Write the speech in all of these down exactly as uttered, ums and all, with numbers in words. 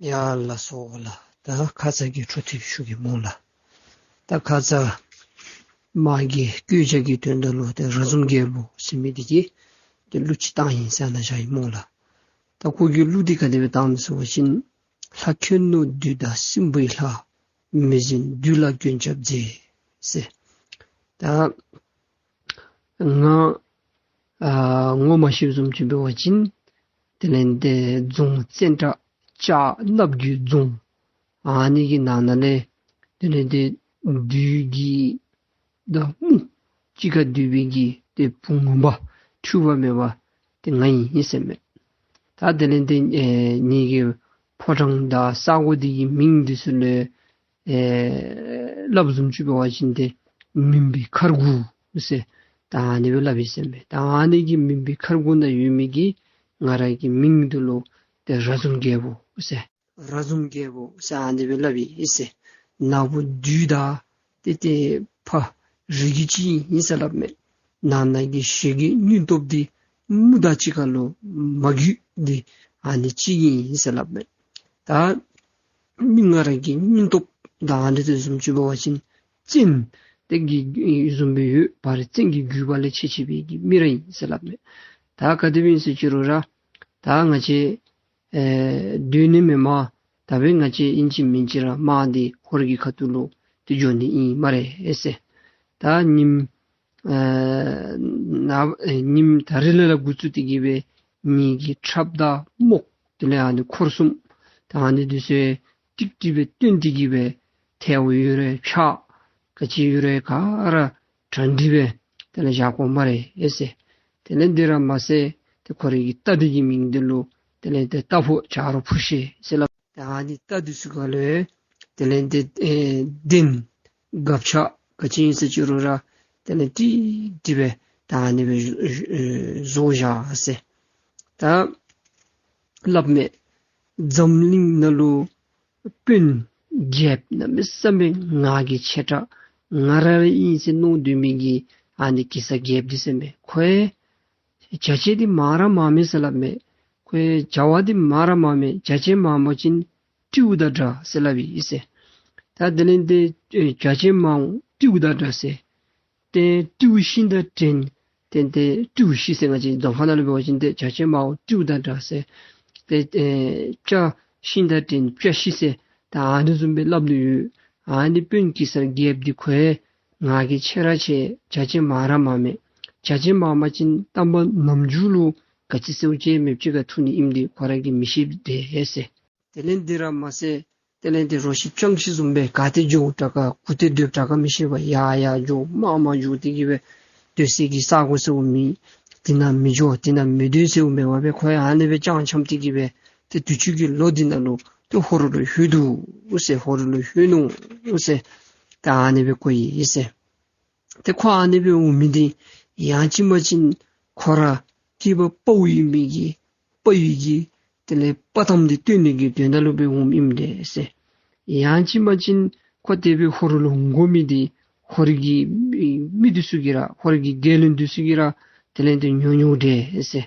ཡ་ལགས་སོ་ལགས། ད་ཁ་ཙ་གི་འཕྲོ་མཐུད་ཞུ་གེ་སྨོ་ལགས། ད་ཁ་ཙ་མ་གི་བཀོད་རྒྱ་གི་དོན་དག་ལུ་ཏེ་ར་ཟུམ་རྒྱལ་པོ་ཟེར་མི་འདི་གིས་ཏེ་གླུ་ཅིག་བཏང་ཡི་ཟེར་ནཱ་བཞག་ཡི་སྨོ་ལགས། ད་ཁོ་གིས་གླུ་འདི་ག་དེ་སྦེ་བཏང་ནུག་ཟེར་བ་ཅིན། ལྷ་མཁྱེན་ནོ་བདུད་དང་སྲིན་པོའི་ལྷ། མི་ཟད་བདུད་ལ་མགོན་སྐྱབས་མཛད། ཟེར། ད་ང་ཨ་ངོ་མ་ཤེས་བཟུམ་ཅིག་འབད་བ་ཅིན་དེ་ལས་ཏེ་རྫོང་བཙན་དྲག་ལྕགས་ནགཔོ་གི་རྫོང་ཨ་ནི་གི་ནང་ན་ལས་དེ་ལས་ཏེ་བདུད་ཀྱི་ད་དམུ་གཅིག་ཁར་འདུས་པའི་གི་ཏེ་བུ་ངོ་མ་འཁྲུལ་པ་མེད་པ་ཏེ་ང་ཨིན་ཟེར་མས། ད་དེ་ལས་ཏེ་ཨེ་ངེ་གི་ཕོ་བྲང་དང་ས་གོ་འདི་གི་མིང་འདི་ཚུ་ལུ་ཨེ་སླབ་བཟུམ་ཅིག་འབད་བ་ཅིན་ཏེ་མུན་པའི་མཁར་གུ་ཟེར་ད་ཨ་ནི་སྦེ་སླབ་ཨིན་ཟེར་མས། ད་ཨ་ནི་གི་མུན་པའི་མཁར་གུ་ནང་ཡོད་མི་གི་ང་ར་གི་མིང་འདི་ལུ་ཏེ་ར་ཟུམ་རྒྱལ་པོ་ཟེར། ར་ཟུམ་རྒྱལ་པོ་ཟེར་ཨ་ནི་སྦེ་སླབ་ཨིན་ཟེར། ནག་པོ་བདུད་དང་ཏེ་ཏེ་ཕ་རིགས་རྒྱུད་གཅིག་ཨིན་ཟེར་སླབ་མས། ནང་ན་གི་ཞེ་སྡང་སྙིང་སྟོབས་འདི་དམུ་དང་གཅིག་ཁར་ལུ་མ་འགུལ་འདི་ཨ་ནི་གཅིག་ཨིན་ཟེར་སླབ་མས། ད་མི་ང་ར་གི་སྙིང་སྟོབས་ད་ཨ་ནི་དེ་བཟུམ་ཅིག་འབད་བ་ཅིན་བཙན་དེ་གི་བཟུམ་སྦེ་ཡོད། བར་བཙན་གྱི་རྒྱུད་པ་ལས་ཆད་ཆད་པའི་གི་མི་ར་ཨིན་ཟེར་སླབ་མས། ད་ག་དེ་སྦེ་ཨིན་ཟེར་ཅི་རུང་ར་ད་ང་བཅས་ཨེ་སྡོད་ནི་མེན་མས། ད་འབདན་ང་བཅས་ཨིན་ཅི་མིན་ཅི་ར་དམག་འདི་ཧོར་གྱི་ཁ་ཐུག་ལུ་ཏེ་འགྱོ་ནི་ཨིན་སྨ་རེ་ཟེར། ད་ཉིནམ་ཨེ་ན་ཨེ་ཉིནམ་ད་རིས་ལས་ལས་འགོ་བཙུགས་ཏེ་གི་སྦེ་ངེ་གི་ཁྲབ་དང་རྨོག་དེ་ལས་ཨ་ནི་འཁོར་གསུམ་ད་ཨ་ནི་འདི་ཚུ་ཡང་ཀྲིག་ཀྲི་སྦེ་བཏོན་ཏེ་གི་སྦེ་ཐལཝ་ཡོད་རུང་འཕྱག་ག་ཅི་ཡོད་རུང་ག་ར་གྲ་སྒྲིག་སྦེ་དེ་ལས་བཞག་དགོ་སྨ་རེ་ཟེར། དེ་ལས་འདི་ར་མ་ཚད་ཏེ་ཁོ་རའི་གི་རྟ་འདི་གི་མིང་འདི་ལུ་དེ་ལས་ཏེ་རྟ་ཕོ་བྱ་རོག་འཕུར་ཤེས་ཟེར་སླབ། ད་ཨ་ནི་རྟ་འདི་ཚུ་ག་ལུ་ཡང་དེ་ལས་ཏེ་ཨེ་གདན་སྒ་ཆས་ག་ཅི་ཨིན་ཟེར་ཅི་རུང་ར་དེ་ལས་ཀྲིག་ཀྲི་སྦེ་ད་ཨ་ནི་སྦེ་བཟོ་བཞག་ཟེར་ད་སླབ་མས། འཛམ་གླིང་ནང་ལུ་དཔོན་རྒྱལཔོ་གནམ་མེད་ས་མེད་ངག་གི་ཆེ་དྲགས་ང་ར་ར་ཨིན་ཟེར་མནོ་སྡོད་མི་གི་ཨ་ནི་གེ་སར་རྒྱལཔོ་འདི་ཟེར་མས། ཁོ་ཡང་བྱ་བྱེད་འདི་མང་ར་མང་མས་ཟེར་སླབ་མས། ཁོ་ཡང་བྱ་བ་འདི་མང་ར་མང་མས། བྱ་བྱེད་མང་པ་ཅིན་སྤྲེའུ་དང་འདྲ་ཟེར་སླབ་ཨིན་ཟེར། ད་དེ་ལས་ཏེ་ཨེ་བྱ་བྱེད་མང་སྤྲེའུ་དང་འདྲ་ཟེར། ཏེ་སྤྲེའུ་ཤིང་དང་འགྲན་ཏེ་ཏེ་སྤྲེའུ་ཤི་ཟེར་ང་བཅས་རྫོང་ཁ་ནང་ལུ་འབད་བ་ཅིན་ཏེ་བྱ་བྱེད་མང་པོ་སྤྲེའུ་དང་འདྲ་ཟེར། ཏེ་ཨེ་སྤྱ་ཤིང་དང་འགྲན་སྤྱ་ཤི་ཟེར། ད་ཨ་ནི་བཟུམ་སྦེ་སླབ་ནི་ཡོད། ཨ་ནི་དཔོན་གེ་སར་རྒྱལཔོ་འདི་ཁོ་ཡང་ངག་གི་ཆེ་ར་ཆེ། བྱ་བྱེད་མང་ར་མང་མས། བྱ་བྱེད་མང་པ་ཅིན་དམ་པ་ནམ་རྒྱུན་ལུ་ག་ཅི་ཟེརཝ་ཅིག་མེདཔ་ཅིག་ཁར་ཐུག་ནི་ཨིནམ་འདི་ཁོ་ར་གིས་མི་ཤེས་པས་ཟེར། དེ་ལས་འདི་ར་མ་ཚད་དེ་ལས་ཏེ་རོ་ཁྱི་སྤྱང་ཁྱི་བཟུམ་སྦེ་ག་ཏེ་འགྱོཝ་དྲག་ག་གུ་ཏེ་སྡོདཔ་དྲག་ག་མི་ཤེས་པར་ཡར་ཡར་འགྱོ་མར་མར་འགྱོ་སྟེ་གི་སྦེ་སྡོད་སའི་གི་ས་གོ་ཟེརཝ་མེད། འདི་ནང་མི་འགྱོ་འདི་ནང་མི་སྡོད་ཟེརཝ་མེད་པར་སྦེ་ཁོ་ཡང་ཨ་ནི་སྦེ་སྤྱང་འཁྱམས་ཏེ་གི་སྦེ་ཏེ་དུས་ཅི་གི་ལོ་འདི་ནང་ལུ་ཏེ་ཧོར་ལུ་ལྷོད་འདུག་ཟེར། ཧོར་ལུ་ལྷོད་ནུག་ཟེར་ད་ཨ་ནི་སྦེ་གོ་ཡི་ཟེར། ཏེ་ཁོ་ཨ་ནི་སྦེ་འོང་མི་འདི་ཡང་ཅིན་མ་ཅིན་ཁོ་ར་སྐྱེས་པ་དཔའ་བོ་ཨིན་མི་གི་དཔའ་བོའི་གི་དེ་ལས་དཔའ་གཏམ་འདི་སྟོན་ནི་གི་དོན་དག་ལུ་སྦེ་འོངམ་ཨིན་པས་ཟེར། ཡང་ཅིན་མ་ཅིན་ཁོ་དེ་སྦེ་ཧོར་ལུ་འོང་དགོ་མི་འདི་ཧོར་གྱི་མི་འདི་ཚུ་གིས་ར་ཧོར་གྱི་རྒྱལ་བློན་འདི་ཚུ་གིས་ར་དེ་ལས་ཏེ་ཉོ་ཉོཝ་འདྲས་ཟེར།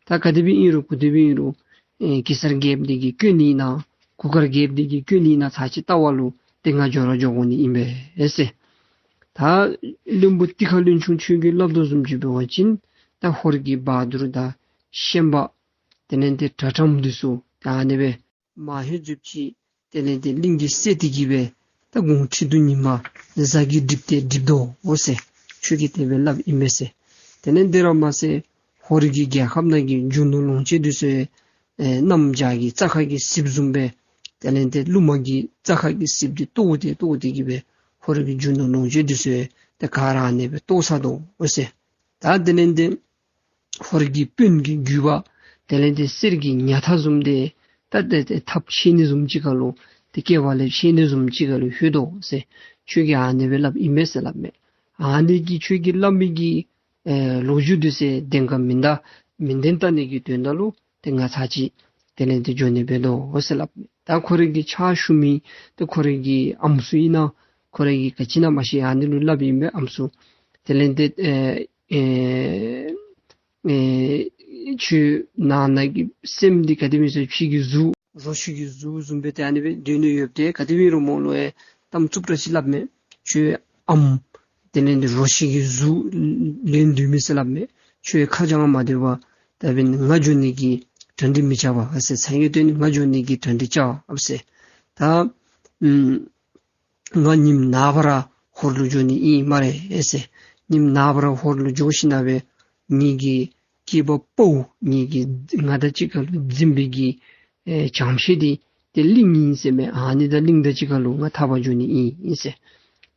ད་ག་དེ་སྦེ་ཨིན་རུང་གུ་དེ་སྦེ་ཨིན་རུང་ཨེ་གེ་སར་རྒྱལཔོ་འདི་གིས་བཀོད་ནི་ཨིན་ན་གུར་དཀར་རྒྱལཔོ་འདི་གིས་བཀོད་ནི་ཨིན་ན་ཚར་གཅིག་བལྟ་བ་ལུ་ཏེ་ང་འགྱོ་ར་འགྱོ་དགོ་ནི་ཨིན་པས་ཟེར། ད་བློན་པོ་ཏི་ཁ་བློན་ཆུང་ཁྱོད་ཀྱིས་སླབ་དོ་བཟུམ་ཅིག་འབད་བ་ཅིན་ད་ཧོར་གྱི་བ་དུར་དང་ཤན་པ་དེ་ལས་ཏེ་དྲ་ཁྲམ་འདི་ཚུ་ད་ཨ་ནི་སྦེ་མ་ཧེ་རྫུབ་ཅིག་དེ་ལས་ཏེ་གླིང་གི་སྲས་འདི་གིས་སྦེ་ད་དགུང་ཁྲི་གདུགས་ཉི་མ་གཟའ་གིས་བསྒྲིབས་ཏེ་བསྒྲིབས་དོ་འོ་ཟེར། ཁྱོད་ཀྱིས་དེ་སྦེ་སླབ་ཨིན་པས་ཟེར། དེ་ལས་འདི་ར་མ་ཚད་ཧོར་གྱི་རྒྱལ་ཁབ་ནང་གི་རྒྱུ་ནོར་ལོངས་སྤྱོད་འདི་ཚུ་ཨེ་གནམ་བྱཱར་གྱི་རྩྭ་ཁ་གི་ཟིལཔ་བཟུམ་སྦེ་དེ་ལས་ཏེ་རླུང་མ་གི་རྩྭ་ཁ་གི་ཟིལཔ་འདི་གཏོར་ཏེ་གཏོར་ཏེ་གི་སྦེ་ཧོར་གྱི་རྒྱུ་ནོར་ལོངས་སྤྱོད་འདི་ཚུ་ཨེ་ཏེ་ག་ར་ཨ་ནི་སྦེ་གཏོར་ཚར་དོ་འོ་ཟེར། ད་དེ་ལས་ཏེ་ཧོར་གྱི་དཔོན་གྱི་རྒྱུད་པ་དེ་ལས་ཏེ་གསེར་གྱི་ཉ་ཐག་བཟུམ་སྦེ་ད་ཏེ་ཏེ་ཐགཔ་ཆད་ནི་བཟུམ་ཅིག་ཁར་ལུ་ཏེ་སྐེད་པ་ལས་ཆད་ནི་བཟུམ་ཅིག་ཁར་ལུ་ལྷོད་དོ་ཟེར། ཁྱོད་ཀྱིས་ཨ་ནི་སྦེ་སླབ་ཨིན་མས་ཟེར་སླབ་མས། ཨ་ནི་གི་ཁྱོད་ཀྱིས་སླབ་མི་གི་ཨེ་ལོ་རྒྱུས་འདི་ཚུ་བདེན་ག་མིན་ད་མིན་བདེན་བལྟ་ནི་གི་དོན་དག་ལུ་ཏེ་ང་ཚར་གཅིག་དེ་ལས་ཏེ་འགྱོ་ནི་འབད་དོ་འོ་ཟེར་སླབ་མས། ད་ཁོ་རའི་གི་ཕྱག་ཞུ་མི་ཏེ་ཁོ་རའི་གི་ཨམ་སྲུ་ཨིན་ན་ཁོ་རའི་གི་ག་ཅི་ཨིན་ན་མ་ཤེས། ཨ་ནི་ལུ་སླབ་ཨིན་པས་ཨམ་སྲུ། དེ་ལས་ཏེ་ཨེ་ཨེ་ཨེ་ཁྱོད་ནང་ན་གི་སེམས་འདི་ག་དེ་སྦེ་ཟེར་ཕྱི་གི་གཟུགས་ རོ་ཁྱི་གི་གཟུགས་བཟུམ་སྦེ་ཏེ་ཨ་ནི་སྦེ་སྡོད་ནི་ཡོདཔ་ཏེ་ག་དེ་སྦེ་རུང་མོ་ལུ་ཡང་གཏམ་རྩུབ་དྲགས་ཅིག་སླབ་མས། ཁྱོད་ཨམ་དེ་ལས་འདི་རོ་ཁྱི་གི་གཟུགས་ལེན་སྡོད་མི་ཟེར་སླབ་མས། ཁྱོད་ཁ་བྱང་མ་སྡོད་པར་ད་འབདན་ང་འགྱོ་ནི་གི་གྲ་སྒྲིག་མི་རྐྱབ་པར་ཟེར། ཚ་གྱང་སྟོན་ནི་ང་འགྱོ་ནི་གི་གྲ་སྒྲིག་རྐྱབ་ཟེར། ད་ཨམ་ང་ཉིནམ་ནངས་པ་ར་ཧོར་ལུ་འགྱོ་ནི་ཨིན་སྨ་རེ་ཟེར། ཉིནམ་ནངས་པ་ར་ཧོར་ལུ་འགྱོ་ཞིནམ་ལས་ངེ་གི་སྐྱེས་པ་ཕོ་ངེ་གི་ང་དང་གཅིག་ཁར་ལུ་འཛིང་པའི་གི་ཨེ་ལྕམ་ཤིང་འདི་ཏེ་གླིང་ཨིན་ཟེར་མས། ཨ་ནི་དང་གླིང་དང་གཅིག་ཁར་ལུ་ང་འཐབ་པར་འགྱོ་ནི་ཨིན་ཟེར།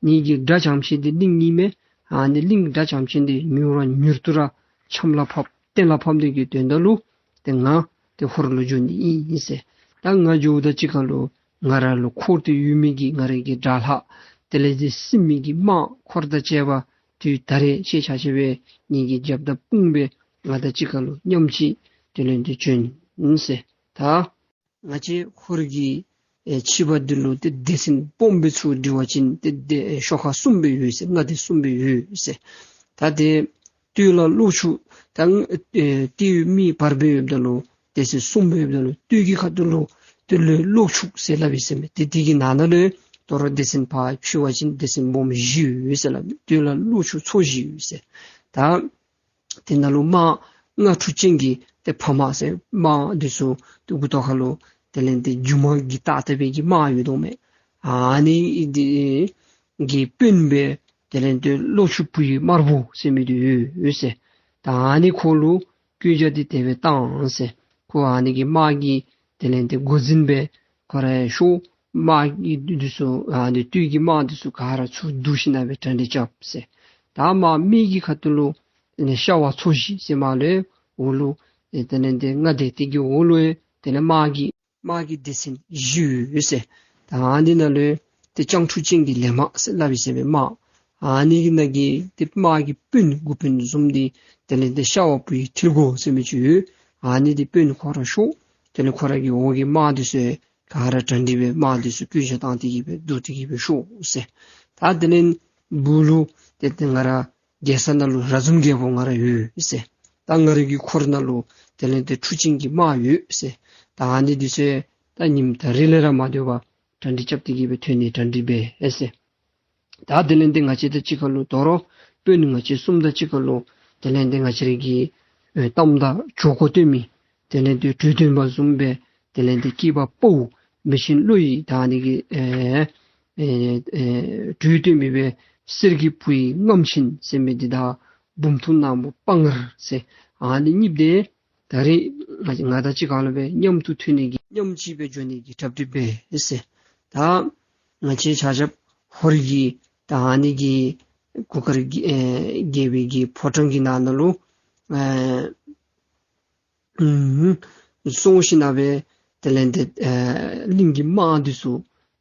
ངེ་གི་དགྲ་ལྕམ་ཤིང་འདི་གླིང་ཨིན་མས། ཨ་ནི་གླིང་དགྲ་ལྕམ་ཤིང་འདི་མྱུར་ར་མྱུར་དུ་ར་ཆམ་ལ་ཕབ་གཏན་ལ་ཕབ་ནི་གི་དོན་དག་ལུ་ཏེ་ང་ཏེ་ཧོར་ལུ་འགྱོ་ནི་ཨིན་ཟེར། ད་ང་འགྱོཝ་དང་གཅིག་ཁར་ལུ་ང་ར་ལུ་འཁོར་ཏེ་ཡོད་མི་གི་ང་རའི་གི་དགྲ་ལྷ་དེ་ལས་ཏེ་སྲིན་མོ་གི་དམག་འཁོར་དང་བཅས་པ་དུས་ད་རེས་ཁྱེད་ཆ་ཁྱབ་སྦེ་ངེ་གི་རྒྱབ་དང་དཔུང་སྦེ་ང་དང་གཅིག་ཁར་ལུ་མཉམ་གཅིག་དེ་ལས་ཏེ་བྱོན་ཟེར། ད་ང་བཅས་ཧོར་གྱི་ཨེ་ཕྱི་པ་འདི་ལུ་ཏེ་སྡེ་ཚན་སྦོམ་སྦེ་ཚུ་འབྲི་བ་ཅིན་ཏེ་སྡེ་ཨེ་ཤོ་ཁ་གསུམ་སྦེ་ཡོད་ཟེར། མངའ་སྡེ་གསུམ་སྦེ་ཡོད་ཟེར། ད་ཏེ་སྟོད་ལ་ལོག་ཕྱོགས་ད་ཨེ་ཏེ་མི་བར་སྦེ་ཡོདཔ་ད་ལུ་སྡེ་ཚན་གསུམ་སྦེ་ཡོདཔ་ད་ལུ་སྟོད་ཀྱི་ཁ་ཐུག་ལུ་སྟོད་ལུ་ལོག་ཕྱོགས་ཟེར་སླབ་ཨིན་ཟེར་མས། ཏེ་དེ་གི་ནང་ན་ལུ་དོ་རུང་སྡེ་ཚན་ཕར་ཕྱེ་བ་ཅིན་སྡེ་ཚན་སྦོམ་བཞི་ཡོད་ཟེར་སླབ་མས། སྟོད་ལ་ལོག་ཕྱོགས་ཚུ་བཞི་ཡོད་ཟེར། ད་དེ་ནང་ལུ་དམག་ལྔ་འཕྲུལ་ཅན་གྱི་ཏེ་ཕ་མ་ཟེར་དམག་འདི་ཚུ་ཏེ་མགུ་ཏོ་ཁ་ལུ་དེ་ལས་ཏེ་རྒྱུ་མ་གི་ཏག་ཏག་སྦེ་གི་དམག་ཡོད་དོ་མས། ཨ་ནི་འདི་གི་དཔོན་སྦེ་དེ་ལས་ཏེ་ལོག་ཕྱོགས་བུ་ཡི་དམར་པོ་ཟེར་མི་འདི་ཡོད་ཟེར། ད་ཨ་ནི་ཁོ་ལུ་བཀོད་རྒྱ་འདི་དེ་སྦེ་བཏང་ཟེར། ཁོ་ཨ་ནི་གི་དམག་གི་དེ་ལས་ཏེ་འགོ་འཛིན་སྦེ་ཁོ་ར་ཤོག། དམག་གི་འདི་ཚུ་ཨ་ནི་སྟོད་ཀྱི་དམག་འདི་ཚུ་ག་ར་ཚུར་བསྡུ་ཞིནམ་ལས་སྦེ་གྲ་སྒྲིག་རྐྱབ་ཟེར། ད་དམག་སྨད་ཀྱི་ཁ་ཐུག་ལུ་དེ་ལས་ཤ་བ་ཚོ་བཞི་ཟེར་མར་ལུ་འོག་ལུ་ཨེ་དེ་ལས་ཏེ་མངའ་སྡེ་དེ་གི་འོག་ལུ་ཨེ་དེ་ལས་དམག་གི་དམག་གི་སྡེ་ཚན་བཞི་ཡོད་ཟེར། ད་ཨ་ནི་ནང་ལུ་ཏེ་སྤྱང་ཕྲུག་ཅན་གྱི་ལས་དམག་ཟེར་སླབ་ཨིན་ཟེར་མས། དམག་ཨ་ནི་གི་ནང་གི་ཏེ་དམག་གི་དཔོན་འགོ་དཔོན་བཟུམ་འདི་དེ་ལས་ཏེ་ཤ་བ་བུ་ཡི་ཐིལ་གོ་ཟེར་མི་ཅིག་ཡོད། ཨ་ནི་འདི་དཔོན་ཁོ་ར་ཤོག། དེ་ལས་ཁོ་ར་གི་འོག་གི་དམག་འདི་ཚུ་ག་ར་གྲ་སྒྲིག་སྦེ་དམག་འདི་ཚུ་བཀོད་རྒྱ་བཏང་སྟེ་གི་སྦེ་བསྡུ་སྟེ་གི་སྦེ་ཤོག་ཟེར། ད་དེ་ལས་སྦུག་ལུ་ཏེ་ཏེ་ང་ར་རྒྱལ་ས་ནང་ལུ་ར་ཛུམ་རྒྱལ་པོ་ང་ར་ཡོད་ཟེར། ད་ང་རའི་གི་འཁོར་ནང་ལུ་དེ་ལས་ཏེ་ཕྲུག་ཅན་གྱི་དམག་ཡོད་ཟེར། ད་ཨ་ནི་འདི་ཚུ་ད་ཉིནམ་ད་རིས་ལས་ར་མ་སྡོད་པར་གྲ་སྒྲིག་རྐྱབ་སྟེ་གི་སྦེ་ཐོན་ནི་གྲ་སྒྲིག་འབད་ཟེར། ད་དེ་ལས་ཏེ་ང་བཅས་དང་གཅིག་ཁར་ལུ་དོ་རུང་དཔོན་ང་བཅས་གསུམ་དང་གཅིག་ཁར་ལུ་དེ་ལས་ཏེ་ང་བཅས་རའི་གི་ཨེ་གཏམ་དང་གྲོས་འགོ་སྟོན་མི་དེ་ལས་ཏེ་གྲོས་སྟོན་པ་བཟུམ་སྦེ་དེ་ལས་ཏེ་སྐྱེས་པ་ཕོ་མི་ཆེན་བློ་ཡི་ད་ཨ་ནི་གི་ཨེ་ཨེ་ཨེ་གྲོས་སྟོན་མི་སྦེ་གསེར་གྱི་བུ་ཡི་རྔམ་ཆེན་ཟེར་མི་འདི་དང་འབུམ་ཐུང་ནག་མོ་དཔའ་ངར་ཟེར་ཨ་ནི་གཉིས་འདི་ད་རེས་ང་ང་དང་གཅིག་ཁར་ལུ་སྦེ་མཉམ་དུ་ཐོན་ནི་གི་མཉམ་གཅིག་སྦེ་འགྱོ་ནི་གི་གྲ་སྒྲིག་འབད་ཟེར། ད་ང་བཅས་ཆ་ཁྱབ་ཧོར་གྱི་ད་ཨ་ནི་གི་གུར་དཀར་གྱི་ཨེ་རྒྱལ་པོའི་གི་ཕོ་བྲང་གི་ནང་ན་ལུ་ཨེ་ཨུམ་སོང་ཞིནམ་ལས་སྦེ་དེ་ལས་ཏེ་ཨེ་གླིང་གི་དམག་འདི་ཚུ་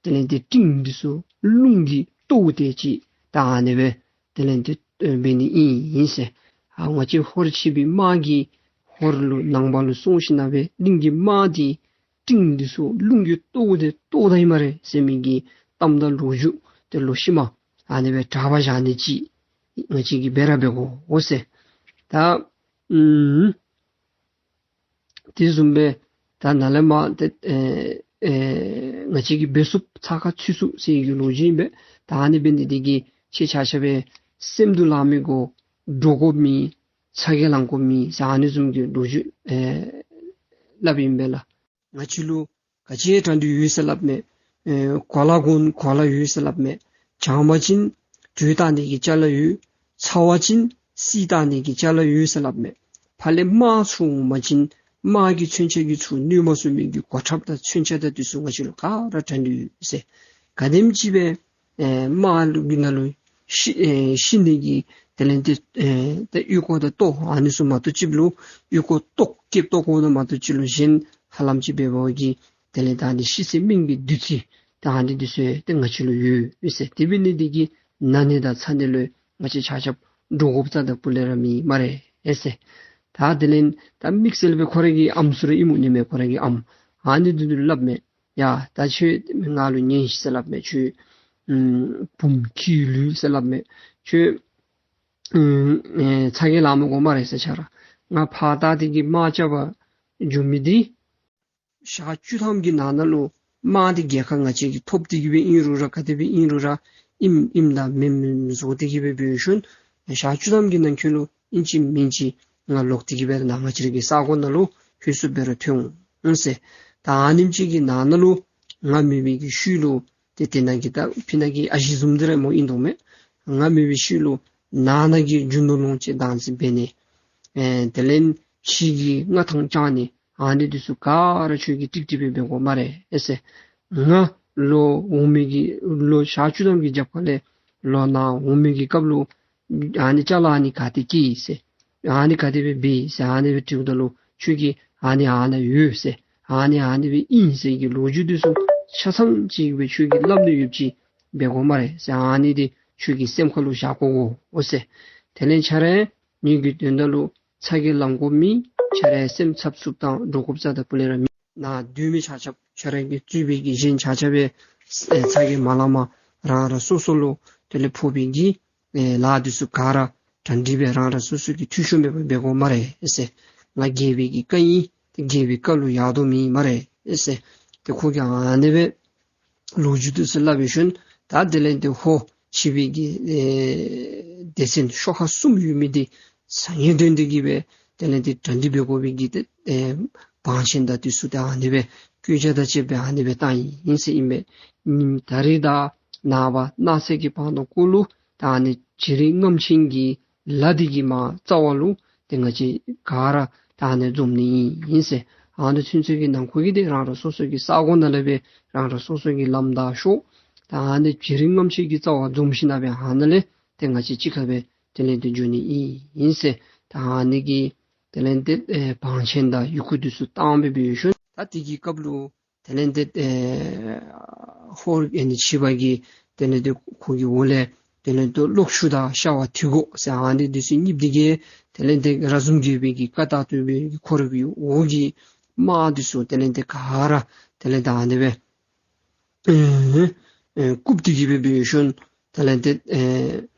དེ་ལས་ཏེ་སྤྲིན་འདི་ཚུ་རླུང་གིས་གཏོར་ཏེ་ཅིག་ད་ཨ་ནི་སྦེ་དེ་ལས་ཏེ་ཨེ་འབད་ནི་ཨིན་ཟེར། ཨ་ང་བཅས་ཧོར་ཕྱི་པའི་དམག་གིས་ཧོར་ལུ་ནང་པ་ལུ་སོང་ཞིནམ་ལས་སྦེ་གླིང་གི་དམག་འདི་སྤྲིན་འདི་ཚུ་རླུང་གིས་གཏོར་ཏེ་གཏོར་ད་ཡི་སྨ་རེ་ཟེར་མི་གི་གཏམ་དང་ལོ་རྒྱུས་དེ་ལུ་ཤུལ་མ་ཨ་ནི་སྦེ་གྲགས་པ་བཞག་ནི་ཅིག་ང་བཅས་ཀྱིས་འབད་ར་འབད་དགོ་འོང་ཟེར། ད་ཨུམ་དེ་བཟུམ་སྦེ་ད་ནཱ་ལས་མར་ཏེ་ཨེ་ཨེ་ང་བཅས་ཀྱིས་འབད་ཚུགསཔ་ཚགས་ཁར་ཚུད་ཚུགས་ཟེར་གྱི་ལོ་རྒྱུས་ཨིན་པས། ད་ཨ་ནི་འབད་ནི་འདི་གིས་ཁྱེད་ཆ་ཁྱབ་སྦེ་སེམས་སྡུག་ལང་མི་དགོ། འདྲོག་དགོཔ་མེད། ཚ་གྱང་ལང་དགོཔ་མེད་ཟེར་ཨ་ནི་བཟུམ་གྱི་ལོ་རྒྱུས་ཨེ་སླབ་ཨིན་པས་ལགས། ང་བཅས་ལུ་ག་ཅི་གྲ་སྒྲིག་ཡོད་ཟེར་སླབ་མས། ཨེ་གོ་ལ་གོན་གོ་ལ་ཡོད་ཟེར་སླབ་མས། གྱང་མ་ཅིན་དྲོད་བཏང་ནི་གི་ཅ་ལ་ཡོད། ཚ་བ་ཅིན་བསིལ་བཏང་ནི་གི་ཅ་ལ་ཡོད་ཟེར་སླབ་མས། ཕར་ལས་དམག་ཚུ་འོང་པ་ཅིན་དམག་གི་མཚོན་ཆ་གི་ཚུར་གནོད་མ་ཚུགས་མི་གི་གོ་ཁྲབ་དང་མཚོན་ཆ་དང་འདི་ཚུ་ང་བཅས་ལུ་ག་ར་གྲ་སྒྲིག་ཡོད་ཟེར། ག་དེམ་ཅིག་སྦེ་ཨེ་དམག་ལུ་གི་ནང་ལུ་ཤི་ཨེ་ཤི་ནི་གི་དེ་ལས་ཏེ་ཨེ་ཏེ་ཨོལ་ཀོ་དང་ལྟོ་ཨ་ནི་ཚུ་མ་གཏོགས་ཅིག་ལུ་ཨོལ་ཀོ་ལྟོ་སྐེདཔ་ལྟོ་ཀོ་དང་མ་གཏོགས་ཅིག་ལུ་གཞན་ཧ་ལམ་ཅིག་འབད་བ་གིས་དེ་ལས་ད་ཨ་ནི་ཤི་ཚེ་སྨན་གྱི་བདུད་རྩི་ད་ཨ་ནི་འདི་ཚུ་ཏེ་ང་བཅས་ལུ་ཡོད་ཟེར། དེ་འབད་ནི་འདི་གིས་ན་ནི་དང་ཚ་ནི་ལུ་ང་བཅས་ཆ་ཁྱབ་འདྲོག་དགོཔ་རྩ་དང་སྤུ་ལས་ར་མེད་སྨ་རེ་ཟེར། ད་དེ་ལས་ད་དམིགས་བསལ་སྦེ་ཁོ་རའི་གི་ཨམ་ཚུ་ར་ཨིནམ་འོང་ནི་མས། ཁོ་རའི་གི་ཨམ་ཨ་ནི་འདི་ཚུ་ལུ་སླབ་མས། ཡ་ད་ཁྱོད་ང་ལུ་ཉན་ཤིག་ཟེར་སླབ་མས། ཁྱོད་ཨམ་བུམོ་ཁྱི་ལུས་ཟེར་སླབ་མས། ཁྱོད་ཨམ་ཨེ་ཚ་གྱང་ལང་མི་དགོ་སྨ་རེ་ཟེར། ཁྱོད་ར་ང་ཕར་ད་འདི་གི་དམག་རྐྱབ་པར་འགྱོ་མི་འདི་ ཞག་བཅུ་ཐམ་གྱི་ནང་ན་ལུ་དམག་འདི་རྒྱལ་ཁ་ང་བཅས་ཀྱིས་ཐོབ་སྟེ་གི་སྦེ་ཨིན་རུང་ར་ག་དེ་སྦེ་ཨིན་རུང་ར་ཨིནམ་ཨིནམ་དང་མེནམ་མེནམ་བཟོ་སྟེ་གི་སྦེ་འབད་ཞིནམ་ཞག་བཅུ་ཐམ་གྱི་ནང་འཁོད་ལུ་ཨིན་ཅི་མིན་ཅི་ང་ལོག་སྟེ་གི་སྦེ་ནཱ་ང་བཅས་ར་གི་ས་གོ་ནང་ལུ་ལྷོད་སུ་འབད་རུང་ཐོན་འོང་ཟེར། ད་ཨ་ནེམ་ཅིག་གི་ནང་ན་ལུ་ང་མེད་པའི་གི་ཤུལ་ལུ་ཏེ་དེ་ནང་གི་ད་ཕི་ནང་གི་ཨ་ཞེ་བཟུམ་འདི་ར་སྨོ་ཨིན་དོ་མས། ང་མེད་པའི་ཤུལ་ལུ་ནང་ན་གི་རྒྱུ་ནོར་ལོངས་སྤྱོད་བདག་འཛིན་འབད་ནི་ཨེ་དེ་ལས་ཕྱི་གི་མངའ་ཐང་བཅང་ནི་ཨ་ནི་འདི་ཚུ་ག་ར་ཁྱོད་ཀྱིས་ཀྲིག་ཀྲི་སྦེ་འབད་དགོ་སྨ་རེ་ཨེ་ཟེར། ང་ལོག་འོང་མི་གི་ལོག་ཞག་བཅུ་ཐམ་གྱི་རྒྱབ་ཁ་ལས་ལོག་ནཱ་འོང་མི་གི་སྐབས་ལུ་ཨ་ནི་ཅ་ལ་ཨ་ནི་ག་ཏེ་སྐྱེས་ཟེར། ཨ་ནི་ག་དེ་སྦེ་འབད་ཟེར་ཨ་ནི་སྦེ་དྲིཝ་ད་ལུ་ཁྱོད་ཀྱིས་ཨ་ནི་ཨ་ནཱ་ཡོད་ཟེར་ཨ་ནི་ཨ་ནི་སྦེ་ཨིན་ཟེར་གྱི་ལོ་རྒྱུས་འདི་ཚུ་ཆ་ཚང་ཅིག་སྦེ་ཁྱོད་ཀྱིས་སླབ་ནི་ཡོདཔ་ཅིག་འབད་དགོ་སྨ་རེ་ཟེར། ཨ་ནི་འདི་ཁྱོད་ཀྱིས་སེམས་ཁ་ལུ་བཞག་དགོ་འོ་ཟེར། དེ་ལས་ཁྱོད་ར་ངེ་གི་དོན་དག་ལུ་ཚ་གྱང་ལང་དགོཔ་མེད། ཁྱོད་ར་སེམས་འཚབ་འཚུབ་དང་འདྲོག་དགོཔ་རྩ་དང་སྤུ་ལས་ར་མེད། ནཱ་སྡོད་མི་ཆ་ཁྱབ་ཁྱོད་ར་གིས་གཙོས་པའི་གི་གཞན་ཆ་ཁྱབ་སྦེ་ཨེ་ཚ་གྱང་མ་ལང་པར་རང་རང་སོ་སོ་ལུ་དེ་ལས་ཕོག་པའི་གི་ཨེ་ལཱ་འདི་ཚུ་ག་ར་གྲ་སྒྲིག་སྦེ་རང་རང་སོ་སོ་གི་འཐུས་ཤོར་མེད་པར་འབད་དགོ་སྨ་རེ་ཨེ་ཟེར། ང་རྒྱལ་པོའི་གི་བཀའ་ཨིན། ཏེ་རྒྱལ་པོའི་བཀའ་ལུ་ཡར་ལྡོག་མེད་སྨ་རེ་ཨེ་ཟེར། ཏེ་ཁོ་གིས་ཨ་ནི་སྦེ་ལོ་རྒྱུས་འདི་ཚུ་སླབ་པའི་ཤུལ་ད་དེ་ལས་ཏེ་ཧོར་ཕྱི་པའི་གི་ཨེ་སྡེ་ཚན་ཤོག་ཁ་གསུམ་ཡོད་མི་འདི་ས་ཡོན་ཏན་འདི་གིས་སྦེ་དེ་ལས་ཏེ་གྲ་སྒྲིག་འབད་དགོ་པའི་གི་ཏེ་ཨེ་བང་ཆེན་དང་འདི་ཚུ་ཏེ་ཨ་ནི་སྦེ་བཀོད་རྒྱ་དང་བཅས་པའི་ཨ་ནི་སྦེ་བཏང་ཡི་ཨིན་ཟེར་ཨིན་པས། ཉིནམ་ད་རིས་དང་ནངས་པ་གནངས་ཚེ་གི་བར་ན་གུ་ལུ་ད་ཨ་ནི་བྱི་རིལ་རྔམ་ཆེན་གྱི་ལ་འདི་གི་མར་རྩ་བ་ལུ་ཏེ་ང་བཅས་ག་ར་ད་ཨ་ནི་འཛོམས་ནི་ཨིན་ཟེར། ཨ་ནི་ཚུན་ཚོད་ཀྱི་ནང་འཁོད་ཀྱི་ཏེ་རང་རང་སོ་སོ་གི་ས་གོ་ནང་ལས་སྦེ་རང་རང་སོ་སོ་གི་ལམ་བདའ་ཤོག། ད་ཨ་ནི་བྱི་རིལ་རྔམ་ཆེན་གྱི་རྩ་བར་འཛོམས་ཞིནམ་སྦེ་ཨ་ནཱ་ལས་ཏེ་ང་བཅས་གཅིག་ཁར་སྦེ་དེ་ལས་ཏེ་འགྱོ་ནི་ཨིན་ཟེར། ད་ཨ་ནི་གི་དེ་ལས་ཏེ་ཨེ་བང་ཆེན་དང་ཡི་གུ་འདི་ཚུ་བཏང་སྦེ་འབད་ཞིནམ་ད་དེ་གི་སྐབས་ལུ་དེ་ལས་ཏེ་ཨེ་ཧོར་ཨེ་ནི་ཕྱི་པ་གི་དེ་ལས་ཏེ་ཁོ་གི་འོག་ལས་དེ་ལས་ཏེ་གློག་ཆུང་དང་ཤ་བ་དུས་འཁོར་ཟེར་ཨ་ནི་འདི་ཚུ་གཉིས་འདི་གིས་དེ་ལས་ཏེ་ར་ཟུམ་རྒྱལ་པོའི་གི་བཀའ་ལྟར་དུ་སྦེ་ཁོ་ར་གི་འོག་གི་དམག་འདི་ཚུ་དེ་ལས་ཏེ་ག་ར་དེ་ལས་ཏེ་ཨ་ནི་སྦེ་ཨེ་ཨེ་བཀུག་སྟེ་གི་སྦེ་འབད་ཞིནམ་དེ་ལས་ཏེ་ཨེ་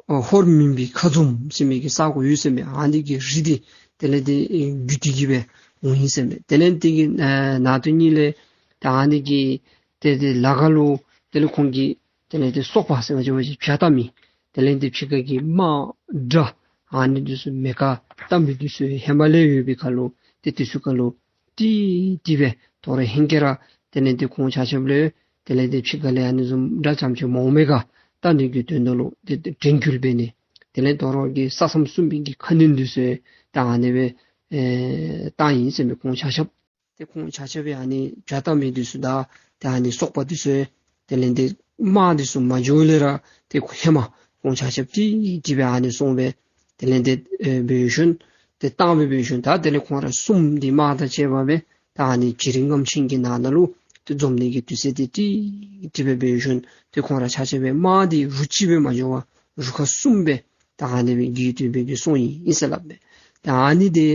ཨོ་ཧོར་མུན་པའི་ཁ་འཛོམས་ཟེར་མི་གི་ས་གོ་ཡོད་ཟེར་མས། ཨ་ནི་གི་རི་འདི་དེ་ལས་ཏེ་ཨེ་བརྒྱུད་དེ་གི་སྦེ་འོང་ཡི་ཟེར་མས། དེ་ལས་ཏེ་གི་ཨེ་ནང་དོན་གཉིས་ལས་ད་ཨ་ནི་གི་ཏེ་ཏེ་ལ་ཁ་ལུ་དེ་ལས་ཁོང་གི་དེ་ལས་ཏེ་སོག་པ་ཟེར་བ་ཅིན་བྱ་བལྟ་མི་དེ་ལས་ཏེ་ཕྱི་ཁ་གི་དམག་དགྲ་ཨ་ནི་འདི་ཚུ་མེ་ཁ་བལྟ་མི་འདི་ཚུ་ཧེ་མ་ལས་ཡོད་པའི་ཁར་ལུ་ཏེ་འདི་ཚུ་ཁར་ལུ་ཏི་ཏི་སྦེ་དོ་རུང་ཧེང་སྐལ་ར་དེ་ལས་ཏེ་ཁོང་ཆ་ཁྱབ་ལུ་དེ་ལས་ཏེ་ཕྱི་ཁ་ལས་ཨ་ནི་བཟུམ་དགྲ་རྐྱངམ་ཅིག་མ་འོང་མི་ག་བལྟ་ནི་གི་དོན་དག་ལུ་ཏེ་ཏེ་དྲན་སྐུལ་འབད་ནི་དེ་ལས་དོ་རུང་གི་ས་མཚམས་སྲུང་བའི་གི་ཁ་གནོན་འདི་ཚུ་ད་ཨ་ནི་སྦེ་ཨེ་བཏང་ཡི་ཟེར་མས། ཁོང་ཆ་ཁྱབ་ཏེ་ཁོང་ཆ་ཁྱབ་སྦེ་ཨ་ནི་བྱ་བལྟ་མི་འདི་ཚུ་དང་ཏེ་ཨ་ནི་སོག་པ་འདི་ཚུ་དེ་ལས་ཏེ་དམག་འདི་ཚུ་མ་འགྱོ་ལས་ར་ཏེ་ཧེ་མ་ཁོང་ཆ་ཁྱབ་ཏི་ཏི་སྦེ་ཨ་ནི་སོང་སྦེ་དེ་ལས་ཏེ་ཨེ་འབད་ཞིནམ་ཏེ་བཏང་སྦེ་འབད་ཞིནམ་ད་དེ་ལས་ཁོང་ར་གསུམ་འདི་དམག་དང་བཅས་པ་སྦེ་ད་ཨ་ནི་བྱི་རིལ་རྔམ་ཆེན་གྱི་ནང་ན་ལུ་ཏེ་འཛོམས་ནི་གི་དུས་ཚོད་འདི་ཏི་ཏི་སྦེ་འབད་ཞིནམ་ཏེ་ཁོང་ར་ཆ་ཁྱབ་སྦེ་དམག་འདི་རུ་གཅིག་སྦེ་མ་འགྱོ་བར་རུ་ཁག་གསུམ་སྦེ་ད་ཨ་ནི་སྦེ་གི་དུས་སྦེ་གི་སོང་ཡི་ཨིན་ཟེར་སླབ་མས། ད་ཨ་ནི་འདི་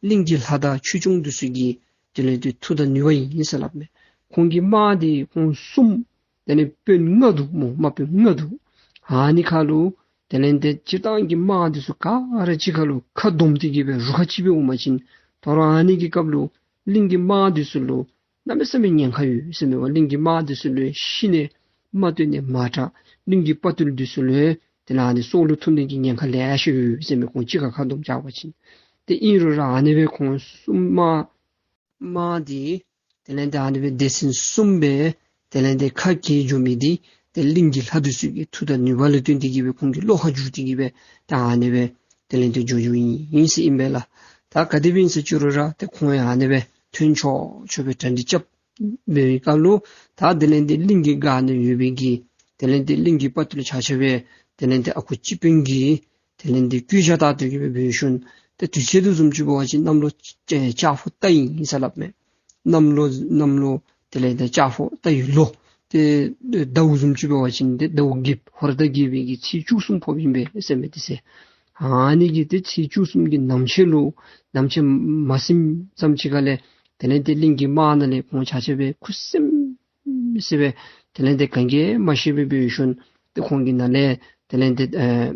གླིང་གི་ལྷ་དང་ཆོས་སྐྱོང་འདི་ཚུ་གི་དེ་ལས་ཏེ་མཐུ་དང་ནུས་པ་ཨིན་ཟེར་སླབ་མས། ཁོང་གི་དམག་འདི་ཁོང་གསུམ་དེ་ལས་དཔོན་ལྔ་འདུག་སྨོ། དམག་དཔོན་ལྔ་འདུག། ཨ་ནི་ཁར་ལུ་དེ་ལས་ཏེ་སྤྱིར་བཏང་གི་དམག་འདི་ཚུ་ག་ར་གཅིག་ཁར་ལུ་ཁ་བསྡོམས་ཏེ་གི་སྦེ་རུ་ཁག་གཅིག་སྦེ་འོང་པ་ཅིན་དོ་རུང་ཨ་ནི་གི་སྐབས་ལུ་གླིང་གི་དམག་འདི་ཚུ་ལུ་གནམ་མེད་ས་མེད་ཉེན་ཁ་ཡོད་ཟེར་མས་པ། གླིང་གི་དམག་འདི་ཚུ་ལུ་ཤི་ནི་མ་བཏུལ་ནི་མ་དྲག། གླིང་གི་དཔའ་རྟུལ་འདི་ཚུ་ལུ་དེ་ལས་ཨ་ནི་སྲོག་ལུ་ཐུག་ནི་གི་ཉེན་ཁ་ལེ་ཤ་ཡོད་ཟེར་མས། ཁོང་གཅིག་ཁར་ཁ་བསྡོམས་རྐྱབ་པ་ཅིན། ཏེ་ཨིན་རུང་ར་ཨ་ནི་སྦེ་ཁོང་གསུམ་དམག་དམག་འདི་དེ་ལས་ཏེ་ཨ་ནི་སྦེ་སྡེ་ཚན་གསུམ་སྦེ་དེ་ལས་ཏེ་ཁ་གྱེས་འགྱོ་མི་འདི་ཏེ་གླིང་གི་ལྷ་འདི་ཚུ་གི་མཐུ་དང་ནུས་པ་ལུ་བརྟེན་ཏེ་གི་སྦེ་ཁོང་གི་བློ་ཁར་འཇུག་སྟེ་གི་སྦེ་ད་ཨ་ནི་སྦེ་དེ་ལས་ཏེ་འགྱོ་འགྱོཝ་ཨིན་ཟེར་ཨིན་པས་ལགས། ད་ག་དེ་སྦེ་ཨིན་ཟེར་ཅི་རུང་ར་ཏེ་ཁོང་ཡང་ཨ་ནི་སྦེ་ཐོན་ཆོག་ཆོག་སྦེ་གྲ་སྒྲིག་རྐྱབ་འབད་བའི་སྐབས་ལུ་ད་དེ་ལས་ཏེ་གླིང་གི་སྒར་ནང་ཡོད་པའི་གི་དེ་ལས་ཏེ་གླིང་གི་དཔའ་རྟུལ་ཆ་ཁྱབ་སྦེ་དེ་ལས་ཏེ་ཨ་ཁུ་སྤྱི་དཔོན་གྱིས་དེ་ལས་ཏེ་བཀོད་རྒྱ་ལྟར་དུ་གི་སྦེ་འབད་ཞིནམ་ཏེ་དུས་ཚོད་དུ་བཟུམ་ཅིག་འབད་བ་ཅིན་གནམ་ལོ་ལྕགས་ཕོ་རྟ་ཨིན་ཟེར་སླབ་མས། གནམ་ལོ་གནམ་ལོ་དེ་ལས་ཏེ་ལྕགས་ཕོ་རྟ་ཡི་ལོ་ཏེ་ཟླཝ་བཟུམ་ཅིག་འབད་བ་ཅིན་ཏེ་ཟླཝ་བརྒྱད་ཧོར་ཟླ་བརྒྱད་པའི་གི་ཚེས་བཅུ་གསུམ་ཕོགཔ་ཨིན་པས་ཟེར་མས། དེ་ཟེར་ཨ་ནི་གི་ཏེ་ཚེས་བཅུ་གསུམ་གྱི་ནམ་ཕྱེད་ལུ་ནམ་ཕྱེད་མ་ཟིནམ་ཙམ་ཅིག་ཁར་ལས་དེ་ལས་ཏེ་གླིང་གི་དམག་ནང་ལས་ཁོང་ཆ་ཁྱབ་སྦེ་ཁུ་སིམ་སིམ་སྦེ་དེ་ལས་ཏེ་ག་གིས་མ་ཤེས་པར་འབད་ཞིནམ་ཏེ་ཁོང་གི་ནང་ལས་དེ་ལས་ཏེ་ཨེ་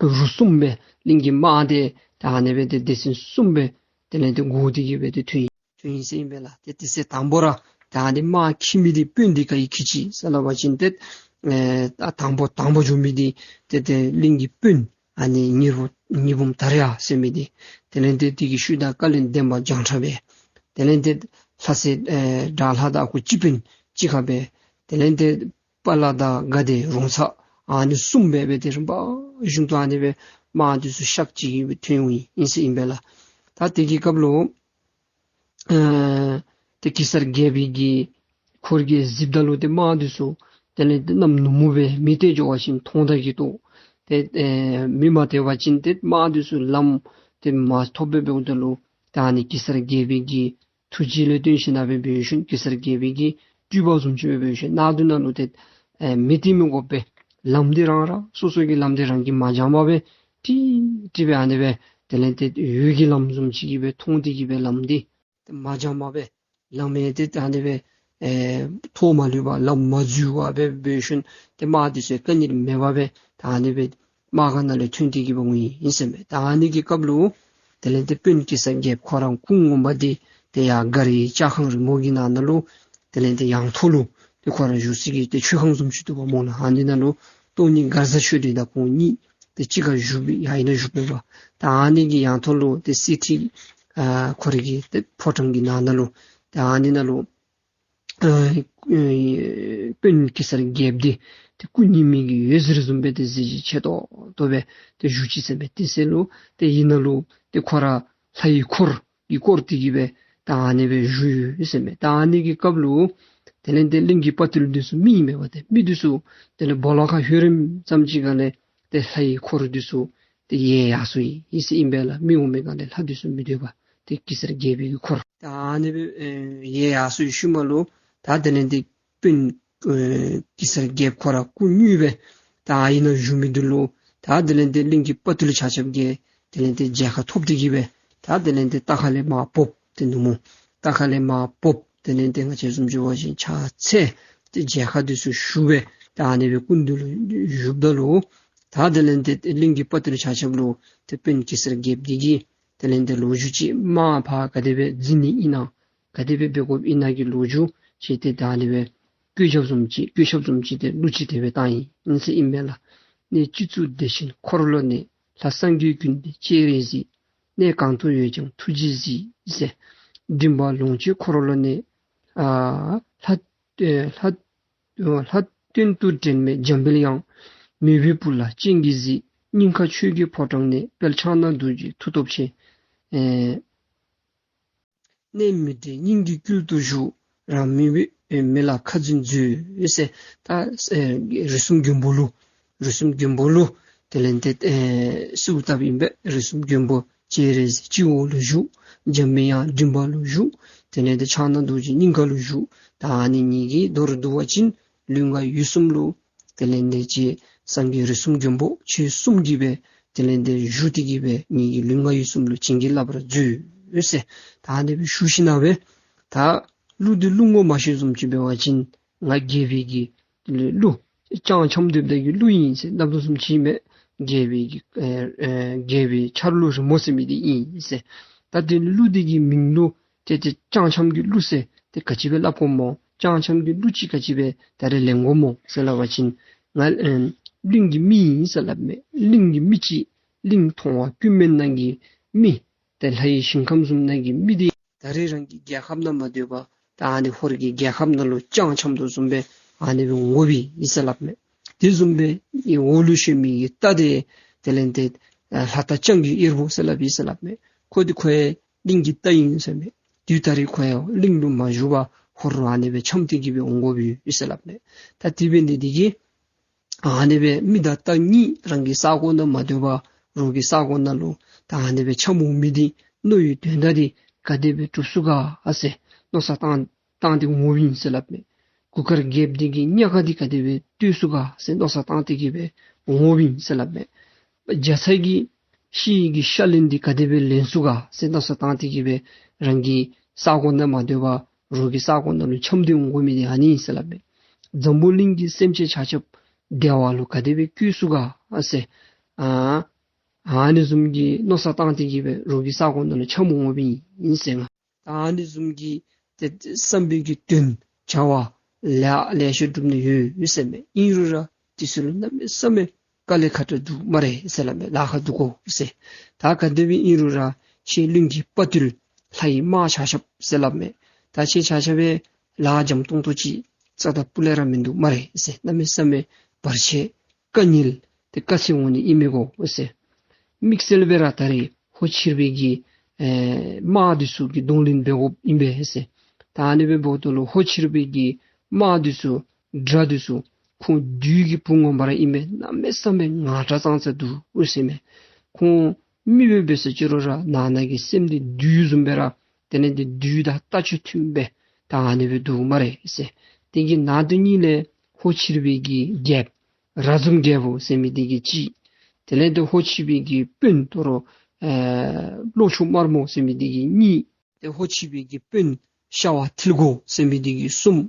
རུ་གསུམ་སྦེ་གླིང་གི་དམག་འདི་ད་ཨ་ནི་སྦེ་ཏེ་སྡེ་ཚན་གསུམ་སྦེ་དེ་ལས་ཏེ་བགོ་སྟེ་གི་སྦེ་ཏེ་ཐོན་ཡི། དོན་ཨིན་ཟེར་ཨིན་པས་ལགས། ཏེ་དེ་ཚེ་དང་པོ་ར་ད་ཨ་ནི་དམག་འཁྱིད་མི་འདི་དཔོན་འདི་ག་གིས་འཁྱིད་ཅི་ཟེར་སླབ་པ་ཅིན་ཏེ་ཨེ་ད་དང་པོ་དང་པོ་འགྱོ་མི་འདི་ཏེ་ཏེ་གླིང་གི་དཔོན་ཨ་ནི་ཉི་འབུམ་ཉི་འབུམ་དར་ཡག་ཟེར་མི་འདི། དེ་ལས་ཏེ་དེ་གི་ཤུལ་ད་བཀའ་བློན་འདན་མ་བྱང་ཁྲ་སྦེ། དེ་ལས་ཏེ་ལྷ་སྲས་ཨེ་དགྲ་ལྷ་དང་ཨ་ཁུ་སྤྱི་དཔོན་གཅིག་ཁར་སྦེ། དེ་ལས་ཏེ་དཔའ་ལ་དང་དགའ་བདེ་རོང་ཚ་ཨ་ནི་གསུམ་སྦེ་སྦེ་ཏེ་རིམ་པ་བཞིན་དུ་ཨ་ནི་སྦེ་དམག་འདི་ཚུ་ཤག་ཅིག་གིས་སྦེ་ཐོན་འོང་ཡི་ཨིན་ཟེར་ཨིན་པས་ལགས། ད་དེ་གི་སྐབས་ལུ་ཨེ་ཏེ་གེ་སར་རྒྱལ་པོའི་གི་འཁོར་གྱིས་གཟིགསཔ་ད་ལུ་ཏེ་དམག་འདི་ཚུ་དེ་ལས་ཏེ་གནམ་ནུབ་མོ་སྦེ་མེ་བཏེག་འགྱོ་བ་ཅིན་མཐོང་ད་གི་ཏོ། ཏེ་ཨེ་མེ་མ་བཏེག་པ་ཅིན་ཏེ་དམག་འདི་ཚུ་ལམ་ཏེ་མ་ཐོབ་སྦེ་འབདཝ་ད་ལུ་ད་ཨ་ནི་གེ་སར་རྒྱལ་པོའི་གི་ཐུགས་རྗེ་ལུ་བརྟེན་ཞིན་ན་སྦེ་འབད་ཞིན་གེ་སར་རྒྱལ་པོའི་གི་སྤྲུལ་པ་བཟུམ་ཅིག་སྦེ་འབད་ཞིན་ནང་དུ་ནང་ལུ་ཏེ་ཨེ་མེ་བཏེག་མི་དགོ་པའི་ལམ་འདི་རང་ར་སོ་སོ་གི་ལམ་འདི་རང་གིས་མ་འགྱངས་པར་སྦེ་ཀྲིག་ཀྲི་སྦེ་ཨ་ནི་སྦེ་དེ་ལས་ཏེ་འོད་ཀྱི་ལམ་བཟུམ་ཅིག་གིས་སྦེ་མཐོང་སྟེ་གིས་སྦེ་ལམ་འདི་ཏེ་མ་འགྱངས་པར་སྦེ་ལམ་ཡང་ཏེ་ད་ཨ་ནི་སྦེ་ཨེ་ཐོག་མ་ལུས་པར་ལམ་མ་འཛོལ་བར་སྦེ་འབད་ཞིན་ཏེ་དམག་འདི་ཚུ་དཀའ་ངལ་མེད་པར་སྦེ་ད་ཨ་ནི་སྦེ་དམག་སྒར་ནང་ལས་ཐོན་ཏེ་གིས་སྦེ་འོང་ཡི་ཨིན་ཟེར་མས། ད་ཨ་ནི་གི་སྐབས་ལུ་དེ་ལས་ཏེ་དཔོན་གེ་སར་རྒྱལཔོ་ཁོ་ར་སྐུ་ངོ་མ་འདི་ཏེ་ཡར་མགར་བའི་ལྕགས་ཁང་རིང་མོ་གི་ནང་ན་ལུ་དེ་ལས་ཏེ་ཡང་ཐོག་ལུ་ཏེ་ཁོ་ར་བཞུགས་ས་གི་ཏེ་མཆོད་ཁང་བཟུམ་ཅིག་འདུག་པ་སྨོ་ལགས། ཨ་ནི་ནང་ལུ་སྟོང་ཉིད་མགར་བཟའ་ཆོས་སྒྲོན་དང་ཁོང་གཉིས་ཏེ་གཅིག་ཁར་བཞུགས་པའི་ཡ་ཨིན་ན་བཞུགས་པས་པ། ད་ཨ་ནི་གི་ཡང་ཐོག་ལུ་ཏེ་གསེར་ཁྲི་ཨ་ཁོ་རའི་གི་ཏེ་ཕོ་བྲང་གི་ནང་ན་ལུ་ད་ཨ་ནི་ནང་ལུ་ཨ་ཨ་དཔོན་གེ་སར་རྒྱལཔོ་འདི་ཏེ་སྐུ་ཉིད་མི་གི་འོད་ཟེར་བཟུམ་སྦེ་ཏེ་གཟི་བརྗིད་ཆེ་ཏོག་ཏོ་སྦེ་ཏེ་བཞུགས་ཅི་ཟེར་མས། དེ་ཚེ་ལུ་ཏེ་ཨ་ནི་ནང་ལུ་ཏེ་ཁོ་ར་ལྷ་ཡི་འཁོར་གྱིས་བསྐོར་ཏེ་གིས་སྦེ་ད་ཨ་ནི་སྦེ་བཞུགས་ཡོད་ཟེར་མས། ད་ཨ་ནི་གི་སྐབས་ལུ་དེ་ལས་ཏེ་གླིང་གི་དཔའ་རྟུལ་འདི་ཚུ་མི་ཨིན་མས་པ། ཏེ་མི་འདི་ཚུ་དེ་ལས་སྦོ་ལོགས་ཁར་ལྷོད་རནམ་ཙམ་ཅིག་ཁ་ལས་ཏེ་ལྷ་ཡི་འཁོར་འདི་ཚུ་ཏེ་ཡལ་ཡར་སོ་ཡི་ཨིན་ཟེར་ཨིན་པས་ལགས། མི་འོང་མི་ག་ལས་ལྷ་འདི་ཚུ་མི་སྡོད་པར་ཏེ་གེ་སར་རྒྱལ་པོའི་གི་འཁོར་ད་ཨ་ནི་སྦེ་ཨེ་ཡལ་ཡར་སོ་ཡི་ཤུལ་མ་ལུ་ད་དེ་ལས་ཏེ་དཔོན་ཨེ་གེ་སར་རྒྱལཔོ་ཁོ་ར་སྐུ་དངོས་སྦེ་ད་ཨ་ནི་ནང་བཞུགས་མི་འདི་ལུ་ད་དེ་ལས་ཏེ་གླིང་གི་དཔའ་རྟུལ་ཆ་ཁྱབ་ཀྱིས་དེ་ལས་ཏེ་མཇལ་ཁ་ཐོབ་སྟེ་གིས་སྦེ་ད་དེ་ལས་ཏེ་རྟ་ཁ་ལས་མར་བབས་ཏེ་ནུབ་མོ་རྟ་ཁ་ལས་མར་བབས། དེ་ལས་ཏེ་ང་བཅས་བཟུམ་ཅིག་འབད་བ་ཅིན་ཕྱག་འཚལ་ཏེ་མཇལ་ཁ་འདི་ཚུ་ཞུ་སྦེ་ད་ཨ་ནི་སྦེ་སྐུ་མདུན་ལུ་བཞུགསཔ་ད་ལུ་ད་དེ་ལས་ཏེ་གླིང་གི་དཔའ་རྟུལ་ཆ་ཁྱབ་ལུ་ཏེ་དཔོན་གེ་སར་རྒྱལཔོ་འདི་གིས་དེ་ལས་ཏེ་ལོ་རྒྱུས་ཅིག་དམག་ཕར་ག་དེ་སྦེ་འཛིང་ནི་ཨིན་ན་ག་དེ་སྦེ་འབད་དགོཔ་ཨིན་ན་གི་ལོ་རྒྱུས་ཅིག་ཏེ་ད་ཨ་ནི་སྦེ་བཀོད་ཁྱབ་བཟུམ་ཅིག་བཀོད་ཁྱབ་བཟུམ་ཅིག་ཏེ་གླུ་ཅིག་དེ་སྦེ་བཏང་ཡི་ཨིན་ཟེར་ཨིན་པས་ལགས། གནས་སྤྱི་གཙུག་བདེ་ཆེན་འཁོར་ལོ་ནས། ལྷ་སངས་རྒྱས་ཀུན་འདུས་སྤྱན་རས་གཟིགས། གནས་གང་དུ་ཡོད་ཀྱང་ཐུགས་རྗེས་གཟིགས་ཟེར། མགྲིན་པ་ལོངས་སྤྱོད་འཁོར་ལོ་ནས། ཨ་ལྷ་ཨེ་ལྷ་ཨེ་ལྷ་སྟེང་དུ་འདྲེན་མེད་འཇམ་དཔལ་དབྱངས། མོས་པའི་བུ་ལ་སྤྱན་གྱིས་གཟིགས། སྙིང་ཁ་ཆོས་ཀྱི་ཕོ་བྲང་ནས། དཔལ་ཕྱག་ན་རྡོ་རྗེ་མཐུ་སྟོབས་ཆེ། ཨེ་གནས་མི་འདྲའི་སྙིང་གི་དཀྱིལ་དུ་བཞུགས། རང་མོས་པའི་ཨེ་མི་ལ་ཁ་འཛིན་མཛོད་ཟེར། ད་ཨེ་རིགས་གསུམ་མགོན་པོ་ལུ་རིགས་གསུམ་མགོན་པོ་ལུ་དེ་ལས་ཏེ་ཨེ་གསོལཝ་བཏབ་ཨིན་པས། རིགས་གསུམ་མགོན་པོ་སྤྱན་རས་གཟིགས་སྤྱི་བོ་ལུ་བཞུགས། འཇམ་དཔལ་དབྱངས་མགྲིན་པ་ལུ་བཞུགས། དེ་ལས་ཏེ་ཕྱག་ན་རྡོ་རྗེ་སྙིང་ག་ལུ་བཞུགས། ད་ཨ་ནི་གཉིས་ཀྱིས་མདོར་བསྡུ་བ་ཅིན་ལུས་ངག་ཡིད་གསུམ་ལུ་དེ་ལས་ཏེ་ཅིག་སངས་རྒྱས་རིགས་གསུམ་མགོན་པོ་ཁྱེད་གསུམ་གྱིས་སྦེ་དེ་ལས་ཏེ་བཞུགས་ཏེ་གིས་སྦེ་ངེ་གི་ལུས་ངག་ཡིད་གསུམ་ལུ་བྱིན་གྱིས་བརླབ་པར་མཛོད་ཟེར། ད་ཨ་ནི་སྦེ་ཞུ་ཞིན་ན་སྦེ་ད་གླུ་འདི་གླུ་ངོ་མ་ཤེས་བཟུམ་ཅིག་འབད་བ་ཅིན་ང་རྒྱལ་པོའི་གི་གླུ་ལྕང་འཁྱམ་སྡོདཔ་ད་གི་གླུ་ཨིན་ཟེར་སླབ་དོ་བཟུམ་ཅིག་མས། རྒྱལ་པོའི་གི་ཨེ་ཨེ་རྒྱལ་པོའི་ཆར་གླུ་རིང་མོ་ཟེར་མི་འདི་ཨིན་ཟེར། ད་དེ་གླུ་འདི་གི་མིང་ལུ་ཏེ་ཏེ་ལྕང་འཁྱམ་གྱི་གླུ་ཟེར་ཏེ་ག་ཅི་སྦེ་སླབ་དགོཔ་སྨོ། ལྕང་འཁྱམ་གྱི་གླུ་ཅིག་ག་ཅི་སྦེ་ད་རེས་ལེན་དགོཔ་སྨོ་ཟེར་སླབ་པ་ཅིན་ང་ཨེ་གླིང་གི་མི་ཨིན་ཟེར་སླབ་མས། གླིང་གི་མི་ཅིག་གླིང་མཐོང་བ་ཀུན་སྨན་ནང་གི་མི་ཏེ་ལྷ་ཡི་ཞིང་ཁམས་བཟུམ་ནང་གི་མི་འདི་ད་རེས་རང་གི་རྒྱལ་ཁབ་ནང་མ་སྡོད་པར་ད་ཨ་ནི་ཧོར་གྱི་རྒྱལ་ཁབ་ནང་ལུ་ལྕང་འཁྱམ་དོ་བཟུམ་སྦེ་ཨ་ནི་སྦེ་འོང་དགོཔ་ཨིན་ཟེར་སླབ་མས། དེ་བཟུམ་སྦེ་ཨེ་འོག་ལུ་ཤོར་མི་གི་རྟ་འདི་དེ་ལས་ཏེ་ཨ་ལྷ་རྟ་རྐྱང་གི་གཡེར་པོ་ཟེར་སླབ་ཨིན་ཟེར་སླབ་མས། ཁོ་འདི་ཁོ་ཡང་གླིང་གི་རྟ་ཨིན་ཟེར་མས། དུས་ད་རེས་ཁོ་ཡང་གླིང་ལུ་མ་བཞུགས་པར་ཧོར་ལུ་ཨ་ནི་སྦེ་འཁྱམས་ཏེ་གིས་སྦེ་འོང་དགོཔ་ཨིན་ཟེར་སླབ་མས། ད་དེ་འབད་ནི་འདི་གིས་ཨ་ནི་སྦེ་མི་དང་རྟ་གཉིས་རང་གི་ས་གོ་ནང་མ་སྡོད་པར་རོགས་ཀྱི་ས་གོ་ནང་ལུ་ད་ཨ་ནི་སྦེ་འཁྱམས་འོང་མི་འདི་མནོ་བའི་དོན་དག་འདི་ག་དེ་སྦེ་གྲུབ་ཚུགས་ག་ཟེར་མནོ་བསམ་བཏང་བཏང་སྟེ་འོངམ་ཨིན་ཟེར་སླབ་མས། གུར་དཀར་རྒྱལཔོ་འདི་གི་ཉག་ག་འདི་ག་དེ་སྦེ་བཏུལ་ཚུགས་ག་ཟེར་མནོ་བསམ་བཏང་སྟེ་གིས་སྦེ་འོངམ་ཨིན་ཟེར་སླབ་མས། རྒྱ་ཚ་གི་ཤི་གི་ཤ་ལན་འདི་ག་དེ་སྦེ་ལེན་ཚུགས་ག་ཟེར་མནོ་བསམ་བཏང་སྟེ་གིས་སྦེ་རང་གི་ས་གོ་ནང་མ་སྡོད་པར་རོགས་ཀྱི་ས་གོ་ནང་ལུ་འཁྱམས་ཏེ་འོང་དགོ་མི་འདི་ཨ་ནི་ཨིན་ཟེར་སླབ་མས། འཛམ་བུ་གླིང་གི་སེམས་ཅན་ཆ་ཁྱབ་བདེ་བ་ལུ་ག་དེ་སྦེ་བཀོད་ཚུགས་ག་ཟེར་ཨ་ཨ་ནི་བཟུམ་གྱི་མནོ་བསམ་བཏང་སྟེ་གིས་སྦེ་རོགས་ཀྱི་ས་གོ་ནང་ལུ་འཁྱམས་འོངམ་ཨིན་ཟེར་ང་ ད་ཨ་ནི་བཟུམ་གྱི་ཏེ་བསམ་པའི་གི་དོན་བྱ་བ་ལེ་ལེ་ཤ་སྒྲུབ་ནི་ཡོད་ཡོད་ཟེར་མས། ཨིན་རུང་ར་དེ་ཚུ་ལུ་གནམ་མེད་ས་མེད་དཀའ་ལས་ཁག་དྲགས་འདུག་སྨ་རེ་ཟེར་སླབ་མས། ལཱ་ཁག་འདུག་གོ་ཟེར། ད་ག་དེ་སྦེ་ཨིན་རུང་ར་ཁྱེད་གླིང་གི་དཔའ་བརྟུལ་ལྷ་ཡི་དམག་ཆ་ཁྱབ་ཟེར་སླབ་མས། ད་ཁྱེད་ཆ་ཁྱབ་སྦེ་ལཱ་འཇམ་ཏོང་ཏོ་ཅིག་རྩ་དང་སྤུ་ལས་ར་མིན་འདུག་སྨ་རེ་ཟེར། གནམ་མེད་ས་མེད་བར་ཆད་དཀའ་ངལ་ཏེ་དཀའ་ཚེགས་འོང་ནི་ཨིན་མས་གོ་ཟེར། དམིགས་བསལ་སྦེ་ར་ད་རེས་ཧོར་ཕྱི་རབས་ཀྱི་ཨེ་དམག་འདི་ཚུ་གི་གདོང་ལེན་འབད་དགོཔ་ཨིན་པས་ཟེར། ད་ཨ་ནི་སྦེ་འབདཝ་ད་ལུ་ཧོར་ཕྱི་རབས་ཀྱི་དམག་འདི་ཚུ་དགྲ་འདི་ཚུ་ཁོང་བདུད་ཀྱི་བུ་ངོ་མ་ར་ཨིན་པས། གནམ་མེད་ས་མེད་ངར་དྲགས་ཙང་ཙ་འདུག་ཟེར་མས། ཁོང་མི་སྦེ་འབད་ཟེར་ཅི་རུང་ར་ནང་ན་གི་སེམས་འདི་བདུད་བཟུམ་སྦེ་ར་དེ་ལས་འདི་བདུད་དང་རྟ་ཅོ་མཐུན་སྦེ་ད་ཨ་ནི་སྦེ་འདུག་སྨ་རེ་ཟེར། དེ་གི་ནང་དོན་ཉིད་ལས་ཧོར་ཕྱི་རབས་ཀྱི་རྒྱལཔོ་ར་འཛོམས་རྒྱལ་པོ་ཟེར་མི་འདི་གིས་གཅིག། དེ་ལས་འདི་ཧོར་ཕྱི་རབས་ཀྱི་དཔོན་དོ་རུང་ཨེ་ལོ་ཆུང་དམར་མོ་ཟེར་མི་འདི་གིས་གཉིས། ཏེ་ཧོར་ཕྱི་རབས་ཀྱི་དཔོན་ཤ་བ་ཐིལ་གོ་ཟེར་མི་འདི་གིས་གསུམ།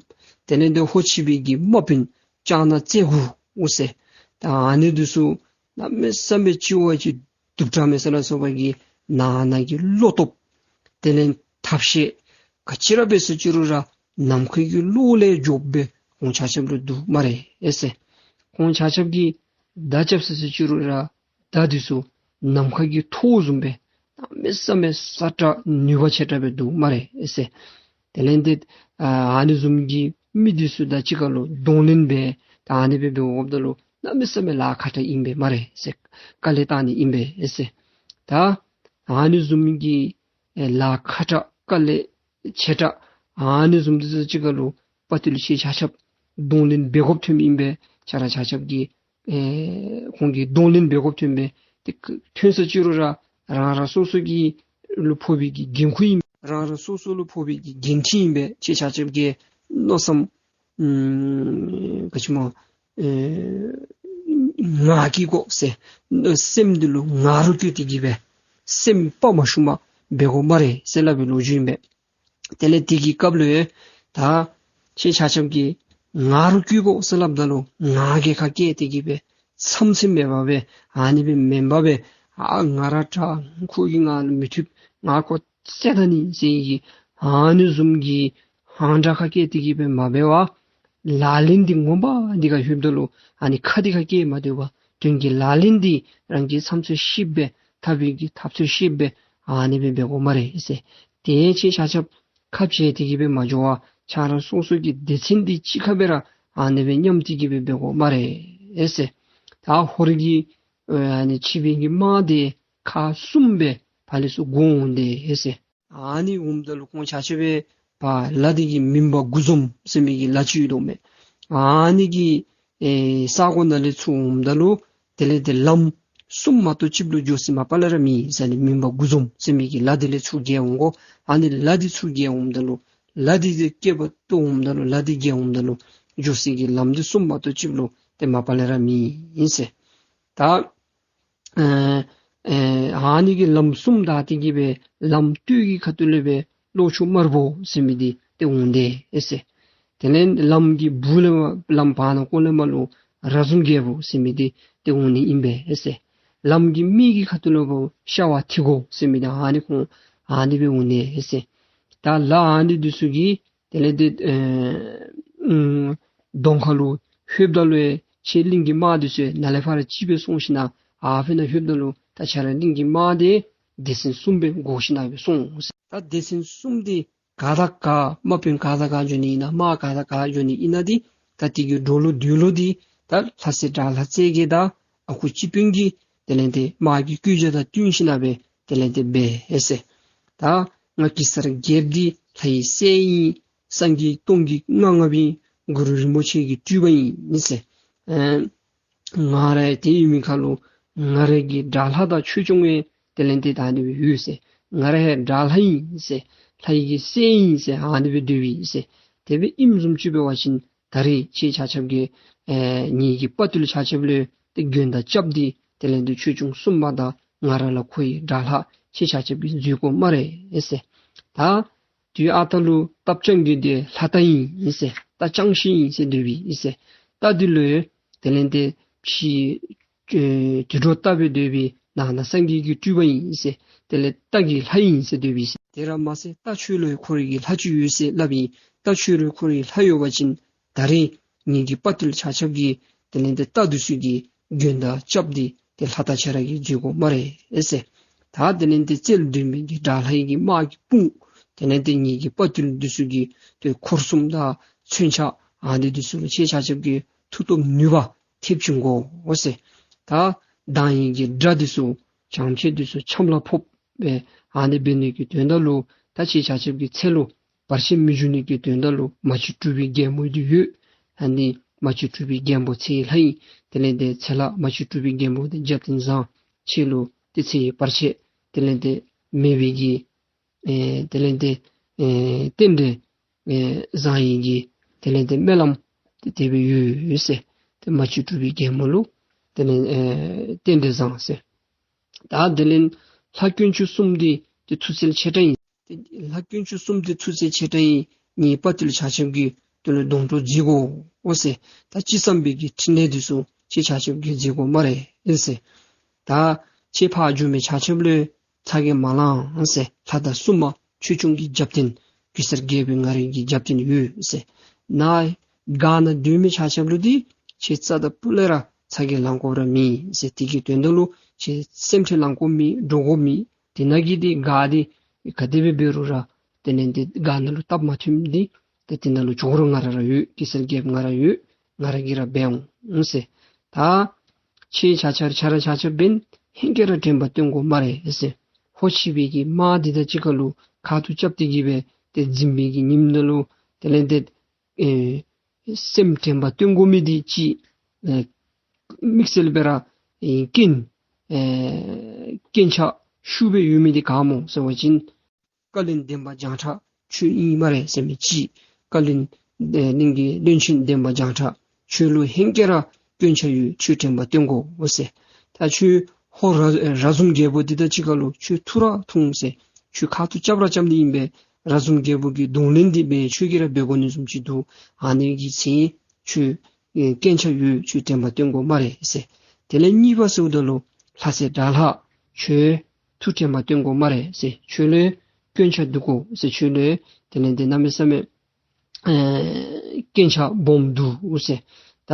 དེ་ལས་འདི་ཧོར་ཕྱི་རབས་ཀྱི་དམག་དཔོན་ལྕང་ནག་རྩེ་དགུ་འོ་ཟེར། ད་ཨ་ནི་འདི་ཚུ་གནམ་མེད་ས་མེད་ཅིག་བ་ཅིག་སྡུག་དྲགས་མས་ཟེར་ལ་སོགས་པ་གི་ནང་ན་གི་བློ་སྟོབས་དེ་ལས་ཐབས་ཤེས་ག་ཅི་ར་འབད་ཟེར་ཅི་རུང་ར་ནམ་མཁའ་གི་གློག་ལས་མགྱོགས་སྦེ་ཁོང་ཆ་ཁྱབ་ལུ་འདུག་སྨ་རེ་ཟེར། ཁོང་ཆ་ཁྱབ་ཀྱིས་མདའ་རྐྱབ་ཟེར་ཟེར་ཅི་རུང་ར་མདའ་འདི་ཚུ་ནམ་མཁའ་གི་ཐོག་བཟུམ་སྦེ་གནམ་མེད་ས་མེད་སྲ་ཀྲག་ནུས་པ་ཆེ་དྲགས་སྦེ་འདུག་སྨ་རེ་ཟེར། དེ་ལས་འདི་ཨ་ཨ་ནི་བཟུམ་གྱི་མི་འདི་ཚུ་དང་གཅིག་ཁར་ལུ་གདོང་ལེན་འབད་ད་ཨ་ནི་སྦེ་འབདཝ་ད་ལུ་གནམ་མེད་ས་མེད་ལཱ་ཁག་དྲགས་ཨིན་པས་སྨ་རེ་ཟེར། དཀའ་ལས་བཏང་ནི་ཨིན་པས་ཟེར། ད་ཨ་ནི་བཟུམ་གྱི་ཨེ་ལཱ་ཁག་དྲགས་དཀའ་ལས་ཆེ་དྲགས་ཨ་ནི་བཟུམ་འདི་ཚུ་གཅིག་ཁར་ལུ་དཔའ་བརྟུལ་ཁྱེད་ཆ་ཁྱབ་གདོང་ལེན་འབད་དགོཔ་ཐོནམ་ཨིན་པས། ཁྱེད་ར་ཆ་ཁྱབ་ཀྱིས་ཨེ་ཁོང་གི་གདོང་ལེན་འབད་དགོཔ་ཐོན་པས། ཏེ་ཐོན་ཟེར་ཅི་རུང་ར་རང་རང་སོ་སོ་གི་ལུ་ཕོག་པའི་གི་འགན་ཁུར་ཨིན། རང་རང་སོ་སོ་ལུ་ཕོག་པའི་གི་འགན་འཁྲི་ཨིན་པས། ཁྱེད་ཆ་ཁྱབ་ཀྱིས་མནོ་བསམ་ཨམ་ག་ཅི་སྨོ་ཨེ་ངར་སྐྱེད་དགོ་ཟེར་སེམས་འདི་ལུ་ངར་རུ་བསྐྱེད་དེ་གི་སྦེ་སེམས་དཔའ་མ་ཤོང་པར་འབད་དགོ་སྨ་རེ་ཟེར་སླབ་པའི་ལོ་རྒྱུས་ཨིན་པས། དེ་ལས་དེ་གི་སྐབས་ལུ་ད་ཁྱེད་ཆ་ཁྱབ་ཀྱིས་ངར་རུ་བསྐྱེད་དགོ་ཟེར་སླབ་ད་ལུ་ངར་གྱིས་ཁ་སྐད་དེ་གི་སྦེ་མཚམས་ཚད་མེད་པ་སྦེ་ཨ་ནི་སྦེ་མེན་པར་སྦེ་ཨ་ང་ར་དྲག་ཁོ་གིས་ང་ལུ་མི་ཐུབ་ང་ཁོ་རྩོད་ད་ནི་ཟེར་གྱི་ཨ་ནི་བཟུམ་གྱི་ཧང་སྒྲ་ཁ་སྐད་དེ་གི་སྦེ་མ་འབད་བར་ལག་ལེན་འདི་ངོ་མ་འདི་ཁར་ལྷོདཔ་ད་ལུ་ཨ་ནི་ཁ་འདི་ཁ་སྐད་མ་སྡོད་པར་དོན་གྱི་ལག་ལེན་འདི་རང་གིས་མཚམས་ཚོད་ཤེསཔ་སྦེ་འཐབ་པའི་གི་འཐབ་ཚོད་ཤེསཔ་སྦེ་ཨ་ནི་སྦེ་འབད་དགོ་སྨ་རེ་ཟེར། ཏེ་ཁྱེད་ཆ་ཁྱབ་ཁ་འབྱལ་ཏེ་གི་སྦེ་མ་འགྱོ་བར་ཁྱེད་རང་སོ་སོ་གི་སྡེ་ཚན་འདི་གཅིག་ཁར་སྦེ་ར་ཨ་ནི་སྦེ་མཉམ་སྟེ་གི་སྦེ་འབད་དགོ་སྨ་རེ་ཟེར། ད་ཧོར་གྱི་ཨ་ནི་ཕྱི་པའི་གི་དམག་དེ་ཁག་གསུམ་སྦེ་ཕར་ལས་ཚུར་བསྒོར་འོང་དེས་ཟེར། ཨ་ནི་འོངམ་ད་ལུ་ཁོང་ཆ་ཁྱབ་སྦེ་ཕར་ལ་དེ་གི་མུན་པ་དགུ་འཛོམས་ཟེར་མི་གི་ལ་ཅིག་ཡོད་དོ་མས། ཨ་ནི་གི་ཨེ་ས་གོ་ནང་ལས་ཚུར་འོངམ་ད་ལུ་དེ་ལས་དེ་ལམ་གསུམ་མ་གཏོགས་གཅིག་ལུ་འགྱོ་ས་མ་པ་ལས་ར་མེད་ཟེར། ཨ་ནི་མུན་པ་དགུ་འཛོམས་ཟེར་མི་གི་ལ་དེ་ལས་ཚུར་བརྒལ་འོང་དགོ། ཨ་ནི་ལ་དེ་ཚུར་བརྒལ་འོངམ་ད་ལུ་ལ་དེ་དེ་སྐེད་པ་གཏོར་འོངམ་ད་ལུ་ལ་དེ་བརྒལ་འོངམ་ད་ལུ་འགྱོ་ས་གི་ལམ་དེ་གསུམ་མ་གཏོགས་གཅིག་ལུ་དེ་མ་པ་ལས་ར་མེད་ཟེར། ད་ཨེ་ཨེ་ཨ་ནི་གི་ལམ་གསུམ་བདའ་སྟེ་གི་སྦེ་ལམ་སྟོད་ཀྱི་ཁ་ཐུག་ལས་སྦེ་ལོ་ཆུང་དམར་པོ་ཟེར་མི་འདི་ཏེ་འོང་དེས་ཟེར། དེ་ལས་ལམ་གྱི་སྦུག་ལས་མར་ལམ་བར་ན་ཀོ་ལས་མར་ལུ་ར་འཛོམས་རྒྱལ་པོ་ཟེར་མི་འདི་ཏེ་འོང་ནི་ཨིན་པས་ཟེར། ལམ་གྱི་སྨད་ཀྱི་ཁ་ཐུག་ལས་སྦེ་ཤ་བ་ཐིལ་གོ་ཟེར་མི་འདི་ཨ་ནི་ཁོང་ཨ་ནི་སྦེ་འོང་ནི་ཨིན་ཟེར། ད་ལ་ཨ་ནི་འདི་ཚུ་གིས་དེ་ལས་དེ་ཨེ་ཨུམ་གདོང་ཁ་ལུ་ལྷོདཔ་ད་ལུ་ཨེ་ཁྱེད་གླིང་གི་དམག་འདི་ཚུ་ནཱ་ལས་ཕར་ཅིག་སྦེ་སོང་ཞིནམ་ཨ་ཕི་ན་ལྷོདཔ་ད་ལུ་ད་ཁྱེད་ར་གླིང་གི་དམག་དེ་སྡེ་ཚན་གསུམ་སྦེ་བསྒོར་ཞིནམ་སྦེ་སོང་ཟེར། ད་སྡེ་ཚན་གསུམ་འདི་ག་དང་ག་དམག་དཔོན་ག་དང་ག་འགྱོ་ནི་ཨིན་ན་དམག་ག་དང་ག་འགྱོ་ནི་ཨིན་ན་འདི་ད་དེ་གི་འགྲོ་ལུགས་སྡོད་ལུགས་འདི་ད་ལྷ་སྲས་དགྲ་ལྷ་རྩེ་རྒྱལ་དང་ཨ་ཁུ་སྤྱི་དཔོན་གྱིས་དེ་ལས་དེ་དམག་གི་བཀོད་རྒྱ་དང་བསྟུན་ཞིནམ་སྦེ་དེ་ལས་དེ་འབད་ཟེར། ད་ང་གེ་སར་རྒྱལཔོ་འདི་ལྷ་ཡི་སྲས་ཨིན། སངས་རྒྱས་སྟོང་གི་མངའ་འབངས་ཨིན། གུ་རུ་རིན་པོ་ཆེ་གི་སྤྲུལ་པ་ཨིན་ཟེར། ཨེ་ང་ར་དེ་ཡོད་མི་ཁ་ལུ་ང་ར་གི་དགྲ་ལྷ་དང་ཆོས་སྐྱོང་ཨེ་དེ་ལས་དེ་ད་ཨ་ནི་སྦེ་ཡོད་ཟེར། ང་ར་ཧེ་དགྲ་ལྷ་ཨིན་ཟེར། ལྷ་ཡི་གི་སྲས་ཨིན་ཟེར། ཨ་ནི་སྦེ་སྡོད་པའི་ཟེར། དེ་སྦེ་ཨིནམ་བཟུམ་ཅིག་འབད་བ་ཅིན་ད་རེས་ཁྱེད་ཆ་ཁྱབ་ཀྱིས་ཨེ་ངེ་གི་དཔའ་བརྟུལ་ཆ་ཁྱབ་ལུ་ཏེ་མགོན་དང་སྐྱབས་འདི་དེ་ལས་དེ་ཆོས་སྐྱོང་སྲུང་མ་དང་ང་ར་ལ་ཁོ་ཡི་དགྲ་ལྷ་ཁྱེད་ཆ་ཁྱབ་ཀྱིས་འཛོལ་དགོ་སྨ་རེ་ཟེར། ད་དུས་ཨ་རྟག་ལུ་སྟབས་ཅང་གི་དེ་ལྷ་རྟ་ཨིན་ཟེར། རྟ་ཅང་ཤེས་ཨིན་ཟེར་སྡོད་པའི་ཟེར། རྟ་འདི་ལུ་དེ་ལས་དེ་ཕྱི་ཨེ་དུད་འགྲོ་ལྟ་བུ་སྡོད་པའི་ནང་ན་སངས་རྒྱས་ཀྱི་སྤྲུལ་པ་ཨིན་ཟེར། དེ་ལས་རྟ་གི་ལྷ་ཨིན་ཟེར་སྡོད་པས་ཟེར། དེ་ར་མ་ཚད་རྟ་ཁྱོད་ལུ་ཁོ་རའི་གི་ལྷ་ཅིག་ཡོད་ཟེར་སླབ་ཨིན། རྟ་ཁྱོད་ལུ་ཁོ་རའི་ལྷ་ཡོད་པ་ཅིན་ད་རིས་ངེ་གི་དཔའ་བརྟུལ་ཆ་ཁྱབ་ཀྱིས་དེ་ལས་ཏེ་རྟ་འདི་ཚུ་གི་མགོན་དང་སྐྱབས་འདི་ཏེ་ལྷ་དང་ཁྱོད་ར་གིས་མཛད་དགོ་སྨ་རེ་ཟེར། ད་དེ་ལས་ཏེ་རྩལ་འདོན་མི་གི་དགྲ་ལྷ་ཡི་གི་དམག་གི་དཔུང་དེ་ལས་ཏེ་ངེ་གི་དཔའ་བརྟུལ་འདི་ཚུ་གི་ཏེ་འཁོར་གསུམ་དང་མཚོན་ཆ་ཨ་ནི་འདི་ཚུ་ལུ་ཁྱེད་ཆ་ཁྱབ་ཀྱི་མཐུ་སྟོབས་ནུས་པ་ཐེབས་བྱུང་དགོ་ཟེར། ད་མདང་ཡི་གི་དགྲ་འདི་ཚུ་བྱང་ཆེ་འདི་ཚུ་ཆམ་ལ་ཕོག་པའི་ཨ་ནི་འབད་ནི་གི་དོན་དག་ལུ་ད་ཁྱེད་ཆ་ཁྱབ་ཀྱི་ཚེ་ལུ་བར་ཆད་མི་འབྱུང་ནི་གི་དོན་དག་ལུ་མ་གཅིག་གྲུབ་པའི་རྒྱལ་མོ་འདི་ཡོད། ཨ་ནི་མ་གཅིག་གྲུབ་པའི་རྒྱལ་མོ་ཚེ་ཡི་ལྷ་ཨིན། དེ་ལས་ཏེ་ཚེ་ལྷ་མ་གཅིག་གྲུབ་པའི་རྒྱལ་མོ་འདི་རྒྱབ་རྟེན་བཟང་། ཁྱེད་ལུ་ཏེ་ཚེ་ཡི་བར་ཆད་དེ་ལས་ཏེ་མེད་པའི་གི་ཨེ་དེ་ལས་ཏེ་ཨེ་རྟེན་འབྲེལ་ཨེ་བཟང་ཡི་གི་དེ་ལས་ཏེ་སྨོན་ལམ་ཏེ་དེ་སྦེ་ཡོད་ཟེར། ཏེ་མ་གཅིག་གྲུབ་པའི་རྒྱལ་མོ་ལུ་དེ་ལས་ཨེ་རྟེན་འབྲེལ་བཟང་ཟེར། ད་དེ་ལས་ལྷ་དཀོན་མཆོག་གསུམ་འདི་ཏེ་མཐུ་རྩལ་ཆེ་དྲགས་ཨིན། ཏེ་ལྷ་དཀོན་མཆོག་གསུམ་འདི་མཐུ་རྩལ་ཆེ་དྲགས་ཨིན། ངེའི་དཔའ་བརྟུལ་ཆ་ཁྱབ་ཀྱིས་དེ་ལུ་སྡོང་གྲོགས་མཛད་དགོ་ཟེར། ད་ཅི་བསམ་པའི་གི་ཕྲིན་ལས་འདི་ཚུ་ཁྱེད་ཆ་ཁྱབ་ཀྱིས་མཛད་དགོ་སྨ་རེ་ཟེར། ད་ཁྱེད་ཕར་འགྱོ་མི་ཆ་ཁྱབ་ལུ་ཚ་གྱང་མ་ལང་ཟེར། ལྷ་དང་སྲུང་མ་ཆོས་སྐྱོང་གི་རྒྱབ་རྟེན་གེ་སར་རྒྱལ་པོ་ང་རའི་གི་རྒྱབ་རྟེན་ཡོད་ཟེར། ནཱ་སྒར་ནང་སྡོད་མི་ཆ་ཁྱབ་ལུ་འདི་ཁྱེད་རྩ་དང་སྤུ་ལས་ར་ཚ་གྱང་ལང་དགོཔ་ར་མེད་ཟེར། དེ་གི་དོན་དག་ལུ་ཁྱེད་སེམས་ཁྲལ་ལང་དགོཔ་མེད། འདྲོག་དགོཔ་མེད། དེ་ནང་གི་འདི་སྒར་འདི་ག་དེ་སྦེ་འབད་རུང་ར་དེ་ལས་ཏེ་སྒར་ནང་ལུ་སྟབས་མ་བདེཝ་འདི་ཏེ་དེ་ནང་ལུ་ཇོ་རུ་ང་ར་ར་ཡོད། གེ་སར་རྒྱལཔོ་ང་ར་ཡོད། ང་ར་གིས་ར་འབད་འོང་ཟེར། ད་ཁྱེད་ཆ་ཁྱབ་ཆ་ར་ཆ་ཁྱབ་འབདན་ཧེང་སྐལ་ར་དྲན་པ་བསྟེན་དགོ་སྨ་རེ་ཟེར། ཧོར་ཕྱི་པའི་གི་དམག་འདི་དང་གཅིག་ཁར་ལུ་ཁ་ཐུག་རྐྱབ་སྟེ་གི་སྦེ་ཏེ་འཛིང་པའི་གི་ཉིནམ་ནང་ལུ་དེ་ལས་ཏེ་ཨེ་སེམས་དྲན་པ་བསྟེན་དགོ་མི་འདི་ཅིག་ཨེ་དམིགས་བསལ་སྦེ་ར་ཨེ་རྐྱེན་ཨེ་རྐྱེན་ཆག་ཤུགས་སྦེ་ཡོད་མི་འདི་ག་སྨོ་ཟེར་བ་ཅིན་བཀའ་བློན་འདན་མ་བྱང་ཁྲ་ཁྱོད་ཨིན་སྨ་རེ་ཟེར་མི་ཅིག། བཀའ་བློན་ཨེ་གླིང་གི་བློན་ཆེན་འདན་མ་བྱང་ཁྲ་ཁྱོད་ལུ་ཧེང་སྐལ་ར་སྐྱོན་ཆ་ཡོད། ཁྱོད་དྲན་པ་བསྟེན་དགོ་ཟེར། ད་ཁྱོད་ཧོར་ར་ར་ཟུམ་རྒྱལ་པོ་འདི་དང་གཅིག་ཁར་ལུ་ཁྱོད་ཐུག་ར་ཐུག་འོང་ཟེར། ཁྱོད་ཁ་ཐུག་རྐྱབ་ར་རྐྱབ་ནི་ཨིན་པས། ར་ཟུམ་རྒྱལ་པོ་གི་གདོང་ལེན་འདི་སྦེ་ཁྱོད་ཀྱིས་ར་འབད་དགོ་ནི་བཟུམ་ཅིག་འདུག། ཨ་ནི་གི་ཚེ་ཁྱོད་ཨེ་སྐྱོན་ཆ་ཡོད། ཁྱོད་དྲན་པ་བསྟེན་དགོ་སྨ་རེ་ཟེར། དེ་ལས་གཉིས་པ་ཟེརཝ་ད་ལུ་ལྷ་སྲས་དགྲ་ལྷ་ཁྱོད་ཐུགས་དྲན་པ་བསྟེན་དགོ་སྨ་རེ་ཟེར། ཁྱོད་ལུ་སྐྱོན་ཆ་འདུག་གོ་ཟེར། ཁྱོད་ལུ་དེ་ལས་ཏེ་གནམ་མེད་ས་མེད་ཨེ་སྐྱོན་ཆ་སྦོམ་འདུག་ཟེར། ད་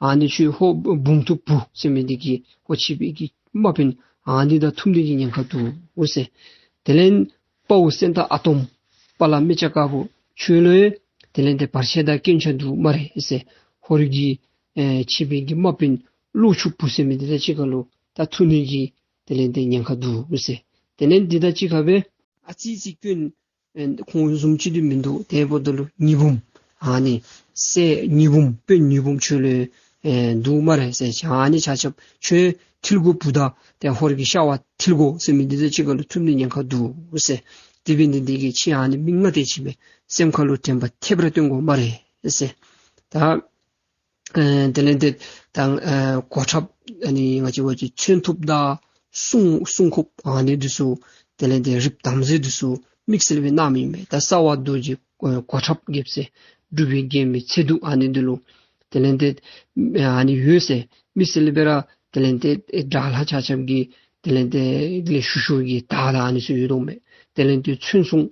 ཨ་ནི་ཁྱོད་ཧོར་འབུམ་ཐུབ་བུ་ཟེར་མི་འདི་གིས་ཧོར་ཕྱི་པའི་གི་དམག་དཔོན་ཨ་ནི་དང་འཐུམ་ནི་གི་ཉེན་ཁ་འདུག་ཟེར། དེ་ལས་དཔའ་བོ་སེང་སྟག་ཨ་དོམ་དཔའ་ལ་མི་ལྕགས་དཀར་པོ་ཁྱོད་ལུ་དེ་ལས་ཏེ་བར་ཆད་དང་སྐྱོན་ཆ་འདུག་སྨ་རེ་ཟེར། ཧོར་གྱི་ཨེ་ཕྱི་པའི་གི་དམག་དཔོན་གློག་ཆུང་བུ་ཟེར་མི་འདི་དང་གཅིག་ཁར་ལུ་ད་ཐུག་ནི་གི་དེ་ལས་ཏེ་ཉེན་ཁ་འདུག་ཟེར། དེ་ལས་འདི་དང་གཅིག་ཁར་སྦེ་ཨ་ཙི་ཅིག་སྐྱོན་ཨེ་ཁོང་བཟུམ་ཅིག་འདི་མིན་འདུག། དེ་འབདཝ་ད་ལུ་ཉི་འབུམ་ཨ་ནི་སྲས་ཉི་འབུམ་དཔོན་ཉི་འབུམ་ཁྱོད་ལུ་ཨེ་འདུག་སྨ་རེ་ཟེར། ཨ་ནི་ཆ་ཁྱབ་ཁྱོད་ཐིལ་གོ་བུ་དང་ཏེ་ཧོར་གྱི་ཤ་བ་ཐིལ་གོ་ཟེར་མི་འདི་དང་གཅིག་ཁར་ལུ་ཐུག་ནི་ཉེན་ཁ་འདུག་ཟེར། དེ་འབད་ནི་འདི་གིས་ཁྱེད་ཨ་ནི་མི་ང་དེ་ཅིག་སྦེ་སེམས་ཁར་ལུ་དྲན་པ་ཐེབས་ར་བསྟེན་དགོ་སྨ་རེ་ཟེར། ད་ཨེ་དེ་ལས་ཏེ་ད་ཨེ་གོ་ཁྲབ་ཨ་ནི་ང་བཅས་འབད་བ་ཅིན་མཚོན་ཐུབ་དང་སྲུང་སྲུང་སྐྱོབ་ཨ་ནི་འདི་ཚུ་དེ་ལས་ཏེ་རིགས་དམ་རྫས་འདི་ཚུ་དམིགས་བསལ་སྦེ་གནང་མི་ཨིན་པས། ད་རྩ་བ་རྡོ་རྗེ་ཨེ་གོ་ཁྲབ་རྒྱབ་ཟེར། འབྲུག་པའི་རྒྱལ་མོའི་ཚེ་གདུང་ཨ་ནི་འདི་ལུ་དེ་ལས་ཏེ་ཨ་ནི་ཡོད་ཟེར། དམིགས་བསལ་སྦེ་ར་དེ་ལས་ཏེ་དགྲ་ལྷ་ཆ་ཁྱབ་ཀྱི་དེ་ལས་ཏེ་ལས་ཤུགས་ཤུགས་ཀྱི་དར་དང་ཨ་ནི་ཚུ་ཡོད་དོ་མས། དེ་ལས་ཏེ་མཚོན་སྲུང་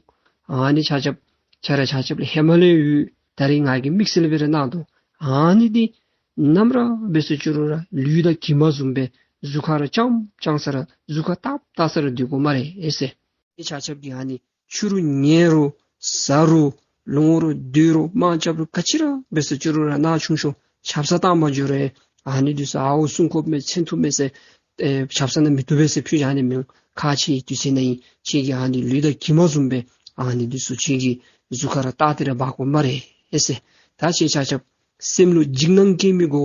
ཨ་ནི་ཆ་ཁྱབ་ཆ་ར་ཆ་ཁྱབ་ལུ་ཧེ་མ་ལས་ཡོད། ད་རིས་ང་གིས་དམིགས་བསལ་སྦེ་ར་གནང་དོ། ཨ་ནི་འདི་ནམ་ར་འབད་ས་ཅི་རུང་ར་ལུས་དང་གྱིབ་མ་བཟུམ་སྦེ་གཟུགས་ཁར་རྐྱངམ་རྐྱང་ས་ར་གཟུགས་ཁར་བཏགས་བཏགས་ས་ར་སྡོད་དགོ་སྨ་རེ་ཟེར། ཨེ་ཆ་ཁྱབ་ཀྱིས་ཨ་ནི་ཆུ་རུ་ཉལ་རུང་ཟ་རུང་ལོང་རུང་སྡོད་རུང་དམག་རྐྱབ་རུང་ག་ཅི་ར་འབད་ས་ཅི་རུང་ར་ནང་ཆུང་ཤོས་ཆབ་གསང་བཏང་མ་འགྱོ་རུང་ཨ་ནི་འདི་ཚུ་ཨརཝ་སྲུང་སྐྱོབ་མས་མཚོན་ཐུབ་མས་ཟེར་ཨེ་ཆབ་གསང་ནང་མི་བཏུབ་པས་ཟེར་ཕུལ་བཞག་ནི་མེན། ཁ་ཆེ་དུས་ཚོད་ནང་ཨིན། ཁྱེད་ཀྱིས་ཨ་ནི་ལུས་དང་གྱིབ་མ་བཟུམ་སྦེ་ཨ་ནི་འདི་ཚུ་ཁྱེད་ཀྱི་གཟུགས་ཁར་ར་བཏགས་ཏེ་ར་འབག་དགོ་སྨ་རེ་ཨེ་ཟེར། ད་ཁྱེད་ཆ་ཁྱབ་སེམས་ལུ་འཇིགས་སྣང་སྐྱེ་མི་དགོ།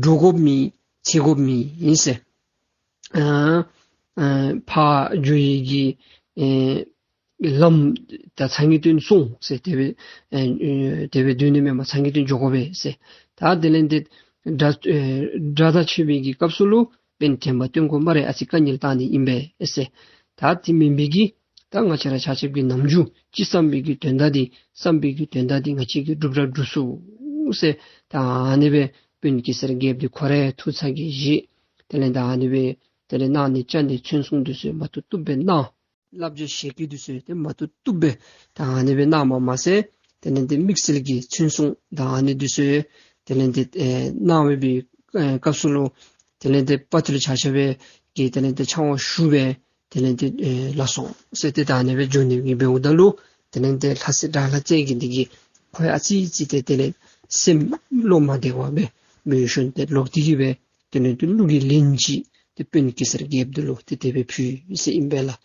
འདྲོག་དགོཔ་མེད། ཚེར་དགོཔ་མེད་ཨིན་ཟེར། ཨ་ཨ་ཕར་འགྱོ་ཡི་གི་ཨེ་ལམ་ད་ཚ་ངེས་བཏོན་སོང་ཟེར། དེ་སྦེ་ཨེ་དེ་སྦེ་སྡོད་ནི་མེན་པར་ཚ་ངེས་བཏོན་འགྱོ་དགོ་པས་ཟེར། ད་དེ་ལས་ཏེ་དགྲ་ཨེ་དགྲ་དང་ཕྱད་པའི་གི་སྐབས་སུ་ལུ་དཔེར་ན་དྲན་པ་བསྟེན་དགོ་སྨ་རེ། ཨ་ཙི་དཀའ་ངལ་བཏང་ནི་ཨིན་པས་ཟེར། ད་དེ་མེན་པའི་གི་ད་ང་བཅས་ར་ཆ་ཁྱབ་ཀྱིས་ནམ་རྒྱུན་ཅིག་བསམ་པའི་གི་དོན་དག་འདི་བསམ་པའི་གི་དོན་དག་འདི་ང་བཅས་ཀྱིས་འགྲུབ་ར་འགྲུབ་ཚུགས་ཟེར། ད་ཨ་ནི་སྦེ་དཔོན་གེ་སར་རྒྱལཔོ་འདི་ཁོ་རའི་ཐུགས་ཚ་གྱང་བཞེས། དེ་ལས་ད་ཨ་ནི་སྦེ་ དེ་ལས་གནང་ནི་བཅའ་ནི་མཚན་སྲུང་འདི་ཚུ་མ་བཏུབ་བཏུབ་སྦེ་གནང་། བསླབ་བྱ་ཞལ་བཀོད་འདི་ཚུ་ཏེ་མ་བཏུབ་བཏུབ་སྦེ་ད་ཨ་ནི་སྦེ་གནངམ་མ་ཚད་དེ་ལས་ཏེ་དམིགས་བསལ་གྱི་མཚན་སྲུང་ད་ཨ་ནི་འདི་ཚུ་དེ་ལས་ཏེ་ཨེ་གནང་བའི་སྐབས་སུ་ལུ་དེ་ལས་ཏེ་དཔའ་ཐུལ་ཆ་ཁྱབ་ཀྱིས་དེ་ལས་ཏེ་ཕྱག་དབང་ཞུ་སྦེ་དེ་ལས་ཏེ་ཨེ་ལགས་སོ་ཟེར་ཏེ་ད་ཨ་ནི་སྦེ་འགྱོ་ནི་གི་འབདཝ་ད་ལུ་དེ་ལས་ཏེ་ལྷ་སྲས་དགྲ་ལྷ་རྩེ་རྒྱལ་འདི་གིས་ཁོ་ཡང་ཨ་ཙི་ཙི་ཏེ་དེ་ལས་སེམས་བློ་མ་བདེ་བ་སྦེ་འབད་ཞིནམ་ཏེ་ལོག་སྟེ་གི་སྦེ་དེ་ལས་ཏེ་གླུ་གི་ལན་ཅིག་ཏེ་དཔོན་གེ་སར་རྒྱལཔོ་འདི་ལུ་ཏེ་དེ་སྦེ་ཕུལ་ཡི་ཟེར་ཨིན་པས་ལགས།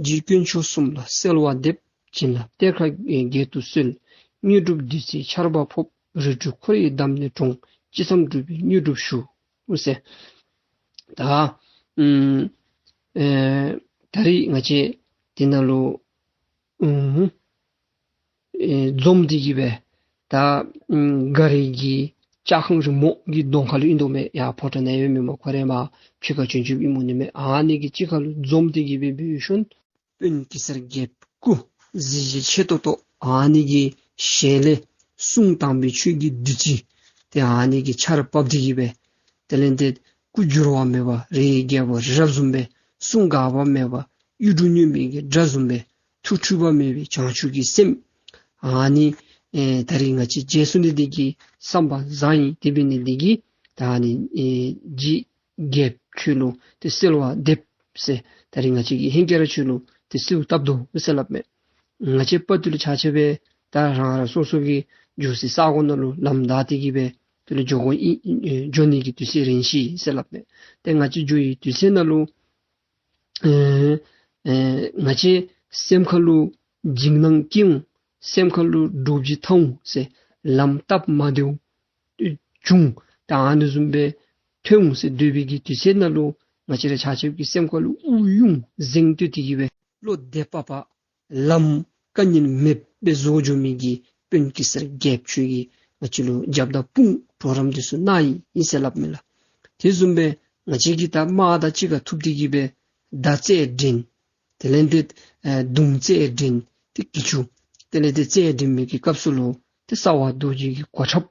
རྗེ་དཀོན་མཆོག་གསུམ་ལ་གསོལ་བ་འདེབས། བྱིན་རླབས་གཏེར་ཁ་རྒྱས་དུ་གསོལ། དངོས་གྲུབ་བདུད་རྩིའི་ཆར་པ་ཕོབ། རིགས་དྲུག་འཁོར་བའི་འདམ་ནས་དྲོངས། ཅི་བསམ་འགྲུབ་པའི་དངོས་གྲུབ་ཞུ། ཟེར། ད་ཨུམ་ཨེ་ད་རིས་ང་བཅས་འདི་ནང་ལུ་ཨུམ་ཨེ་འཛོམས་ཏེ་གི་སྦེ་ད་ཨུམ་མགར་གྱི་ལྕགས་ཁང་རིངམོ་གི་གདོང་ཁ་ལུ་ཨིན་དོ་མས། ཡར་ཕོ་བྲང་ནང་ཡོད་མི་མ་ཁོ་ར་མར་ཕྱི་ཁར་བྱོན་བྱོནམ་ཨིནམ་འོང་ནི་མས། ཨ་ནི་གི་ཕྱི་ཁ་ལུ་འཛོམས་ཏེ་གི་སྦེ་འབད་ཞིནམ་དཔོན་གེ་སར་རྒྱལཔོ་སྐུ་གཟི་བརྗིད་ཆེ་ཏོག་ཏོ་ཨ་ནི་གི་ཞལ་ལས་གསུང་དམ་པའི་ཆོས་ཀྱི་བདུད་རྩི་ཏེ་ཨ་ནི་གི་ཆརཔ་བབས་ཏེ་གི་སྦེ་དེ་ལས་ཏེ་སྐུ་འགྱུར་བ་མེད་པ་རིའི་རྒྱལ་པོ་རི་རབ་བཟུམ་སྦེ་གསུང་འགག་པ་མེད་པ་གཡུ་འབྲུག་སྨྱུག་མའི་གི་སྒྲ་བཟུམ་སྦེ་ཐུགས་འཁྲུལ་པ་མེད་པའི་བྱང་ཆུབ་ཀྱི་སེམས་ཨ་ནི་ཨེ་ད་རིས་ང་བཅས་མཇལ་ཚུགས་ནི་འདི་གིས་བསམ་པ་བཟང་ཡི། དེ་འབད་ནི་འདི་གིས་ད་ཨ་ནི་ཨེ་རྗེ་རྒྱལཔོ་ཁྱོད་ལུ་ཏེ་གསོལ་བ་འདེབས་ཟེར། ད་རིས་ང་བཅས་ཀྱིས་ཧེང་སྐལ་ར་ཁྱོད་ལུ་ཏེ་གསོལཝ་བཏབ་དོ་ཟེར་སླབ་མས། ང་བཅས་དཔའ་ཐུལ་ཆ་ཁྱབ་སྦེ་ད་རང་རང་སོ་སོ་གི་འགྱོ་སའི་ས་གོ་ནང་ལུ་ལམ་བདའ་སྟེ་གི་སྦེ་དེ་ལས་འགྱོ་དགོ་ཨིན། ཨེ་འགྱོ་ནི་གི་དུས་ཚོད་རན་ཅི་ཟེར་སླབ་མས། ཏེ་ང་བཅས་འགྱོ་བའི་དུས་ཚོད་ནང་ལུ་ཨེ་ཨེ་ང་བཅས་སེམས་ཁ་ལུ་འཇིགས་སྣང་སྐྱེ་འོང་། སེམས་ཁ་ལུ་འདྲོག་བྱེལ་ཐལ་འོང་ཟེར། ལམ་སྟབས་མ་བདེཝ་བྱུང་། ད་ཨ་ནི་བཟུམ་སྦེ་ཐོན་འོང་ཟེར་སྡོད་པའི་གི་དུས་ཚོད་ནང་ལུ་ང་བཅས་ར་ཆ་ཁྱབ་ཀྱི་སེམས་ཁ་ལུ་དབུགས་དབྱུང་གཟེངས་བསྟོད་དེ་གི་སྦེ་བློ་བདེ་པ་པ་ལམ་དཀའ་ངལ་མེདཔ་སྦེ་བཟོ་འགྱོ་མི་གི་དཔོན་གེ་སར་རྒྱལཔོ་ཁྱོད་ཀྱིས་ང་བཅས་ལུ་རྒྱབ་དང་དཔུང་གྲོགས་རམ་འདི་ཚུ་གནང་ཡི་ཨིན་ཟེར་སླབ་མས་ལགས། དེ་བཟུམ་སྦེ་ང་བཅས་ཀྱིས་ད་དམག་དང་གཅིག་ཁར་ཐུག་སྟེ་གི་སྦེ་མདའ་རྩེད་འགྲན་དེ་ལས་ཏེ་ཨེ་མདུང་རྩེད་འགྲན་ཏེ་གྱི་ཅུ་དེ་ལས་ཏེ་རྩེད་འགྲན་མི་གི་སྐབས་སུ་ལུ་ཏེ་ས་བ་རྡོ་རྗེ་གི་གོ་ཁྲབ་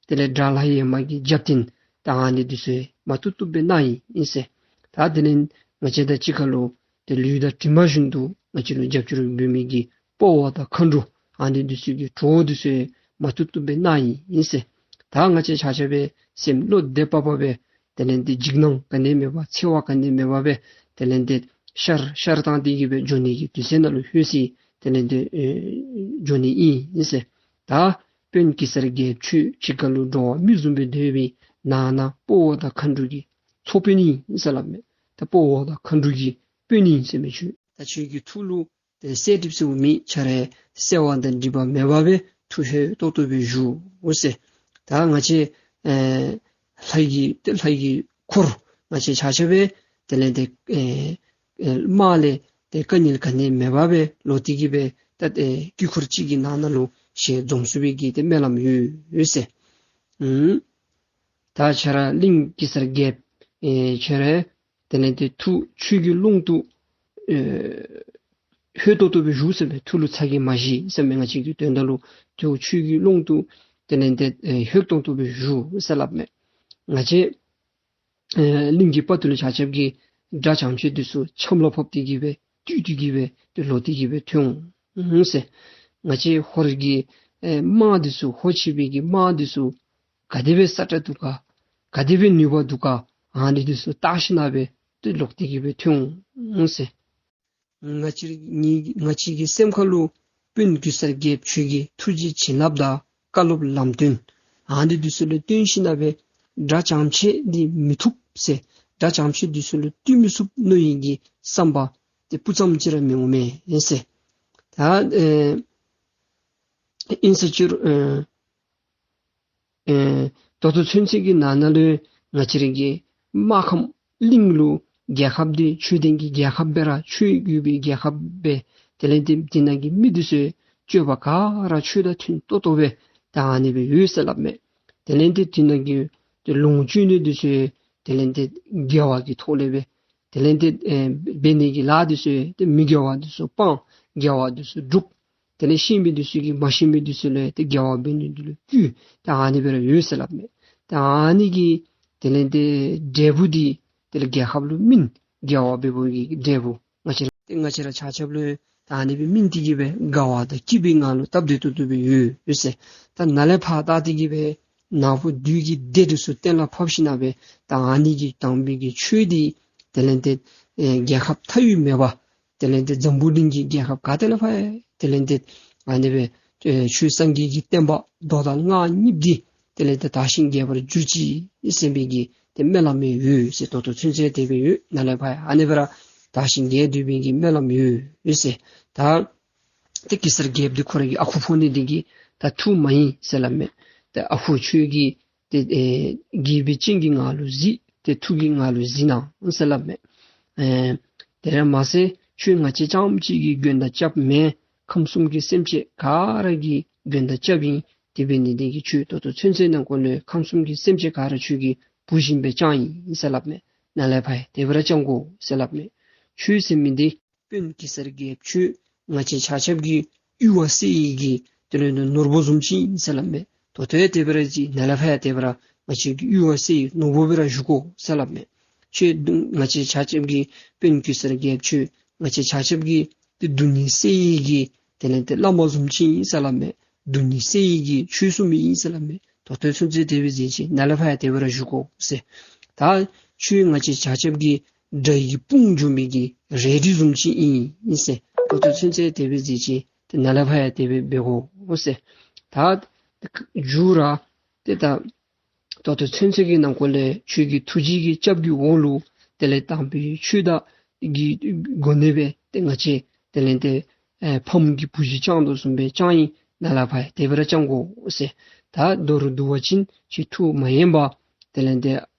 དེ་ལས་དགྲ་ལྷ་ཡེ་མ་གི་རྒྱབ་རྟེན་ད་ཨ་ནི་འདི་ཚུ་མ་བཏུབ་བཏུབ་སྦེ་གནང་ཡི་ཨིན་ཟེར། ད་དེ་ལས་ང་བཅས་དང་གཅིག་ཁར་ལུ་ཏེ་ལུས་དང་གྲིབ་མ་བཞིན་དུ་ང་བཅས་ལུ་རྒྱབ་སྐྱོར་འབད་མི་གི་དཔའ་བོ་དང་མཁའ་འགྲོ་ཨ་ནི་འདི་ཚུ་གི་གྲོགས་འདི་ཚུ་མ་བཏུབ་བཏུབ་སྦེ་གནང་ཡི་ཨིན་ཟེར། ད་ང་བཅས་ཆ་ཁྱབ་སྦེ་སེམས་བློ་བདེ་པ་པ་སྦེ་དེ་ལས་ཏེ་འཇིགས་སྣང་ག་ནི་མེད་པར་འཚེར་བ་ག་ནི་མེད་པར་སྦེ་དེ་ལས་ཏེ་ཤར་ཤར་བཏང་སྟེ་གི་སྦེ་འགྱོ་ནི་གི་དུས་ཚོད་ནང་ལུ་ལྷོད་ཅི། དེ་ལས་ཏེ་ཨེ་འགྱོ་ནི་ཨིན་ཨིན་ཟེར། ད་དཔོན་གེ་སར་རྒྱལཔོ་ཁྱོད་ཕྱི་ཁ་ལུ་འགྲོ་བ་མི་བཟུམ་སྦེ་སྡོད་པའི་ནང་ན་དཔའ་བོ་དང་མཁའ་འགྲོ་གི་ཚོགས་དཔོན་ཨིན་ཟེར་སླབ་མས། ད་དཔའ་བོ་དང་མཁའ་འགྲོ་གི་དཔོན་ཨིན་ཟེར་མི་ཁྱོད་ད་ཁྱོད་ཀྱི་ཐུགས་ལུ་ཏེ་གསལ་འགྲིབ་ཟེར་མི་ཆ་ར་གསལ་བ་དང་འགྲིབ་པ་མེད་པ་སྦེ་ཐུགས་ལྷོད་ཏོག་ཏོ་སྦེ་བཞུགས་ཟེར། ད་ང་བཅས་ཨེ་ལྷ་ཡི་ཏེ་ལྷ་ཡི་འཁོར་ང་བཅས་ཆ་ཁྱབ་སྦེ་དེ་ལས་ཏེ་ཨེ་ཨེ་དམག་ལས་ཏེ་དཀའ་ངལ་ག་ནི་མེད་པ་སྦེ་ལོག་སྟེ་གི་སྦེ་ད་ཨེ་དཀྱིལ་འཁོར་གཅིག་གི་ནང་ན་ལུ་ཞལ་འཛོམས་ཚུགས་པའི་གི་ཏེ་སྨོན་ལམ་ཡོད་ཟེར། ཨུམ་ད་ཁྱོད་ར་གླིང་གེ་སར་རྒྱལཔོ་ཨེ་ཁྱོད་ར་དེ་ལས་ཏེ་ཐུགས་ཆོས་ཀྱི་ཀློང་དུ་ཨེ་ལྷོད་ཏོག་ཏོ་སྦེ་བཞུགས་ཟེར་མས། ཐུགས་ལུ་ཚ་གྱང་མ་བཞེས་ཟེར་མས། ང་བཅས་ཀྱི་དོན་དག་ལུ་ཐུགས་ཆོས་ཀྱི་ཀློང་དུ་དེ་ལས་ཏེ་ཨེ་ལྷོད་ཏོག་ཏོ་སྦེ་བཞུགས་ཟེར་སླབ་མས། ང་བཅས་ཨེ་གླིང་གི་དཔའ་ཐུལ་ཆ་ཁྱབ་ཀྱིས་དགྲ་ཙམ་ཅིག་འདི་ཚུ་ཆམ་ལ་ཕབ་སྟེ་གི་སྦེ་བཏུལ་ཏེ་གི་སྦེ་ཏེ་ལོག་སྟེ་གི་སྦེ་ཐོན་འོང་ཟེར། ང་བཅས་ཧོར་གྱི་ཨེ་དམག་འདི་ཚུ་ཧོར་ཕྱི་པའི་གི་དམག་འདི་ཚུ་ག་དེ་སྦེ་སྲ་ཀྲག་འདུག་ག་ག་དེ་སྦེ་ནུས་པ་འདུག་ག་ཨ་ནི་འདི་ཚུ་བལྟ་ཞིན་ན་སྦེ་ཏེ་ལོག་སྟེ་གི་སྦེ་ཐོན་འོང་ཟེར། ང་བཅས་ནི་ང་བཅས་ཀྱི་སེམས་ཁ་ལུ་དཔོན་གེ་སར་རྒྱལཔོ་ཁྱོད་ཀྱི་ཐུགས་རྗེ་བྱིན་རླབས་དང་བཀའ་སློབ་ལམ་སྟོན་ཨ་ནི་འདི་ཚུ་ལུ་བརྟེན་ཞིན་ན་སྦེ་དགྲ་ཙམ་ཅིག་འདི་མི་ཐུབ་ཟེར། དགྲ་ཙམ་ཅིག་འདི་ཚུ་ལུ་བཏུལ་མི་ཚུགས་མནོ་ནི་གི་བསམ་པ་ཏེ་སྤུ་ཙམ་ཅིག་ར་མི་འོང་མས་ཟེར། ད་ཨེ་ཨིན་ས་ཅིག་རུང་ཨེ་ཨེ་ད་ལྟོ་ཚུན་ཚོད་ཀྱི་ནང་ན་ལུ་ང་བཅས་ར་གི་དམག་ཁམས་གླིང་ལུ་རྒྱལ་ཁབ་འདི་ཆོས་ལྡན་གྱི་རྒྱལ་ཁབ་སྦེ་ར་ཆོས་ཡོད་པའི་རྒྱལ་ཁབ་སྦེ་དེ་ལས་ཏེ་འདི་ནང་གི་མི་འདི་ཚུ་སྤྱོད་པ་ག་ར་ཆོས་དང་མཐུན་ཏོག་ཏོ་སྦེ་ད་ཨ་ནི་སྦེ་ཡོད་ཟེར་སླབ་མས། དེ་ལས་ཏེ་འདི་ནང་གི་ཏེ་ལོངས་སྤྱོད་ནི་འདི་ཚུ་དེ་ལས་ཏེ་དགེ་བ་གི་ཐོག་ལས་སྦེ་དེ་ལས་ཏེ་ཨེ་འབད་ནི་གི་ལཱ་འདི་ཚུ་ཏེ་མི་དགེ་བ་འདི་ཚུ་སྤང་དགེ་བ་འདི་ཚུ་སྒྲུབ། དེ་ལས་ཤེས་མི་འདི་ཚུ་གིས་མ་ཤེས་མི་འདི་ཚུ་ལུ་ཏེ་དགེ་བ་འབད་ནི་འདི་ལུ་བསྐུལ། ད་ཨ་ནི་སྦེ་ར་ཡོད་ཟེར་སླབ་མས། ད་ཨ་ནི་གི་དེ་ལས་ཏེ་འབྲས་བུ་འདི་ དེ་ལས་རྒྱལ་ཁབ་ལུ་སྨིན་དགེ་བ་འབད་བའི་གི་འབྲས་བུ་ང་བཅས་ར་ཏེ་ང་བཅས་ར་ཆ་ཁྱབ་ལུ་ད་ཨ་ནི་སྦེ་སྨིན་ཏེ་གི་སྦེ་དགའ་བ་དང་སྐྱིད་པའི་ངང་ལུ་སྟབས་བདེ་ཏོག་ཏོ་སྦེ་ཡོད་ཡོད་ཟེར། ད་ནཱ་ལས་ཕར་ད་ཏེ་གི་སྦེ་ནག་པོ་བདུད་ཀྱི་སྡེ་འདི་ཚུ་གཏན་ལ་ཕབ་ཞིནམ་ལས་ད་ཨ་ནི་གི་དམ་པའི་གི་ཆོས་འདི་དེ་ལས་ཏེ་ཨེ་རྒྱལ་ཁབ་མཐའ་དབུས་མེད་པ་དེ་ལས་ཏེ་འཛམ་བུ་གླིང་གི་རྒྱལ་ཁབ་ག་ཏེ་ལས་ཕར་ཡང་དེ་ལས་ཏེ་ཨ་ནི་སྦེ་ཨེ་ཆོས་སངས་རྒྱས་ཀྱི་བསྟན་པ་མདོ་དང་སྔགས་གཉིསཔོ་འདི་དེ་ལས་ཏེ་དར་ཞིང་རྒྱས་པར་གྱུར་ཅིག་ཟེར་བའི་གི་ཏེ་སྨོན་ལམ་ཡང་ཡོད་ཟེར། ད་ལྟོ་ཚུན་ཚོད་དེ་སྦེ་ཡོད། ནཱ་ལས་ཕར་ཡང་ཨ་ནི་སྦེ་ར་དར་ཞིང་རྒྱས་སྡོད་པའི་གི་སྨོན་ལམ་ཡོད་ཟེར། ད་ཏེ་གེ་སར་རྒྱལཔོ་འདི་ཁོ་རའི་གི་ཨ་ཁུ་ཕོ་ཉ་འདི་གིས་ད་ཐུགས་མ་ཡེངས་ཟེར་སླབ་མས། ཏེ་ཨ་ཁུ་ཁྱོད་ཀྱིས་ཏེ་ཨེ་དགྱེས་པའི་སྤྱན་གྱིས་ང་ལུ་གཟིགས། ཏེ་ཐུགས་ཀྱིས་ང་ལུ་གཟིགས་གནང་ཟེར་སླབ་མས། ཨེ་དེ་ར་མ་ཚད་ཁྱོད་ང་བཅས་རྐྱངམ་གཅིག་གི་མགོན་དང་སྐྱབས་མེན། ཁམས་གསུམ་གྱི་སེམས་ཅན་ག་ར་གི་མགོན་དང་སྐྱབས་ཨིན། དེ་འབད་ནི་འདི་གིས་ཁྱོད་ད་ལྟོ་ཚུན་ཚོད་ནང་འཁོད་ལུ་ཁམས་གསུམ་གྱི་སེམས་ཅན་ག་ར་ཁྱོད་ཀྱི་བུ་བཞིན་སྦེ་བསྐྱངས་ཡི་ཟེར་སླབ་མས། ནཱ་ལས་ཕར་ཡང་དེ་སྦེ་ར་བསྐྱང་དགོ་ཟེར་སླབ་མས། ཁྱོད་ཟེར་མི་འདི་དཔོན་གེ་སར་རྒྱལཔོ་ཁྱོད་ང་བཅས་ཆ་ཁྱབ་ཀྱི་ཡུར་བ་བསལ་ནི་གི་དེ་ལས་ནོར་བུ་བཟུམ་ཅིག་ཨིན་ཟེར་སླབ་མས། ད་ལྟོ་ཡང་དེ་སྦེ་ར་ཅིག་ནཱ་ལས་ཕར་ཡང་དེ་སྦེ་ར་ང་བཅས་ཀྱི་ཡུར་བ་བསལ་ནི་ནོར་བུ་སྦེ་ར་བཞུགས་དགོ་ཟེར་སླབ་མས། ཁྱོད་ང་བཅས་ཆ་ཁྱབ་ཀྱི་དཔོན་གེ་སར་རྒྱལཔོ་ཁྱོད་ང་བཅས་ཆ་ཁྱབ་ཀྱི་ཏེ་སྡུག་བསྔལ་སེལ་ནི་གི་དེ་ལས་ཏེ་བླ་མ་བཟུམ་ཅིག་ཨིན་ཟེར་སླབ་མས། སྡུག་བསྔལ་སེལ་ནི་གི་ཆོས་སྲུང་མི་ཨིན་ཟེར་སླབ་མས། ད་ལྟོ་ཚུན་ཚོད་དེ་སྦེ་མཛད་ཅི། ནཱ་ལས་ཕར་ཡང་དེ་སྦེ་ར་བཞུགས་དགོ་ཟེར། ད་ཁྱོད་ང་བཅས་ཆ་ཁྱབ་ཀྱི་དགྲ་ཡི་དཔུང་འཇོམས་མི་གི་རལ་གྲི་བཟུམ་ཅིག་ཨིན་ཟེར། ད་ལྟོ་ཚུན་ཚོད་དེ་སྦེ་མཛད་ཅི། ཏེ་ནཱ་ལས་ཕར་ཡང་དེ་སྦེ་འབད་དགོ་ཟེར། ད་མཇུག་ར་ཏེ་ད་ད་ལྟོ་ཚུན་ཚོད་ཀྱི་ནང་འཁོད་ལས་ཁྱོད་ཀྱི་ཐུགས་རྗེ་གི་སྐྱབས་ཀྱི་འོག་ལུ་དེ་ལས་དམ་པའི་ཆོས་དང་གི་སྒོ་ནས་སྦེ་ཏེ་ང་བཅས་དེ་ལས་ཏེ་ཨེ་ཕམ་གྱི་བུ་གཞི་བསྐྱང་དོ་བཟུམ་སྦེ་བསྐྱང་ཡི། ནཱ་ལས་ཕར་ཡང་དེ་སྦེ་ར་བསྐྱང་དགོ་ཟེར། ད་མདོར་བསྡུ་བ་ཅིན་ཁྱོད་ཐུགས་མ་ཡེངས་པར་དེ་ལས་ཏེ་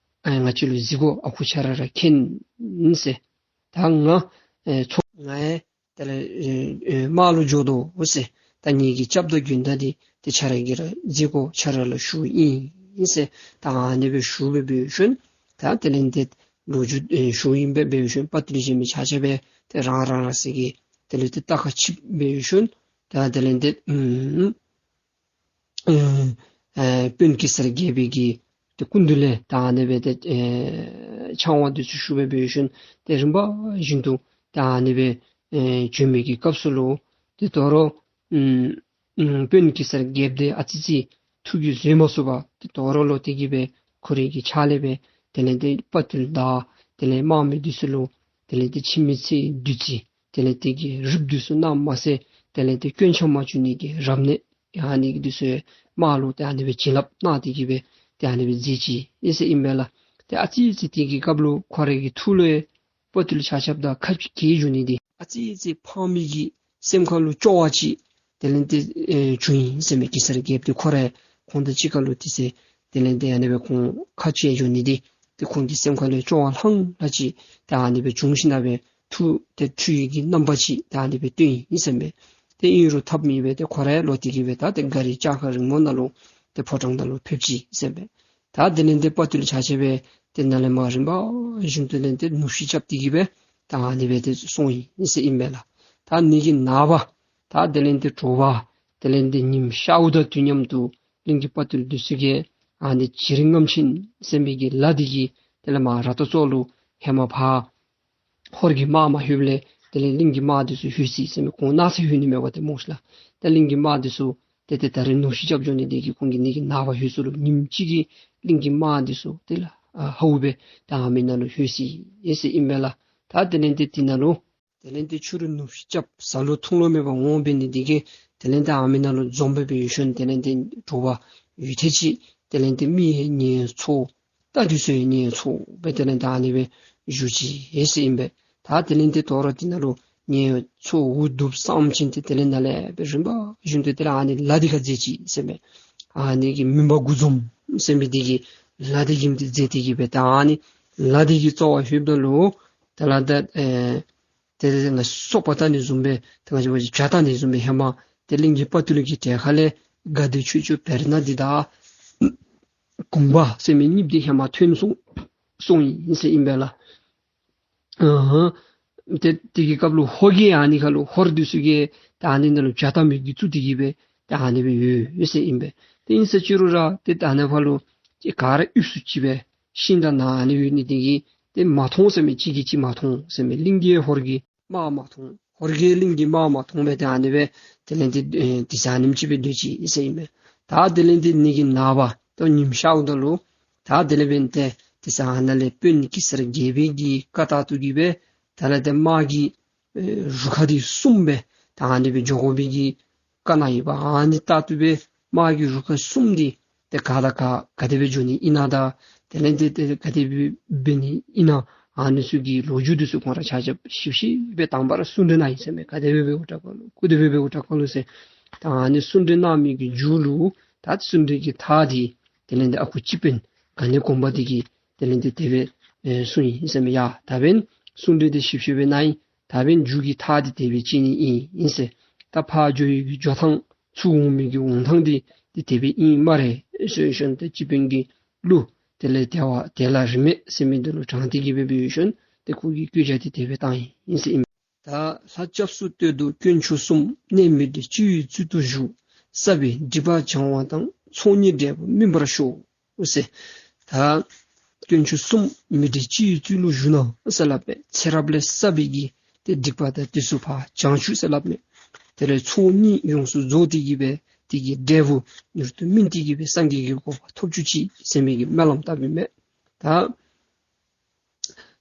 ཨེ་ང་བཅས་ལུ་གཟིགས་དགོ། ཨ་ཁུ་ཁྱོད་ར་ར་མཁྱེན་ཟེར། ད་ང་ཨེ་ཚོ་ང་ཡང་དེ་ལས་ཨེ་ཨེ་དམག་ལུ་འགྱོ་དོ་ཟེར། ད་ངེ་གི་སྐྱབས་དང་མགོན་དང་འདི་ཏེ་ཁྱོད་ར་གིས་ར་མཛད་དགོ། ཁྱོད་ར་ལུ་ཞུཝ་ཨིན་ཟེར། ད་ཨ་ནི་སྦེ་ཞུ་སྦེ་འབད་ཞིནམ་ད་དེ་ལས་ཏེ་ལོ་རྒྱུས་ཨེ་ཞུཝ་ཨིན་སྦེ་འབད་ཞིནམ་དཔའ་བརྟུལ་གཞན་མི་ཆ་ཁྱབ་སྦེ་ཏེ་རང་རང་རང་སོ་གི་དེ་ལས་ཏེ་རྟ་ཁར་ཆིབས་འབད་ཞིནམ་ད་དེ་ལས་ཏེ་ཨུམ་ཨེ་ཨེ་དཔོན་གེ་སར་རྒྱལ་པོའི་གི་ཏེ་སྐུ་མདུན་ལས་ད་ཨ་ནི་སྦེ་ཏེ་ཨེ་ཕྱག་དབང་འདི་ཚུ་ཞུ་སྦེ་འབད་ཞིནམ་ཏེ་རིམ་པ་བཞིན་དུ་ད་ཨ་ནི་སྦེ་ཨེ་བྱོན་མི་གི་སྐབས་སུ་ལུ་ཏེ་དོ་རུང་ཨུམ་ཨུམ་དཔོན་གེ་སར་རྒྱལཔོ་འདི་ཨ་ཙི་ཅིག་ཐུགས་ཀྱིས་བཟོད་མ་ཚུགས་པར་ཏེ་དོ་རུང་ལོག་སྟེ་གི་སྦེ་ཁོ་རའི་གི་ཕྱག་ལས་སྦེ་དེ་ལས་ཏེ་དཔའ་བརྟུལ་དང་དེ་ལས་དམག་མི་འདི་ཚུ་ལུ་དེ་ལས་ཏེ་འཆི་མེད་ཚེའི་བདུད་རྩི་དེ་ལས་དེ་གི་རིགས་འདི་ཚུ་གནང་མ་ཚད་དེ་ལས་ཏེ་སྐྱོན་ཆ་མ་བྱུང་ནི་གི་རབ་གནས་ཨ་ནི་འདི་ཚུ་དམག་ལུ་ཏེ་ཨ་ནི་སྦེ་བྱིན་རླབས་གནང་སྟེ་གི་སྦེ་ཏེ་ཨ་ནི་སྦེ་མཛད་ཅི་ཨིན་ཟེར་ཨིན་པས་ལགས། ཏེ་ཨ་ཙི་ཅིག་དེ་གི་སྐབས་ལུ་ཁོ་རའི་གི་ཐུགས་ལུ་དཔའ་བརྟུལ་ཆ་ཁྱབ་དང་ཁ་བྱེལ་འགྱོ་ནི་འདི་ཨ་ཙི་ཅིག་ཕངས་མི་གི་སེམས་ཁ་ལུ་སྐྱོ་བ་ཅིག་དེ་ལས་ཏེ་ཨེ་བྱུང་ཡི་ཟེར་མས། གེ་སར་རྒྱལཔོ་འདི་ཁོ་ར་ཁོང་དང་གཅིག་ཁར་ལུ་དེ་ཚེ་དེ་ལས་ཏེ་ཨ་ནི་སྦེ་ཁོང་ཁ་བྱེལ་འགྱོ་ནི་འདི་ཏེ་ཁོང་གི་སེམས་ཁ་ལུ་སྐྱོ་བ་ལྷང་ལྷང་ཅིག་ཏེ་ཨ་ནི་སྦེ་བྱུང་ཞིནམ་ལས་ཐུགས་ཏེ་འཁྲུལ་བའི་གི་རྣམ་པ་ཅིག་ཏེ་ཨ་ནི་སྦེ་སྟོན་ཡི་ཟེར་མས། ཏེ་ཨིན་རུང་ཐབས་མེད་པས། ཏེ་ཁོ་ར་ལོག་སྟེ་གི་སྦེ་ད་ཏེ་མགར་བའི་ལྕགས་མཁར་རིང་མོ་ནང་ལུ་ཏེ་ཕོ་བྲང་ནང་ལུ་ཕེབས་ཅི་ཟེར་མས། ད་དེ་ལས་ཏེ་དཔའ་བརྟུལ་ཆ་ཁྱབ་སྦེ་ཏེ་ནཱ་ལས་མར་རིམ་པ་བཞིན་དུ་ལས་ཏེ་ནུབ་ཕྱོགས་རྐྱབ་སྟེ་གི་སྦེ་ད་ཨ་ནི་སྦེ་ཏེ་སོང་ཡི་ཟེར་ཨིན་པས་ལགས། ད་ཨ་ནི་གི་ནངས་པ་ད་དེ་ལས་ཏེ་དྲོ་པ་དེ་ལས་ཏེ་ཉིམ་ཤརཝ་དང་དུས་མཉམ་དུ་གླིང་གི་དཔའ་བརྟུལ་འདི་ཚུ་གིས་ཨ་ནི་བྱེ་རིགས་རྔམ་ཆེན་ཟེར་མི་གི་ལ་འདི་གི་དེ་ལས་མར་ར་ཏ་ཙོགས་ལུ་ཧེ་མ་ཕར་ཧོར་གྱི་དམག་མ་ལྷོདཔ་ལས་དེ་ལས་གླིང་གི་དམག་འདི་ཚུ་ལྷོད་ཅི་ཟེར་མས། ཁོང་གནངས་ཚེ་ལྷོད་ནི་མས་པ་ཏེ་སྨོ་ཤིག་ལགས། ད་གླིང་གི་དམག་འདི་ཚུ་ཏེ་ཏེ་ད་རེས་ནུབ་ཕྱོགས་རྐྱབ་འགྱོ་ནི་འདི་གིས་ཁོང་གིས་ཨ་ནི་གི་ནངས་པ་ལྷོད་ས་ལུ་ཉིམ་གཅིག་གིས་གླིང་གི་དམག་འདི་ཚུ་དེ་ལས་ཨ་ཧ་གོ་སྦེ་ད་ཨ་མི་ནང་ལུ་ལྷོད་ཅི་ཨེ་ཟེར་ཨིན་པས་ལགས། ད་དེ་ལས་ཏེ་དེ་ནང་ལུ་དེ་ལས་ཏེ་ཕྱི་རུ་ནུབ་ཕྱོགས་རྐྱབ་ཟ་ལུ་འཐུང་ལུ་མེད་པར་འོང་འབད་ནི་འདི་གིས་དེ་ལས་ཏེ་ཨ་མི་ནང་ལུ་འཛོམས་སྦེ་འབད་ཞིནམ་དེ་ལས་ཏེ་དྲོ་པ་ཡུད་ཐེངས་ཅིག་དེ་ལས་ཏེ་མི་ཡང་ཉལ་ཚོར་རྟ་འདི་ཚུ་ཡང་ཉལ་ཚོར་སྦེ་དེ་ལས་ཏེ་ཨ་ནི་སྦེ་བཞུགས་ཅི་ཨེ་ཟེར་ཨིན་པས། ད་དེ་ལས་ཏེ་དོ་རུང་དེ་ནང་ལུ་ཉལ་ཚོར་འུ་སྡུག་བསམ་ཞིནམ་ཏེ་དེ་ལས་ནཱ་ལས་སྦེ་རིམ་པ་བཞིན་དུ་དེ་ལས་ཨ་ནི་ལ་འདི་ཁར་འཛེགས་ཅི་ཟེར་མས། ཨ་ནི་གི་མུན་པ་དགུ་འཛོམས་ཟེར་མི་འདི་གི་ལ་འདི་གི་མཐའ་འཛེགས་ཏེ་གི་སྦེ་ད་ཨ་ནི་ལ་འདི་གི་རྩ་བར་ལྷོདཔ་ད་ལུ་དེ་ལས་ད་ཨེ་ཏེ་ཏེ་ང་སོ་པ་བཏང་ནི་བཟུམ་སྦེ་ཏེ་ང་བཅས་བྱ་བཏང་ནི་བཟུམ་སྦེ་ཧེ་མ་ཏེ་གླིང་གི་དཔའ་བརྟུལ་གྱི་གྲལ་ཁ་ལས་དགའ་བདེ་ཆོས་སྐྱོང་བེར་ནག་འདི་དང་གུང་པ་ཟེར་མི་གཉིསཔོ་འདི་ཧེ་མ་ཐོན་སོང་སོང་ཡི་ཟེར་ཨིན་པས་ལགས། ཨ་ཏེ་དེ་གི་སྐབས་ལུ་ཧོར་གྱི་ཨ་ནི་ཁར་ལུ་ཧོར་འདི་ཚུ་གིས་ད་ཨ་ནི་ནང་ལུ་བྱ་བཏང་མི་གི་བཙུགས་ཏེ་གི་སྦེ་ད་ཨ་ནི་སྦེ་ཡོད་ཡོད་ཟེར་ཨིན་པས། ཏེ་ཨིན་ཟེར་ཅི་རུང་ར་ཏེ་ད་ཨ་ནི་ཕར་ལུ་ཏེ་ག་ར་དབུས་སུ་ཅིག་སྦེ་ཤིང་དང་ནཱ་ཨ་ནི་ཡོད་ནི་འདི་གིས་ ཏེ་མ་མཐོང་ཟེར་མས། གཅིག་གིས་གཅིག་མ་མཐོང་ཟེར་མས། གླིང་གི་ཧོར་གྱི་དམག་མ་མཐོང་། ཧོར་གྱིས་གླིང་གི་དམག་མ་མཐོང་སྦེ་ཏེ་ཨ་ནི་སྦེ་དེ་ལས་ཏེ་ཨེ་དེ་ས་ཨ་ནེམ་ཅིག་སྦེ་སྡོད་ཅི་ཟེར་ཨིན་མས། ད་དེ་ལས་ཏེ་ཨ་ནི་གི་ནངས་པ་ཏེ་ཉིམ་ཤརཝ་ད་ལུ་ད་དེ་ལས་འབདན་ཏེ་དེ་ས་ཨ་ནཱ་ལས་དཔོན་གེ་སར་རྒྱལ་པོའི་གི་བཀའ་ལྟར་དུ་གི་སྦེ་ད་ལས་ཏེ་དམག་གི་ཨེ་རུ་ཁག་འདི་གསུམ་སྦེ་ད་ཨ་ནི་སྦེ་འགྱོ་དགོ་པའི་གི་བཀའ་གནང་ཡོདཔ། ཨ་ནི་ལྟར་དུ་སྦེ་དམག་གི་རུ་ཁག་གསུམ་འདི་ཏེ་ག་དང་ག་ག་དེ་སྦེ་འགྱོ་ནི་ཨིན་ན་དང་དེ་ལས་ཏེ་ཏེ་ག་དེ་སྦེ་འབད་ནི་ཨིན་ན་ཨ་ནི་ཚུ་གི་ལོ་རྒྱུས་འདི་ཚུ་ཁོང་ར་ཆ་ཁྱབ་ཞིབ་ཞིབ་སྦེ་དང་པ་ར་གསུང་གྲོས་གནང་ཡི་ཟེར་མས། ག་དེ་སྦེ་འབདཝ་དྲག་ག་ལོ་ག་དེ་སྦེ་འབདཝ་དྲག་ག་ལོ་ཟེར། ད་ཨ་ནི་གསུང་གྲོས་གནང་མི་གི་མཇུག་ལུ་ད་གསུང་གྲོས་ཀྱི་ཐག་འདི་དེ་ལས་ཏེ་ཨ་ཁུ་སྤྱི་དཔོན་ག་ནི་གོང་མ་འདི་གིས་དེ་ལས་ཏེ་དེ་སྦེ་ཨེ་གསུངས་ཡི་ཟེར་མས། ཡ་ད་འབདན་གསུང་གྲོས་འདི་ཞིབ་ཞིབ་སྦེ་གནང་ཡི། ད་འབདན་མཇུག་གི་ཐག་འདི་དེ་སྦེ་བཅད་ནི་ཨིན་ཨིན་ཟེར། ད་ཕར་འགྱོ་ཡི་གི་འགྱོ་ཐངས་ཚུར་འོང་མི་གི་འོང་ཐངས་འདི་འདི་དེ་སྦེ་ཨིན་སྨ་རེ་ཟེར་ཞིནམ་ཏེ་སྤྱི་དཔོན་གྱི་གླུ་དེ་ལས་དལ་བ་དལ་ལ་རིས་མེད་ཟེར་མི་འདི་ལུ་དྲངས་ཏེ་གི་སྦེ་འབད་ཞིནམ་ཏེ་ཁོ་གིས་བཀོད་རྒྱ་འདི་དེ་སྦེ་བཏང་ཡི་ཨིན་ཟེར་ཨིན། ད་ལྷ་སྐྱབས་སུ་བསྟོད་དོ་དཀོན་མཆོག་གསུམ། གནས་མི་འབྲལ་སྤྱི་བོའི་གཙུག་ཏུ་བཞུགས། བསགས་པའི་སྒྲིབ་པ་སྦྱང་བ་དང་། ཚོགས་གཉིས་འབྲས་བུ་སྨིན་པར་ཤོག་ཟེར། ད་དཀོན་མཆོག་གསུམ་མི་འབྲལ་སྤྱི་བོའི་གཙུག་ལུ་བཞུགས་གནང་ཟེར་སླབ་མས། ཚེ་རབས་ལས་བསགས་པའི་གི་ཏེ་སྒྲིབ་པ་དང་དེ་ཚུ་ཕར་སྦྱང་བཅུག་ཟེར་སླབ་མས། དེ་ལས་ཚོགས་གཉིས་ཡོངས་སུ་རྫོགས་ཏེ་གི་སྦེ་དེ་གི་འབྲས་བུ་མྱུར་དུ་སྨིན་ཏེ་གི་སྦེ་སངས་རྒྱས་ཀྱི་གོ་འཕང་ཐོབ་བཅུག་ཅིག་ཟེར་མི་གི་སྨོན་ལམ་བཏབ་ཨིན་མས། ད་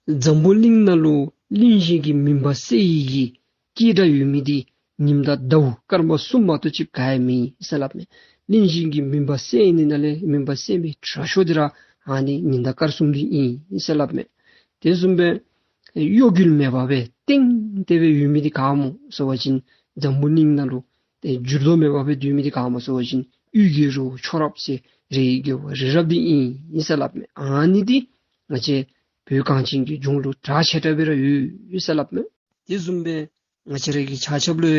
འཛམ་བུ་གླིང་ནང་ལུ་གླིང་བཞི་གི་མུན་པ་སེལ་ནི་གི་སྐད་གྲགས་ཡོད་མི་འདི་ཉིམ་དང་ཟླཝ་སྐར་མ་གསུམ་མ་གཏོགས་ཅིག་ག་ཡང་མེད་ཟེར་སླབ་མས། གླིང་བཞི་གི་མུན་པ་སེལ་ནི་ནང་ལས་མུན་པ་སེལ་མི་དྲག་ཤོས་འདི་ར་ཨ་ནི་ཉིམ་དང་སྐར་གསུམ་འདི་ཨིན་ཟེར་སླབ་མས། དེ་བཟུམ་སྦེ་གཡོ་འགུལ་མེད་པ་སྦེ་ཏིང་ཏེ་སྦེ་ཡོད་མི་འདི་ག་སྨོ་ཟེར་བ་ཅིན་འཛམ་བུ་གླིང་ནང་ལུ་ཏེ་འགྱུར་ལྡོག་མེད་པ་སྦེ་སྡོད་མི་འདི་ག་སྨོ་ཟེར་བ་ཅིན་གཡུས་ཀྱི་རི་བོ་མཆོག་རབ་ཟེར་རི་ཡི་རྒྱལ་པོ་རི་རབ་འདི་ཨིན་ཨིན་ཟེར་སླབ་མས། ཨ་ནི་འདི་ང་བཅས་བོད་གངས་ཅན་གྱི་ལྗོངས་ལུ་གྲགས་ཆེ་དྲགས་སྦེ་ར་ཡོད་ཡོད་ཟེར་སླབ་མས། དེ་བཟུམ་སྦེ་ང་བཅས་ར་གི་ཆ་ཁྱབ་ལུ་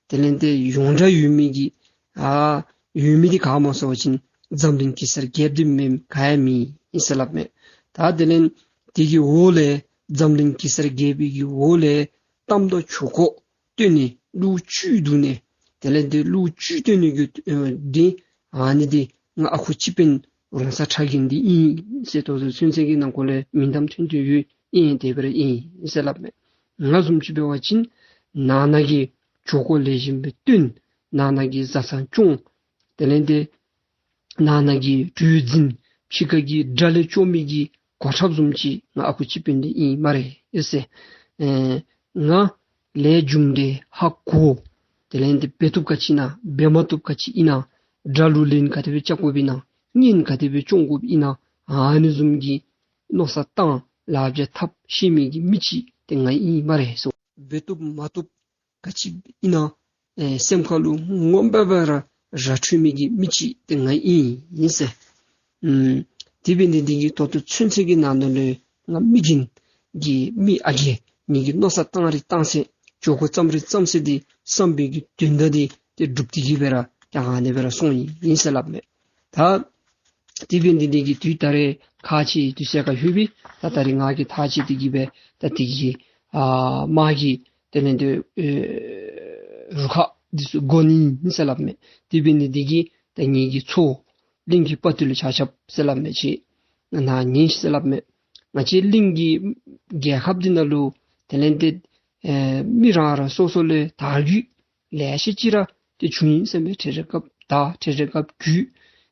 དེ་ལས་ཏེ་ཡོངས་གྲགས་ཡོད་མི་གི་ཨ་ཡོད་མི་འདི་ག་སྨོ་ཟེར་བ་ཅིན་འཛམ་གླིང་གེ་སར་རྒྱལཔོ་འདི་མེན་ག་ཡང་མེད་ཨིན་ཟེར་སླབ་མས། ད་དེ་ལས་དེ་གི་འོག་ལས་འཛམ་གླིང་གེ་སར་རྒྱལ་པོའི་གི་འོག་ལས་གཏམ་དང་ཆོས་སྐོར་སྟོན་ནི་གླུ་བཅུད་བསྡུ་ནི་དེ་ལས་ཏེ་གླུ་བཅུད་སྟོན་ནི་གི་ཨེ་འདི་ཨ་ནི་འདི་ང་ཨ་ཁུ་སྤྱི་དཔོན་རོང་ཚ་ཁྲ་རྒན་འདི་ཨིན་ཟེར་ད་ལྟོ་ཚུན་ཚོད་ཀྱི་ནང་འཁོད་ལས་མིང་གཏམ་ཐོན་ཐོན་ཡོད་ཨིན། དེ་སྦེ་ར་ཨིན་ཟེར་སླབ་མས། ང་བཟུམ་ཅིག་འབད་བ་ཅིན་ནང་ན་གི་ཆོས་སྐོར་ལེགས་ཤོམ་སྦེ་སྟོན། ནང་ན་གི་བཟའ་ཚང་སྐྱོང་། དེ་ལས་ཏེ་ནང་ན་གི་གྲོས་འཛིན་ཕྱི་ཁ་གི་དགྲ་ལས་སྐྱོབ་མི་གི་གོ་ཁྲབ་བཟུམ་ཅིག་ང་ཨ་ཁུ་སྤྱི་དཔོན་འདི་ཨིན་སྨ་རེ་ཟེར། ཨེ་ང་ལས་རྒྱུ་འབྲས་ཧ་གོ། དེ་ལས་ཏེ་འབད་བཏུབ་ག་ཅི་ཨིན་ན་འབད་མ་བཏུབ་ག་ཅི་ཨིན་ན་དགྲ་ལུ་ལན་ག་དེ་སྦེ་རྐྱབ་དགོཔ་ཨིན་ན་གཉེན་ག་དེ་སྦེ་སྐྱོང་དགོཔ་ཨིན་ན་ཨ་ནི་བཟུམ་གྱི་མནོ་བསམ་བཏང་ལག་པ་འཐབ་ཤེས་མི་གི་མི་ཅིག་ཏེ་ང་ཨིན་སྨ་རེ་ཟེར། འབད་བཏུབ་མ་བཏུབ་ག་ཅི་ཨིན་ན་ཨེ་སེམས་ཁ་ལུ་ངོ་མ་སྦེ་ར་ར་འཕྲོད་མི་གི་མི་ཅིག་ཏེ་ང་ཨིན་ཨིན་ཟེར། ཨམ་དེ་འབད་ནི་འདི་གིས་ད་ལྟོ་ཚུན་ཚོད་ཀྱི་ནང་ན་ལུ་ང་མི་རྒན་གྱི་མི་ཨ་རྒས་མི་གི་མནོ་བསམ་བཏང་རིགས་བཏང་ཚད་ཆོས་སྐོར་བརྩམ་རིགས་བརྩམ་ཚད་འདི་བསམ་པའི་གི་དོན་དག་འདི་ཏེ་འགྲུབ་སྟེ་གི་སྦེ་ར་ཡང་ཨ་ནི་སྦེ་ར་སོང་ཡི་ཨིན་ཟེར་སླབ་མས། ད་དེ་འབད་ནི་འདི་གིས་དུས་ད་རེས་ཁ་ཆེ་དུས་ཚོད་ཁར་ལྷོད་པས། ད་ད་རེས་ང་གིས་ཐག་བཅད་དེ་གི་སྦེ་ད་དེ་གི་ཨ་དམག་གི་དེ་ལས་ཏེ་ཨེ་རུ་ཁག་འདི་ཚུ་བགོ་ནི་ཨིན་ཟེར་སླབ་མས། དེ་འབད་ནི་འདི་གིས་ད་ངེ་གི་ཚོགས་གླིང་གི་དཔའ་བརྟུལ་ཆ་ཁྱབ་ཟེར་སླབ་མས། ཅིག་ང་ཉན་ཤིག་ཟེར་སླབ་མས། ང་བཅས་གླིང་གི་རྒྱལ་ཁབ་འདི་ནང་ལུ་དེ་ལས་ཏེ་ཨེ་མི་རང་རང་སོ་སོ་ལས་དར་རྒུད་ལེ་ཤ་ཅིག་ར་ཏེ་བྱུང་ཡི་ཟེར་མས། འཕྲལ་འཕྲལ་སྐབས་དར་འཕྲལ་འཕྲལ་སྐབས་རྒུད་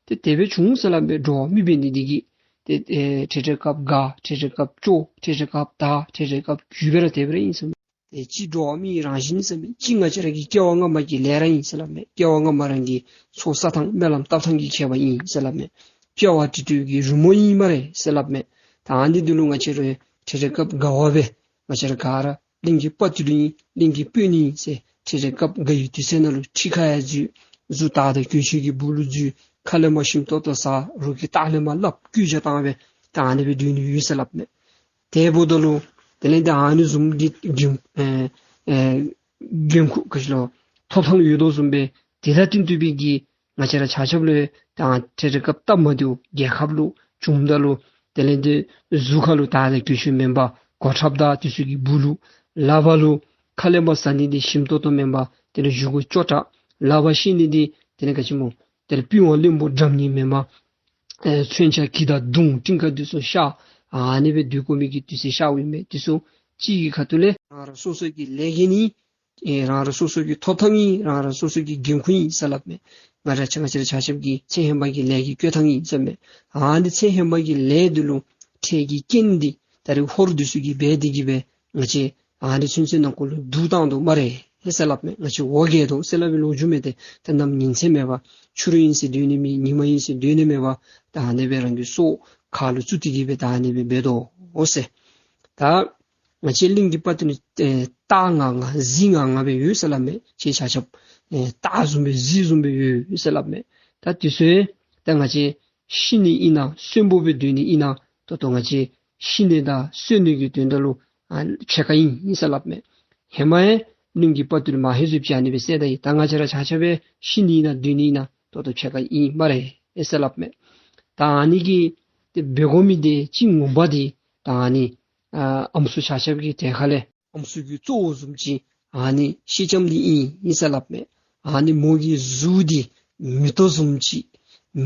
ཏེ་དེ་སྦེ་བྱུང་ཟེར་སླབ་མས། འགྲོ་བ་མི་འབད་ནི་འདི་གིས་ཏེ་ཨེ་འཕྲལ་འཕྲལ་སྐབས་དགའ་འཕྲལ་འཕྲལ་སྐབས་སྐྱོ་འཕྲལ་འཕྲལ་སྐབས་དར་འཕྲལ་འཕྲལ་སྐབས་རྒུད་སྦེ་ར་དེ་སྦེ་ར་ཨིན་ཟེར་མས། ཏེ་གཅིག་འགྲོ་བ་མིའི་རང་བཞིན་ཟེར་མས། གཅིག་ང་བཅས་ར་གི་སྐྱེ་བ་སྔ་མ་གི་ལས་ར་ཨིན་ཟེར་སླབ་མས། སྐྱེ་བ་སྔ་མ་རང་གི་ཚོགས་བསགས་ཐངས་སྨོན་ལམ་བཏབ་ཐངས་ཀྱི་ཁྱད་པར་ཨིན་ཟེར་སླབ་མས། དཔྱལ་བ་དྲི་དྲོད་ཀྱི་རི་མོ་ཨིན་སྨ་རེ་ཟེར་སླབ་མས། ད་ཨ་ནི་འདི་ལུ་ང་བཅས་ར་འཕྲལ་འཕྲལ་སྐབས་དགའ་བ་སྦེ་ང་བཅས་ར་ག་ར་གླིང་གི་དཔའ་བརྟུལ་ཨིན་གླིང་གི་དཔོན་ཨིན་ཟེར་འཕྲལ་འཕྲལ་སྐབས་དགའ་བའི་དུས་ཚོད་ནང་ལུ་ཁྲི་ཁར་ཡང་འཛུལ། གཟུགས་དར་དང་གོས་ཆེན་གྱི་སྦུག་ལུ་འཛུལ། ཁ་ལས་མར་ཞིམ་ཏོག་ཏོ་ཟ། རོགས་ཀྱི་ལྟག་ལས་མར་སླབ། སྐུལ་ལྕག་བཏང་སྦེ་ད་ཨ་ནི་སྦེ་སྡོད་ནི་ཡོད་ཟེར་སླབ་མས། དེ་འབདཝ་ད་ལུ་དེ་ལས་ཏེ་ཨ་ནི་བཟུམ་གྱི་འགན་ཨེ་ཨེ་འགན་ཁུར་ག་ཅི་ལོ་ཐོབ་ཐངས་ཡོད་དོ་བཟུམ་སྦེ་དེ་དང་བསྟུན་ཏེ་སྦེ་གི་ང་བཅས་ར་ཆ་ཁྱབ་ལུ་ད་འཕྲལ་འཕྲལ་སྐབས་སྟབས་མ་བདེཝ་རྒྱལ་ཁབ་ལུ་བྱུངམ་ད་ལུ་དེ་ལས་ཏེ་གཟུགས་ཁ་ལུ་དར་དང་གོས་ཆེན་མེན་པར་གོ་ཁྲབ་དང་དེ་ཚུ་གི་སྦུག་ལུ། ལག་པ་ལུ་ཁ་ལས་མར་ཟ་ནི་འདི་ཞིམ་ཏོག་ཏོ་མེན་པར་དེ་ལས་བཞེས་སྒོ་སྐྱོ་དྲགས། ལག་པ་བཤེད་ནི་འདི་དེ་ལས་ག་ཅི་སྨོ་དེ་ལས་པི་ཝང་རློན་པོ་འགྲམ་ནི་མེན་པར་ཨེ་མཚོན་ཆ་གི་དང་མདུང་ཏིང་ཀ་འདི་ཚུ་ཤར། ཨ་ནི་སྦེ་སྡོད་དགོ་མི་གི་དུས་ཚོད་ཤརཝ་ཨིན་མས། དེ་ཚུ་གཅིག་གི་ཁ་ཐུག་ལས་རང་རང་སོ་སོ་གི་ལས་འགན་ཨིན། ཨེ་རང་རང་སོ་སོ་གི་ཐོབ་ཐང་ཨིན། རང་རང་སོ་སོ་གི་འགན་ཁུར་ཨིན་ཟེར་སླབ་མས། ང་ར་ཆ་ང་བཅས་ར་ཆ་ཁྱབ་ཀྱི་ཚེ་ཧེ་མ་གི་ལས་ཀྱི་བསྐོས་ཐང་ཨིན་ཟེར་མས། ཨ་ནི་ཚེ་ཧེ་མ་གི་ལས་འདི་ལུ་འཕྲལ་གྱི་རྐྱེན་འདི་ད་རེས་ཧོར་འདི་ཚུ་གིས་འབད་དེ་གིས་སྦེ་ང་བཅས་ཨ་ནི་ཚུན་ཚོད་ནང་འཁོད་ལུ་སྡུག་བཏང་དོ་སྨ་རེ་ཟེར་སླབ་མས། ང་བཅས་འོ་བརྒྱལ་དོ་ཟེར་སླབ་པའི་ལོ་རྒྱུས་མས། ཏེ་ད་ནམ་ཉིན་མཚན་མེད་པར་ཕྱི་རུ་ཨིན་ཟེར་སྡོད་ནི་མེད། ཉིན་མ་ཨིན་ཟེར་སྡོད་ནི་མེད་པར་ད་ཨ་ནི་སྦེ་རང་གི་སྲོག་ཁ་ལུ་བཙུགས་ཏེ་གིས་སྦེ་ད་ཨ་ནི་སྦེ་འབད་དོ་ཟེར། ད་ང་བཅས་གླིང་གི་དཔའ་རྟུལ་ཨེ་སྟག་ང་ང་གཟིག་ང་ང་སྦེ་ཡོད་ཟེར་སླབ་མས། ཁྱེད་ཆ་ཁྱབ་ཨེ་སྟག་བཟུམ་སྦེ་གཟིག་བཟུམ་སྦེ་ཡོད་ཟེར་སླབ་མས། ད་དེ་ཚུ་ད་ང་བཅས་ཤི་ནི་ཨིན་ན་གསོན་པོ་སྦེ་སྡོད་ནི་ཨིན་ན་ད་ལྟོ་ང་བཅས་ཤི་ནི་དང་གསོན་ནི་གི་དོན་དག་ལུ་ཨ་ཕྱེད་ཀ་ཨིན་ཟེར་སླབ་མས། ཧེ་མ་ཡང་གླིང་གི་དཔའ་རྟུལ་མང་ཧེ་ཟུག་ཅིག་ཨ་ནི་སྦེ་ཟེར་ད་ཡི། ད་ང་བཅས་ར་ཆ་ཁྱབ་སྦེ་ཤི་ནི་ཨིན་ན་སྡོད་ནི་ཨིན་ན་ད་ལྟོ་ཕྱེད་ཀ་ཨིན་སྨ་རེ་ཟེར་སླབ་མས། ད་ཨ་ནི་གི་ཏེ་འབད་དགོ་མི་འདི་ཅིག་ངོ་མ་འདི་ད་ཨ་ནི་ཨ་ཨམ་སྲུ་ཆ་ཁྱབ་ཀྱི་གྲལ་ཁ་ལས་ཨམ་སྲུ་གི་གཙོ་བོ་བཟུམ་ཅིག་ཨ་ནི་སེང་ལྕམ་འདི་ཨིན་ཨིན་ཟེར་སླབ་མས། ཨ་ནི་མོ་གི་གཟུགས་འདི་མེ་ཏོག་བཟུམ་ཅིག་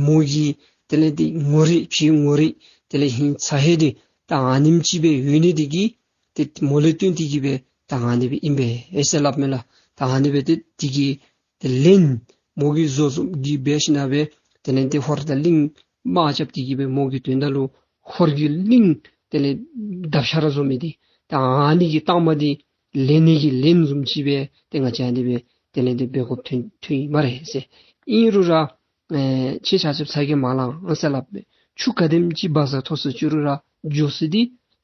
མོ་གི་དེ་ལས་འདི་ངོ་རིས་ཕྱི་ངོ་རིས་དེ་ལས་ཧིང་ཚ་ཧེ་འདི་ད་ཨ་ནེམ་ཅིག་སྦེ་ཡོད་ནི་འདི་གིས་ཏེ་མོ་ལས་བརྟེན་ཏེ་གིས་སྦེ་ད་ཨ་ནི་སྦེ་ཨིན་པས་ཟེར་སླབ་མས་ལགས། ད་ཨ་ནི་སྦེ་ཏེ་དེ་གི་ཏེ་ལན་མོ་གིས་བཟོ་བཟུམ་གྱི་འབད་ཞིན་ན་སྦེ་དེ་ལས་ཏེ་ཧོར་དང་གླིང་དམག་རྐྱབ་སྟེ་གིས་སྦེ་མོ་གི་དོན་དག་ལུ་ཧོར་གྱི་གླིང་དེ་ལས་དབ་ཤར་བཟོ་མི་འདི་ད་ཨ་ནི་གི་རྟགས་མ་འདི་ལེན་ནི་གི་ལན་བཟུམ་ཅིག་སྦེ་ཏེ་ང་བཅས་ཨ་ནི་སྦེ་དེ་ལས་ཏེ་འབད་དགོཔ་ཐོན་ཐོན་ཡི་སྨ་རེ་ཟེར། ཨིན་རུང་ར་ཨེ་ཁྱེད་ཆ་ཁྱབ་ཚ་གྱང་མ་ལང་ཟེར་སླབ་མས། ཆུ་ག་དེམ་ཅིག་བ་ཟ་འཐོར་སུ་བཅུག་རུང་ར་འགྱོ་ས་འདི་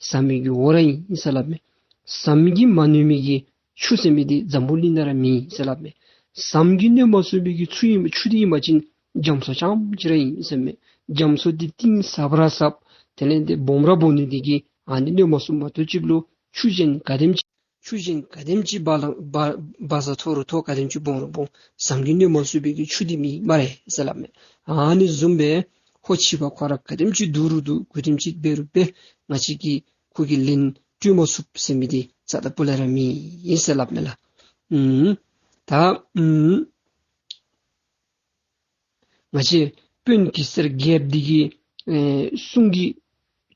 ཟམ་པའི་གི་འོག་ར་ཨིན་ཟེར་སླབ་མས། ཟམ་གྱིས་མ་ནོན་མི་གི་ཆུ་ཟེར་མི་འདི་འཛམ་བུ་གླིང་ནང་ར་མེད་ཟེར་སླབ་མས། ཟམ་གྱིས་གནོན་མ་ཚུགས་པའི་གི་ཆུ་ཨིན་ཆུ་འདི་ཨིན་པ་ཅིན་རྒྱ་མཚོ་རྐྱངམ་ཅིག་ར་ཨིན་ཟེར་མས། རྒྱ་མཚོ་འདི་གཏིང་ཟབ་ར་ཟབ་དེ་ལས་ཏེ་སྦོམ་ར་སྦོམ་ནི་འདི་གིས་ཨ་ནི་གནོན་མ་ཚུགསཔ་མ་གཏོགས་ཅིག་ལུ་ཆུ་གཞན་ག་དེམ་ཅིག་ཆུ་གཞན་ག་དེམ་ཅིག་བ་ལང་བ་བ་ཟ་འཐོར་རུང་འཐོར་ག་དེམ་ཅིག་སྦོམ་རུང་སྦོམ་ཟམ་གྱིས་གནོན་མ་ཚུགས་པའི་གི་ཆུ་འདི་མེད་སྨ་རེ་ཟེར་སླབ་མས། ཨ་ནི་བཟུམ་སྦེ་ཧོར་ཕྱི་པ་ཁོ་ར་ག་དེམ་ཅིག་སྡུག་རུང་སྡུག་ག་དེམ་ཅིག་འབད་རུང་འབད་ང་བཅས་ཀྱིས་ཁོ་གི་ལན་སྤྲོད་མ་ཚུགསཔ་ཟེར་མི་འདི་རྩ་དང་སྤུ་ལས་ར་མེད་ཨིན་ཟེར་སླབ་མས་ལགས། ཨུམ་ད་ཨུམ་ང་བཅས་དཔོན་གེ་སར་རྒྱལཔོ་འདི་གི་ཨེ་གསུང་གི་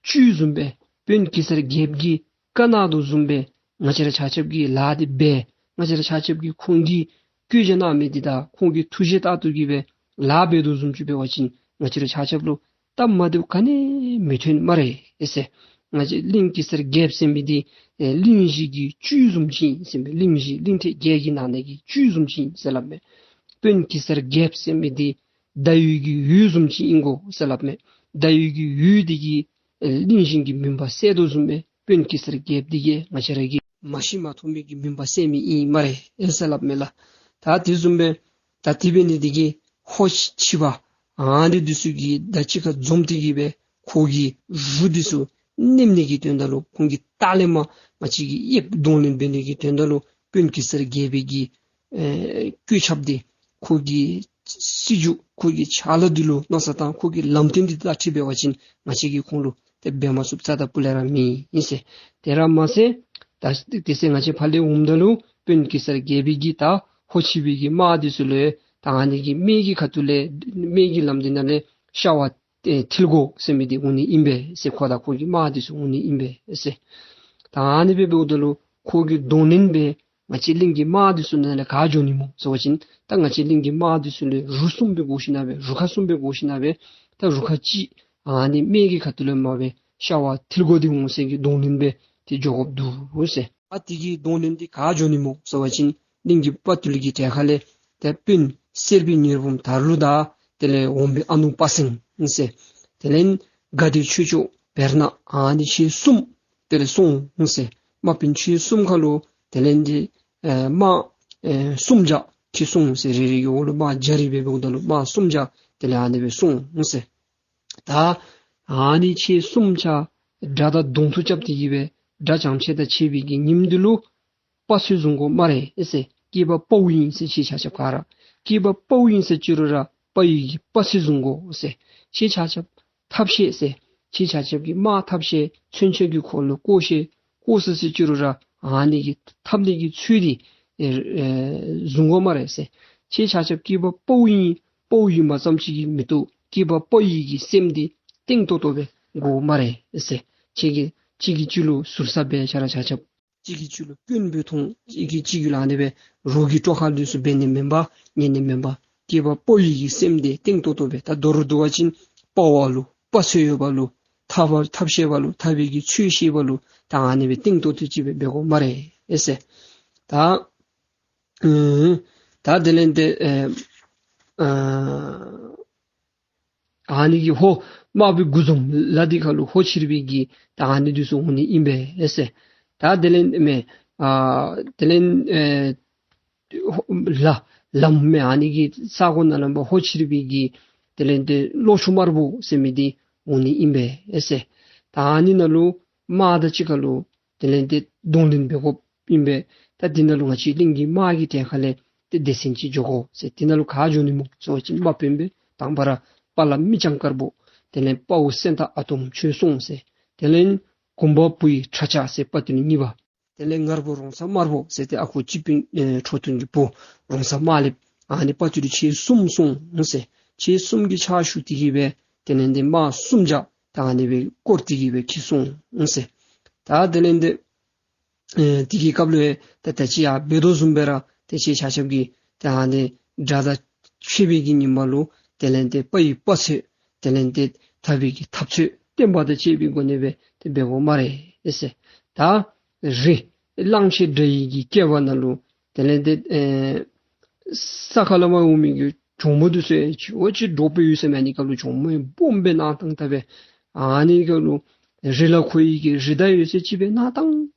བཅུད་བཟུམ་སྦེ་དཔོན་གེ་སར་རྒྱལཔོ་གིས་བཀའ་གནང་དོ་བཟུམ་སྦེ་ང་བཅས་ར་ཆ་ཁྱབ་ཀྱིས་ལཱ་འདི་འབད། ང་བཅས་ར་ཆ་ཁྱབ་ཀྱིས་ཁོང་གིས་བཀོད་རྒྱ་གནང་མི་འདི་དང་ཁོང་གི་ཐུགས་བཞེད་ལྟར་དུ་གིས་སྦེ་ལཱ་འབད་དོ་བཟུམ་ཅིག་འབད་བ་ཅིན་ང་བཅས་ར་ཆ་ཁྱབ་ལུ་སྟབས་མ་བདེཝ་ག་ནི་མི་ཐོན་སྨ་རེ་ཟེར། ང་བཅས་གླིང་གེ་སར་རྒྱལཔོ་ཟེར་མི་འདི་ཨེ་གླིང་བཞི་གི་བཅུད་བཟུམ་ཅིག་ཨིན་ཟེར་མས། གླིང་བཞི་གླིང་ཕྲན་བརྒྱད་ཀྱི་ནང་ན་གི་བཅུད་བཟུམ་ཅིག་ཨིན་ཟེར་སླབ་མས། དཔོན་གེ་སར་རྒྱལཔོ་ཟེར་མི་འདི་ཟླ་འོད་ཀྱི་འོད་བཟུམ་ཅིག་ཨིན་གོ་ཟེར་སླབ་མས། ཟླ་འོད་ཀྱི་འོད་འདི་གིས་ཨེ་གླིང་བཞི་གི་མུན་པ་སེལ་དོ་བཟུམ་སྦེ་དཔོན་གེ་སར་རྒྱལཔོ་འདི་གིས་ང་བཅས་ར་གི་མ་ཤི་མ་འཐོར་མི་གི་མུན་པ་སེལ་མི་ཨིན་སྨ་རེ་ཨེ་ཟེར་སླབ་མས་ལགས། ད་དེ་བཟུམ་སྦེ་ད་དེ་འབད་ནི་འདི་གིས་ཧོར་ཕྱི་པ་ཨ་ནི་འདི་ཚུ་གིས་ད་གཅིག་ཁར་འཛོམས་ཏེ་གིས་སྦེ་ཁོ་གི་རུ་འདི་ཚུ་ནེམ་ནི་གི་དོན་དག་ལུ་ཁོང་གི་ལྟག་ལས་མར་ང་བཅས་ཀྱིས་གཡེར་གདོང་ལེན་འབད་ནི་གི་དོན་དག་ལུ་དཔོན་གེ་སར་རྒྱལ་པོའི་གི་ཨེ་བཀོད་ཁྱབ་འདི་ཁོ་གི་སྲིད་བྱུས་ཁོ་གི་ཕྱག་ལཱ་འདི་ལུ་མནོ་བསམ་བཏང་ཁོ་གི་ལམ་སྟོན་འདི་དང་འཁྲིལ་འབད་བ་ཅིན་ང་བཅས་ཀྱིས་ཁོང་ལུ་ཏེ་འབད་མ་ཚུགསཔ་རྩ་དང་སྤུ་ལས་ར་མེད་ཨིན་ཟེར། དེ་ར་མ་ཚད་ད་དེ་ཚེ་ང་བཅས་ཕར་ལས་འོངམ་ད་ལུ་དཔོན་གེ་སར་རྒྱལ་པོའི་གི་ད་ཧོར་ཕྱི་པའི་གི་དམག་འདི་ཚུ་ལུ་ད་ཨ་ནི་གི་སྨད་ཀྱི་ཁ་ཐུག་ལས་སྨད་ཀྱི་ལམ་འདི་ནང་ལས་ཤ་བ་ཨེ་ཐིལ་གོ་ཟེར་མི་འདི་འོང་ནི་ཨིན་པས་ཟེར། ཁོ་དང་ཁོ་གི་དམག་འདི་ཚུ་འོང་ནི་ཨིན་པས་ཟེར། ད་ཨ་ནི་སྦེ་འབདཝ་ད་ལུ་ཁོ་གིས་གདོང་ལེན་འབད་ང་བཅས་གླིང་གི་དམག་འདི་ཚུ་ནང་ལས་ག་འགྱོ་ནི་སྨོ་ཟེར་བ་ཅིན་ད་ང་བཅས་གླིང་གི་དམག་འདི་ཚུ་ལུ་རུ་གསུམ་སྦེ་བགོ་ཞིན་ན་སྦེ་རུ་ཁག་གསུམ་སྦེ་བགོ་ཞིན་ན་སྦེ་ད་རུ་ཁག་གཅིག་ཨ་ནི་སྨད་ཀྱི་ཁ་ཐུག་ལས་མར་སྦེ་ཤ་བ་ཐིལ་གོ་འདི་འོང་ཟེར་གྱི་གདོང་ལེན་འབད་དེ་འགྱོ་དགོཔ་འདུག་ཟེར། ཨ་དེ་གི་གདོང་ལེན་འདི་ག་འགྱོ་ནི་སྨོ་ཟེར་བ་ཅིན་གླིང་གི་དཔའ་རྟུལ་གྱི་གྲལ་ཁ་ལས་ཏེ་དཔོན་གསེར་པའི་ཉི་འབུམ་དར་ལུ་དང་དེ་ལས་འོམ་བུའི་ཨ་ནུ་དཔའ་སེང་ཟེར། དེ་ལས་དགའ་བདེ་ཆོས་སྐྱོང་བེར་ནག་ཨ་ནི་ཁྱེད་གསུམ་དེ་ལས་སོང་ཟེར། དམག་དཔོན་ཁྱེད་གསུམ་ཁར་ལུ་དེ་ལས་འདི་ཨེ་དམག་ཨེ་གསུམ་བརྒྱ་ཁྱེད་སོང་ཟེར། རེ་རེ་གི་འོག་ལུ་དམག་བརྒྱ་རེ་སྦེ་འབདཝ་ད་ལུ་དམག་གསུམ་བརྒྱ་དེ་ལས་ཨ་ནི་སྦེ་སོང་ཟེར། ད་ཨ་ནི་ཁྱེད་གསུམ་ཆ་དགྲ་དང་གདོང་ཐུག་རྐྱབ་སྟེ་གིས་སྦེ་དགྲ་ཇམ་ཆེ་དང་ཕྱད་པའི་གི་ཉིནམ་འདི་ལུ་དཔའ་རྩལ་བཟུང་དགོ་སྨ་རེ་ཨེ་ཟེར། སྐྱེས་པ་དཔའ་བོ་ཨིན་ཟེར། ཁྱེད་ཆ་ཁྱབ་ག་ར་སྐྱེས་པ་དཔའ་བོ་ཨིན་ཟེར་ཅི་རུང་ར་དཔའ་བོའི་གི་དཔའ་རྩལ་བཟུང་དགོ་ཟེར། ཁྱེད་ཆ་ཁྱབ་ཐབས་ཤེས་ཟེར། ཁྱེད་ཆ་ཁྱབ་ཀྱི་དམག་ཐབས་ཤེས་མཚོན་ཆ་གི་འཁོར་ལོ་བསྐོར་ཤེས་བསྐོར་ས་ཟེར་ཅི་རུང་ར་ཨ་ནི་གི་འཐབ་ནི་གི་ཚུལ་འདི་ཨེ་ཨེ་བཟུང་དགོ་སྨ་རེ་ཟེར། ཁྱེད་ཆ་ཁྱབ་སྐྱེས་པ་དཔའ་བོ་ཨིན། དཔའ་བོ་ཨིན་པ་ཙམ་ཅིག་གིས་མི་བཏུབ། སྐྱེས་པ་དཔའ་བོའི་གི་སེམས་འདི་གཏིང་ཏོག་ཏོ་སྦེ་དགོ་སྨ་རེ་ཟེར། ཁྱེད་ཀྱིས་གཅིག་གིས་གཅིག་ལུ་ཟུར་ཟ་འབད་ཆ་ར་ཆ་ཁྱབ། གཅིག་གིས་གཅིག་ལུ་སྐྱོན་འབད་མཐོང་། གཅིག་གིས་གཅིག་ལུ་ཨ་ནི་སྦེ་རོགས་ཀྱི་སྤྲོ་ཁ་འདི་ཚུ་འབད་ནི་མེན་པར་ཉན་ནི་མེན་པར་སྐྱེས་པ་ཕོ་ཡི་གི་སེམས་འདི་བརྟན་ཏོག་ཏོ་སྦེ་ད་མདོར་བསྡུ་བ་ཅིན་དཔའ་བ་ལུ་དཔའ་ཚོད་ཡོད་པ་ལུ་ཐབས་ཐབས་ཤེས་པ་ལུ་ཐབས་པའི་གི་ཚུལ་ཤེས་པ་ལུ་ད་ཨ་ནི་སྦེ་བརྟན་ཏོག་ཏོ་ཅིག་སྦེ་འབད་དགོ་སྨ་རེ་ཨེ་ཟེར། ད་ཨེ་ད་དེ་ལས་འདི་ཨེ་ཨ་ཨ་ནི་གི་ཧོ་དམག་སྦེ་དགུ་འཛོམས་ལ་འདི་ཁ་ལུ་ཧོ་ཕྱིར་པའི་གི་ད་ཨ་ནི་འདི་ཚུ་འོང་ནི་ཨིན་པས་ཨེ་ཟེར། ད་དེ་ལས་མེ་ཨ་དེ་ལས་ཨེ་ལ་ལམ་མེ་ཨ་ནི་གི་ས་གོ་ནང་ལམ་པ་ཧོ་ཕྱིར་པའི་གི་དེ་ལས་འདི་ལོ་ཆུ་དམར་པོ་ཟེར་མི་འདི་འོང་ནི་ཨིན་པས་ཨེ་ཟེར། ད་ཨ་ནི་ནང་ལུ་དམག་དང་གཅིག་ཁ་ལུ་དེ་ལས་འདི་གདོང་ལེན་འབད་དགོཔ་ཨིན་པས། ད་འདི་ནང་ལུ་ང་བཅས་གླིང་གི་དམག་གི་གྲལ་ཁ་ལས་ཏེ་སྡེ་ཚན་ཅིག་འགྱོ་དགོ་ཟེར། འདི་ནང་ལུ་ག་འགྱོ་ནི་སྨོ་ཟེར་བ་ཅིན་དམག་དཔོན་སྦེ་དང་པ་ར་དཔའ་ལ་མི་སྤྱང་དཀར་པོ། དེ་ལས་དཔའ་བོ་སེང་སྟག་ཨ་དོམ་ཁྱོད་སོང་ཟེར། དེ་ལས་གུང་པ་བུ་ཡི་ཁྲ་ཆག་ཟེར་དཔའ་བརྟུལ་གཉིས་པ། དེ་ལས་ངར་པོ་རོང་ཚ་དམར་པོ་ཟེར་ཏེ་ཨ་ཁུ་སྤྱི་དཔོན་ཨེ་ཁྲོ་ཐུང་གི་བུ་རོང་ཚ་དམར་ལེབ། ཨ་ནི་དཔའ་བརྟུལ་ཁྱེད་གསུམ་སོང་ཟེར། ཁྱེད་གསུམ་གྱིས་ཕྱག་ཞུ་སྟེ་གིས་སྦེ་དེ་ལས་འདི་དམག་གསུམ་བརྒྱ་ད་ཨ་ནི་སྦེ་བསྐོར་ཏེ་གིས་སྦེ་ཁྱེད་སོང་ཟེར། ད་དེ་ལས་འདི་ཨེ་དེ་གི་སྐབས་ལུ་ད་ད་ཅི་ཡང་འབད་དོ་བཟུམ་སྦེ་ར་ཏེ་ཁྱེད་ཆ་ཁྱབ་ཀྱིས་ད་ཨ་ནི་དགྲ་དང་ཕྱད་པའི་གི་ཉིནམ་ལུ་དེ་ལས་འདི་དཔའ་ཡི་དཔའ་ཚོད་དེ་ལས་འདི་འཐབ་པའི་གི་འཐབ་ཚོད་བརྟན་པ་དང་བཅས་པའི་སྒོ་ནས་སྦེ་ཏེ་འབད་དགོ་སྨ་རེ་ཨེ་ཟེར། ད་རི་གླང་ཆེན་དགྲ་ཡི་གི་སྐེད་པ་ནང་ལུ་དེ་ལས་འདི་ཨེ་ས་ཁ་ལས་མར་འོང་མི་གི་གྱོག་མོ་འདི་ཚུ་ཡང་ཅིག་འོ་ཅིག་འདྲོག་སྦེ་ཡོད་ཟེར་མས། ཨ་ནི་སྐབས་ལུ་གྱོག་མོ་ཡང་སྦོམ་སྦེ་གནག་ཐང་ཐང་སྦེ་ཨ་ནི་སྐབས་ལུ་རི་ལ་འཁོད་ཡི་གི་རི་དྭགས་ཡོད་ཚད་ཅིག་སྦེ་གནག་ཐང་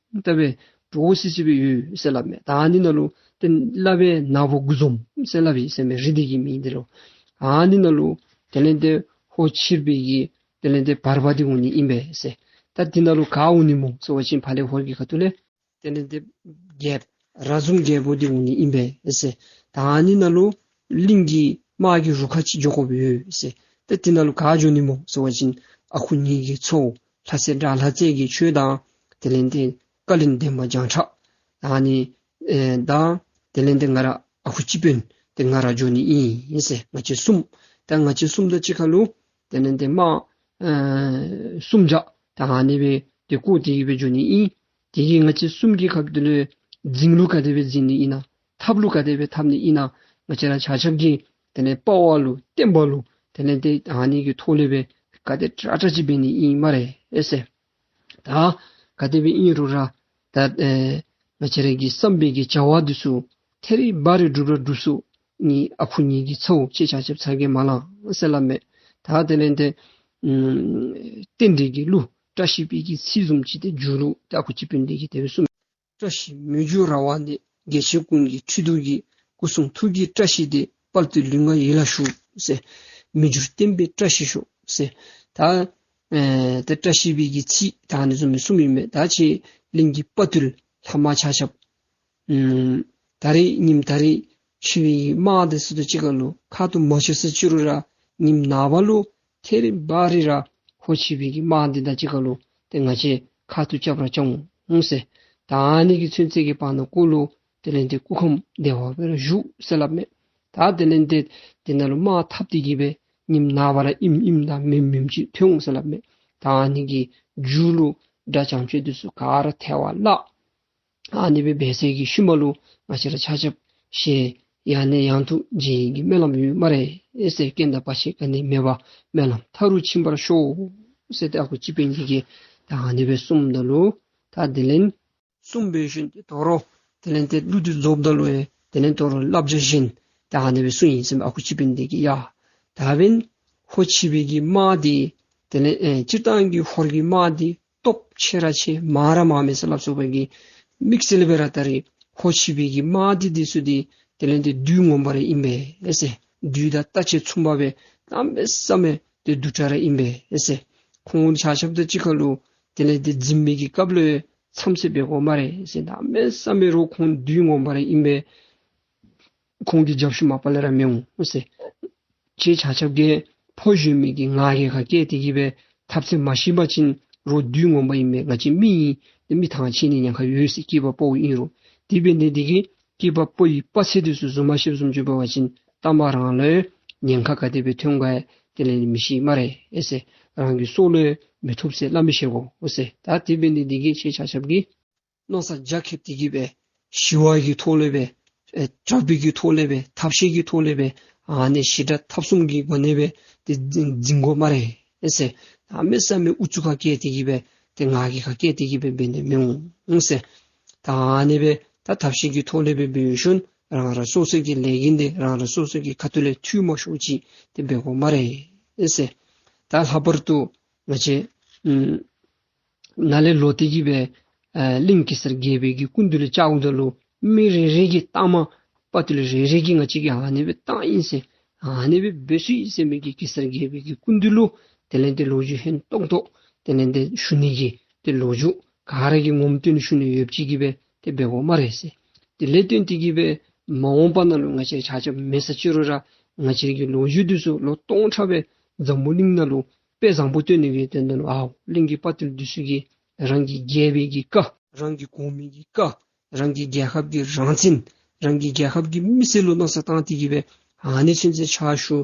ཐང་སྦེ་འདྲོག་སི་སི་སྦེ་ཡོད་ཟེར་སླབ་མས། ད་ཨ་ནི་ནང་ལུ་ཏེ་སླབ་པས་ནག་པོ་དགུ་འཛོམས་ཟེར་སླབ་ཨིན་ཟེར་མས་རི་འདི་གི་མིང་འདི་ལུ། ཨ་ནི་ནང་ལུ་དེ་ལས་འདི་ཧོར་ཕྱིར་པའི་གི་དེ་ལས་འདི་བར་པ་འདི་འོང་ནི་ཨིན་པས་ཟེར། ད་འདི་ནང་ལུ་ག་འོང་ནི་སྨོ་ཟེར་བ་ཅིན་ཕར་ལས་ཧོར་གྱི་ཁ་ཐུག་ལས་དེ་ལས་འདི་རྒྱལཔོ་ར་འཛུམ་རྒྱལ་པོ་འདི་འོང་ནི་ཨིན་པས་ཟེར། ད་ཨ་ནི་ནང་ལུ་གླིང་གི་དམག་གི་རུ་ཁག་ཅིག་འགྱོ་དགོཔ་ཡོད་ཟེར། ད་འདི་ནང་ལུ་ག་འགྱོ་ནི་སྨོ་ཟེར་བ་ཅིན་ཨ་ཁུ་ངེ་གི་ཚ་བོ་ལྷ་སྲས་དགྲ་ལྷ་རྩེ་རྒྱལ་ཁྱོད་དང་དེ་ལས་འདི་བཀའ་བློན་འདན་མ་བྱང་ཁྲ་ཨ་ནི་ཨེ་དང་དེ་ལས་འདི་ང་ར་ཨ་ཁུ་སྤྱི་དཔོན་ཏེ་ང་ར་འགྱོ་ནི་ཨིན་ཟེར། ང་བཅས་གསུམ། ད་ང་བཅས་གསུམ་དང་གཅིག་ཁར་ལུ་དེ་ལས་འདི་དམག་ཨེ་གསུམ་བརྒྱ་ད་ཨ་ནི་སྦེ་ཏེ་བསྐོར་ཏེ་གིས་སྦེ་འགྱོ་ནི་ཨིན། དེ་གིས་ང་བཅས་གསུམ་གྱི་ཁ་ཐུག་ལས་འཛིང་རླུང་ག་དེ་སྦེ་འཛིང་ནི་ཨིན་ན་འཐབ་རླུང་ག་དེ་སྦེ་འཐབ་ནི་ཨིན་ན་ང་བཅས་ར་ཆ་ཁྱབ་ཀྱིས་དེ་ལས་དཔའ་བ་ལུ་བརྟན་པ་ལུ་དེ་ལས་འདི་ཨ་ནི་གི་ཐོག་ལས་སྦེ་ག་དེ་དྲག་དྲག་ཅིག་འབད་ནི་ཨིན་སྨ་རེ་ཨེ་ཟེར། ད་ག་དེ་སྦེ་ཨིན་རུང་ར་ད་ཨེ་ང་བཅས་ར་གི་བསམ་པའི་གི་བྱ་བ་འདི་ཚུ་ཐད་རི་བ་རི་འགྲུབ་ར་འགྲུབ་ཚུགས་ནི་ཨ་ཁུ་ངེ་གི་ཚ་བོ་ཁྱེད་ཆ་ཁྱབ་ཚ་གྱང་མ་ལང་ཟེར་སླབ་མས། ད་དེ་ལས་འདི་ཨམ་རྟེན་འབྲེལ་གྱི་གླུ་བཀྲ་ཤིས་པའི་གི་ཚིག་བཟུམ་ཅིག་ཏེ་མཇུག་ལུ་ད་ཨ་ཁུ་སྤྱི་དཔོན་འདི་གིས་དེ་སྦེ་གསུངས། བཀྲ་ཤིས་མི་འགྱུར་ར་བ་འདི། རྒྱལ་ཆེན་ཀུན་གྱི་ཁྲི་གདུགས་ཀྱི། སྐུ་གསུང་ཐུགས་ཀྱི་བཀྲ་ཤིས་འདི། དཔལ་དུ་ལུས་ངག་ཡིད་ལ་ཞུགས་ཟེར། མི་འགྱུར་བརྟན་པའི་བཀྲ་ཤིས་ཤོག་ཟེར། ད་ཨེ་ད་བཀྲ་ཤིས་པའི་གི་ཚིག་ད་ཨ་ནི་བཟུམ་སྦེ་གསུངམ་ཨིན་མས། ད་ཁྱེད་གླིང་གི་དཔའ་བརྟུལ་ལྷ་དམག་ཆ་ཁྱབ་ཨམ་ད་རིས་ཉིནམ་ད་རིས་ཕྱི་པའི་དམག་འདི་ཚུ་དང་གཅིག་ཁར་ལུ་ཁ་ཐུག་མ་ཆོད་ས་ཅི་རུང་ར་ཉིནམ་ནངས་པ་ལུ་ཐད་རི་བ་རི་ར་ཧོར་ཕྱི་པའི་གི་དམག་འདི་དང་གཅིག་ཁར་ལུ་ཏེ་ང་བཅས་ཁ་ཐུག་རྐྱབ་ར་རྐྱབ་འོང་ཟེར། ད་ཨ་ནི་གི་ཚུན་ཚོད་ཀྱི་བར་ན་གུ་ལུ་དེ་ལས་འདི་སྐུ་ཁམས་བདེ་བ་སྦེ་ར་བཞུགས་ཟེར་སླབ་མས། ད་དེ་ལས་འདི་དེ་ནང་ལུ་དམག་འཐབ་སྟེ་གིས་སྦེ་ཉིནམ་ནངས་པ་ར་ཨིནམ་ཨིནམ་དང་མེནམ་མེནམ་ཅིག་ཐོན་འོང་ཟེར་སླབ་མས། ད་ཨ་ནི་གི་མཇུག་ལུ་དགྲ་བྱམས་ཆོས་འདི་ཚུ་ག་ར་ཐལ་བར་བརླག། ཨ་ནི་སྦེ་འབད་ཚར་གྱི་ཤུལ་མ་ལུ་ང་བཅས་ར་ཆ་ཁྱབ་ཞལ་ཡང་ནས་ཡང་དུ་མཇལ་ནི་གི་སྨོན་ལམ་ཡོད་སྨ་རེ་ཨེ་ཟེར། རྐྱེན་དང་བར་ཆད་ག་ནི་མེད་པར་སྨོན་ལམ་མཐའ་རུ་ཕྱིན་པར་ཤོག་ཟེར་ཏེ་ཨ་ཁུ་སྤྱི་དཔོན་འདི་གིས་ད་ཨ་ནི་སྦེ་གསུངམ་ད་ལུ་ད་དེ་ལས་གསུངས་པའི་ཤུལ་ཏེ་དོ་རུང་དེ་ལས་ཏེ་གླུ་འདི་རྫོགསཔ་ད་ལུ་ཡང་དེ་ལས་དོ་རུང་བསླབ་བྱ་གཞན་ད་ཨ་ནི་སྦེ་གསུངས་ཡི་ཟེར་མས། ཨ་ཁུ་སྤྱི་དཔོན་འདི་གིས་ཡ་ད་འབདན་ཧོར་ཕྱི་པའི་གི་དམག་འདི་དེ་ལས་ཨེ་སྤྱིར་བཏང་གི་ཧོར་གྱི་དམག་འདི་སྟོབས་ཆེ་ར་ཆེ་མང་ར་མང་མས་ཟེར་སླབ་ཚུགས་པའི་གི་དམིགས་བསལ་སྦེ་ར་ད་རིས་ཧོར་ཕྱི་པའི་གི་དམག་འདི་འདི་ཚུ་འདི་དེ་ལས་འདི་བདུད་ངོ་མ་ར་ཨིན་པས་ཨེ་ཟེར། བདུད་དང་རྟ་ཁྱི་ཚུ་མ་སྦེ་གནམ་མེད་ས་མེད་ཏེ་གདུག་དྲགས་ར་ཨིན་པས་ཨེ་ཟེར། ཁོང་ཆ་ཁྱབ་དང་གཅིག་ཁར་ལུ་དེ་ལས་འདི་འཛིང་མི་གི་སྐབས་ལུ་འཚམས་ཤིག་འབད་དགོ་སྨ་རེ་ཟེར། གནམ་མེད་ས་མེད་རོགས་ཁོང་བདུད་ངོ་མ་ར་ཨིན་པས། ཁོང་གི་རྒྱབ་ཤུལ་མ་པ་ལས་ར་མི་འོང་ཟེར། ཁྱེད་ཆ་ཁྱབ་ཀྱིས་ཕོ་གཞོན་མི་གི་ང་རྒྱལ་ཁ་སྐྱེས་ཏེ་གིས་སྦེ་འཐབ་རྩོད་མ་ཤེས་པ་ཅིན་རོགས་བདུད་ངོ་མ་ཨིན་མས། ང་བཅས་མི་ཨིན། ཏེ་མི་ཐང་ཆད་ནི་ཉེན་ཁ་ཡོད་ཟེར། སྐྱེས་པ་ཕོ་ཨིན་རུང་། དེ་འབད་ནི་འདི་གིས་སྐྱེས་པ་ཕོ་ཡི་དཔའ་རྩལ་འདི་ཚུ་བཟུང་མ་ཤེསཔ་བཟུམ་ཅིག་འབད་བ་ཅིན་མཐའ་མ་རང་ལུ་ཉེན་ཁ་ག་དེ་སྦེ་ཐོན་ག་དེ་ལས་མི་ཤེས་སྨ་རེ་ཨེ་ཟེར། རང་གི་སྲོག་ལུ་མི་ཐུབ་ཟེར་སླབ་མི་ཤེས་དགོ་ཟེར། ད་དེ་འབད་ནི་འདི་གིས་ཁྱེད་ཆ་ཁྱབ་ཀྱིས་མནོ་བསམ་རྒྱ་ཁྱབ་སྟེ་གིས་སྦེ་ཞི་བ་གི་ཐོག་ལས་སྦེ་ཨེ་དྲག་པོའི་གི་ཐོག་ལས་སྦེ་ཐབས་ཤེས་ཀྱི་ཐོག་ལས་སྦེ་ཨ་ནི་ཞི་དྲག་ཐབས་གསུམ་གྱི་སྒོ་ནས་སྦེ་ཏེ་འཛིང་འཛིང་དགོ་སྨ་རེ་ཨེ་ཟེར། གནམ་མེད་ས་མེད་ཨུ་ཚུགས་ཁ་བཀལ་ཏེ་གིས་སྦེ་ཏེ་ང་རྒྱལ་ཁ་བཀལ་ཏེ་གིས་སྦེ་འབད་ནི་མི་འོང་ཟེར། ད་ཨ་ནི་སྦེ་ད་ཐབས་ཤེས་ཀྱི་ཐོག་ལས་སྦེ་འབད་ཞིནམ་རང་རང་སོ་སོ་གི་ལས་འགན་འདི་རང་རང་སོ་སོ་གི་ཁ་ཐུག་ལས་འཐུས་མ་ཤོར་ཅིག་ཏེ་འབད་དགོ་སྨ་རེ་ཨེ་ཟེར། ད་ལྷག་པར་དུ་ང་བཅས་ཨམ་ནཱ་ལས་ལོག་སྟེ་གིས་སྦེ་ཨ་གླིང་གེ་སར་རྒྱལ་པོའི་གི་སྐུ་མདུན་ལུ་བཅརཝ་ད་ལུ་མི་རེ་རེ་གིས་ལྟག་མ་དཔའ་བརྟུལ་རེ་རེ་གིས་ང་བཅས་ཀྱིས་ཨ་ནི་སྦེ་བཏང་ཡི་ཟེར་ཨ་ནི་སྦེ་འབད་ཚུགས་ཡི་ཟེར་མི་གི་གེ་སར་རྒྱལ་པོའི་གི་སྐུ་མདུན་ལུ་དེ་ལས་ཏེ་ལོ་རྒྱུས་ཧན་ཏོང་ཏོ་དེ་ལས་ཏེ་ཞུ་ནི་གི་ཏེ་ལོ་རྒྱུས་ག་ར་གིས་ངོམ་སྟོན་ཞུ་ནི་ཡོདཔ་ཅིག་གིས་སྦེ་ཏེ་འབད་དགོ་སྨ་རེ་ཟེར། དེ་ལས་བརྟེན་ཏེ་གིས་སྦེ་མ་འོངས་པ་ནང་ལུ་ང་བཅས་ཆ་ཁྱབ་མེད་ས་ཅི་རུང་ར་ང་བཅས་ཀྱི་ལོ་རྒྱུས་འདི་ཚུ་ལོ་སྟོང་ཕྲག་སྦེ་འཛམ་བུ་གླིང་ནང་ལུ་དཔེ་བཟང་པོ་སྟོན་ནི་གི་དོན་དག་ལུ་ཨའོ་གླིང་གི་དཔའ་བརྟུལ་འདི་ཚུ་གིས་རང་གི་རྒྱལ་པོའི་གི་བཀའ་རང་གི་གོང་མའི་གི་བཀའ་རང་གི་རྒྱལ་ཁབ་ཀྱི་རང་བཙན་རང་གི་རྒྱལ་ཁབ་ཀྱི་མི་སེར་ལུ་མནོ་བསམ་བཏང་སྟེ་གིས་སྦེ་ཨ་ནི་ཚུན་ཚོད་ཕྱག་ཞུ་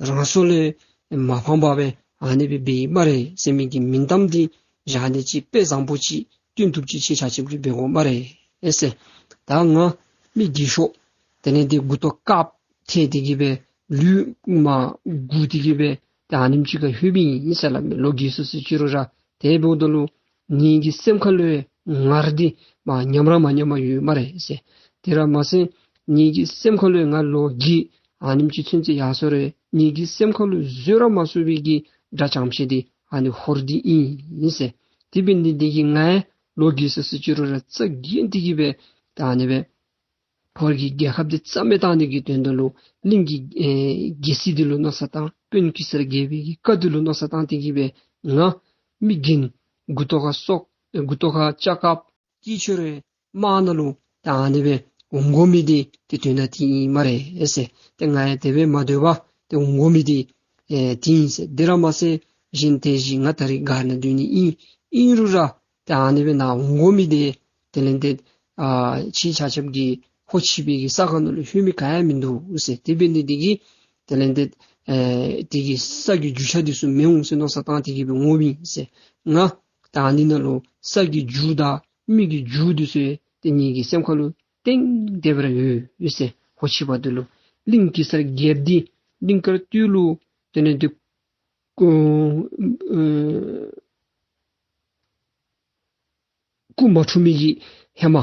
རང་སྲོག་ལས་མ་ཕངས་པར་སྦེ་ཨ་ནི་སྦེ་འབད་ཡི་སྨ་རེ་ཟེར་མི་གི་མིང་གཏམ་འདི་བཞག་ནི་ཅིག་དཔེ་བཟང་པོ་ཅིག་སྟོན་བཏུབ་ཅིག་ཁྱེད་ཆ་ཁྱབ་ཀྱིས་འབད་དགོ་སྨ་རེ་ཨེ་ཟེར། ད་ང་མི་རྒས་ཤོས་དེ་ལས་ཏེ་མགུ་ཏོ་དཀརཔོ་ཐལ་ཏེ་གིས་སྦེ་ལུས་མར་འགུར་ཏེ་གིས་སྦེ་ད་ཨ་ནེམ་ཅིག་ཁར་ལྷོདཔ་ཨིན་ཟེར་སླབ་མས། ལོ་རྒས་སོ་སོ་ཅི་རུང་ར། དེ་འབདཝ་ད་ལུ་ངེ་གི་སེམས་ཁ་ལུ་ཡང་ངར་འདི་མར་ཉམས་ར་མ་ཉམས་པར་ཡོད་སྨ་རེ་ཟེར། དེ་ར་མ་ཚད་ངེ་གི་སེམས་ཁ་ལུ་ཡང་ང་ལོ་རྒས་ཨ་ནེམ་ཅིག་ཚུན་ཚོད་ཡར་སོང་རུང་ངེ་གི་སེམས་ཁ་ལུ་བཟོད་ར་མ་ཚུགས་པའི་གི་དགྲ་ཙམ་ཅིག་འདི་ཨ་ནི་ཧོར་འདི་ཨིན་ཟེར། དེ་འབད་ནི་འདི་གིས་ང་ཡང་ལོ་རྒས་སོ་སོ་ཅི་རུང་ར་རྩ་འགེངས་ཏེ་གིས་སྦེ་ད་ཨ་ནི་སྦེ་ཧོར་གྱི་རྒྱལ་ཁབ་འདི་རྩ་མེད་བཏང་ནི་གི་དོན་དག་ལུ་གླིང་གི་ཨེ་རྒྱལ་སྲིད་འདི་ལུ་མནོ་བསམ་བཏང་དཔོན་གེ་སར་རྒྱལ་པོའི་གི་བཀའ་འདི་ལུ་མནོ་བསམ་བཏང་སྟེ་གིས་སྦེ་ང་མི་རྒན་མགུ་ཏོ་ཁར་སོག་མགུ་ཏོ་ཁར་སྐྱ་དཀརཔོ་སྐྱེས་ཆོ་རུང་དམག་ནང་ལུ་ད་ཨ་ནི་སྦེ་འོང་དགོ་མི་འདི་ཏེ་དོན་དག་འདི་ཨིན་སྨ་རེ་ཨེ་ཟེར། ཏེ་ང་ཡང་དེ་སྦེ་མ་སྡོད་པར་ཏེ་འོང་དགོ་མི་འདི་ཨེ་འདི་ཨིན་ཟེར། དེ་ར་མ་ཚད་གཞན་དེ་བཞིན་ང་ད་རིས་སྒར་ནང་སྡོད་ནི་ཨིན། ཨིན་རུང་ར་ཏེ་ཨ་ནི་སྦེ་ནཱ་འོང་དགོ་མི་འདི་དེ་ལས་ཏེ་ཨ་ཁྱེད་ཆ་ཁྱབ་ཀྱི་ཧོར་ཕྱི་པའི་གི་ས་ཁ་ནང་ལུ་ལྷོད་མི་ག་ཡང་མིན་འདུག་ཟེར། དེ་འབད་ནི་འདི་གིས་དེ་ལས་ཏེ་ཨེ་དེ་གི་ས་གི་རྒྱུས་ཆ་འདི་ཚུ་མི་འོང་ཟེར་མནོ་བསམ་བཏང་སྟེ་གིས་སྦེ་འོངམ་ཨིན་ཟེར། ང་ད་ཨ་ནི་ནང་ལུ་ས་གི་རྒྱུས་དང་མི་གི་རྒྱུས་འདི་ཚུ་ཏེ་ངེ་གི་སེམས་ཁ་ལུ་གཏིང་དེ་སྦེ་ར་ཡོད་ཡོད་ཟེར། ཧོར་ཕྱི་པ་འདི་ལུ་གླིང་གེ་སར་རྒྱལཔོ་འདི་གླིང་དཀར་སྟོད་ལུ་དེ་ལས་ཏེ་སྐུ་ཨེ་སྐུ་མ་འཁྲུངས་མི་གི་ཧེ་མ་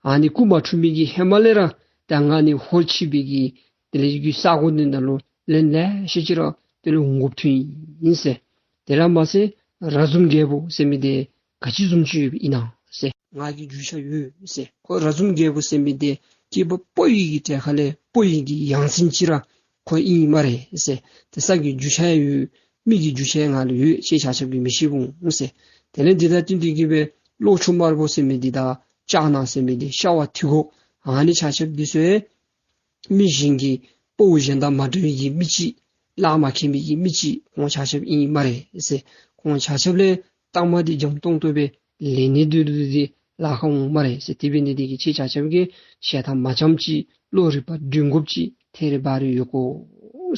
ཨ་ནི་སྐུ་མ་འཁྲུངས་མི་གི་ཧེ་མ་ལས་ར་ད་ང་ནི་ཧོར་ཕྱི་པའི་གི་དེ་ལས་ཀྱི་ས་གོ་འདི་ནང་ལུ་ལན་ལེ་ཤ་ཅིག་ར་དེ་ལུ་འོང་དགོཔ་ཐོན་ཡི་ཟེར། དེ་ར་མ་ཚད་ར་ཛུམ་རྒྱལ་པོ་ཟེར་མི་འདི་ག་ཅི་བཟུམ་ཅིག་ཡོདཔ་ཨིན་ན་ཟེར། ང་གི་རྒྱུས་ཆ་ཡོད་ཟེར། ཁོ་ར་ཛུམ་རྒྱལ་པོ་ཟེར་མི་འདི་སྐྱེས་པ་ཕོ་ཡི་གི་གྲལ་ཁ་ལས་ཕོ་ཡི་གི་ཡང་སྲིད་ཅིག་ར་ཁོ་ཨིན་སྨ་རེ་ཟེར། ཏེ་ས་གི་རྒྱུས་ཆ་ཡང་ཡོད། མི་གི་རྒྱུས་ཆ་ཡང་ང་ལུ་ཡོད། ཁྱེད་ཆ་ཁྱབ་ཀྱིས་མི་ཤེས་འོང་ཟེར། དེ་ལས་འདི་དང་བསྟུན་ཏེ་གིས་སྦེ་གློག་ཆུང་དམར་པོ་ཟེར་མི་འདི་དང་ལྕགས་ནག་ཟེར་མི་འདི་ཤ་བ་ཐིག་གོ་ཨ་ནི་ཆ་ཁྱབ་འདི་ཚུ་ཡང་མི་གཞན་གྱི་དཔའ་བོ་གཞན་དང་མ་འདྲ་བའི་གི་མི་ཅིག་ལག་མ་ཁེལ་མི་གི་མི་ཅིག་ཁོང་ཆ་ཁྱབ་ཨིན་སྨ་རེ་ཟེར། ཁོང་ཆ་ཁྱབ་ལས་ལྟག་མ་འདི་འཇམ་ཏོང་ཏོ་སྦེ་ལེན་ནི་འདི་འདི་འདི་ལཱ་ཁག་འོང་སྨ་རེ་ཟེར། དེ་འབད་ནི་འདི་གིས་ཁྱེད་ཆ་ཁྱབ་ཀྱིས་ཞལ་ཐང་མ་འཇམ་ཅིག་བློ་རིག་པ་སྒྲིམ་དགོཔ་ཅིག་ཐད་རི་བ་རི་ཡོད་དགོ་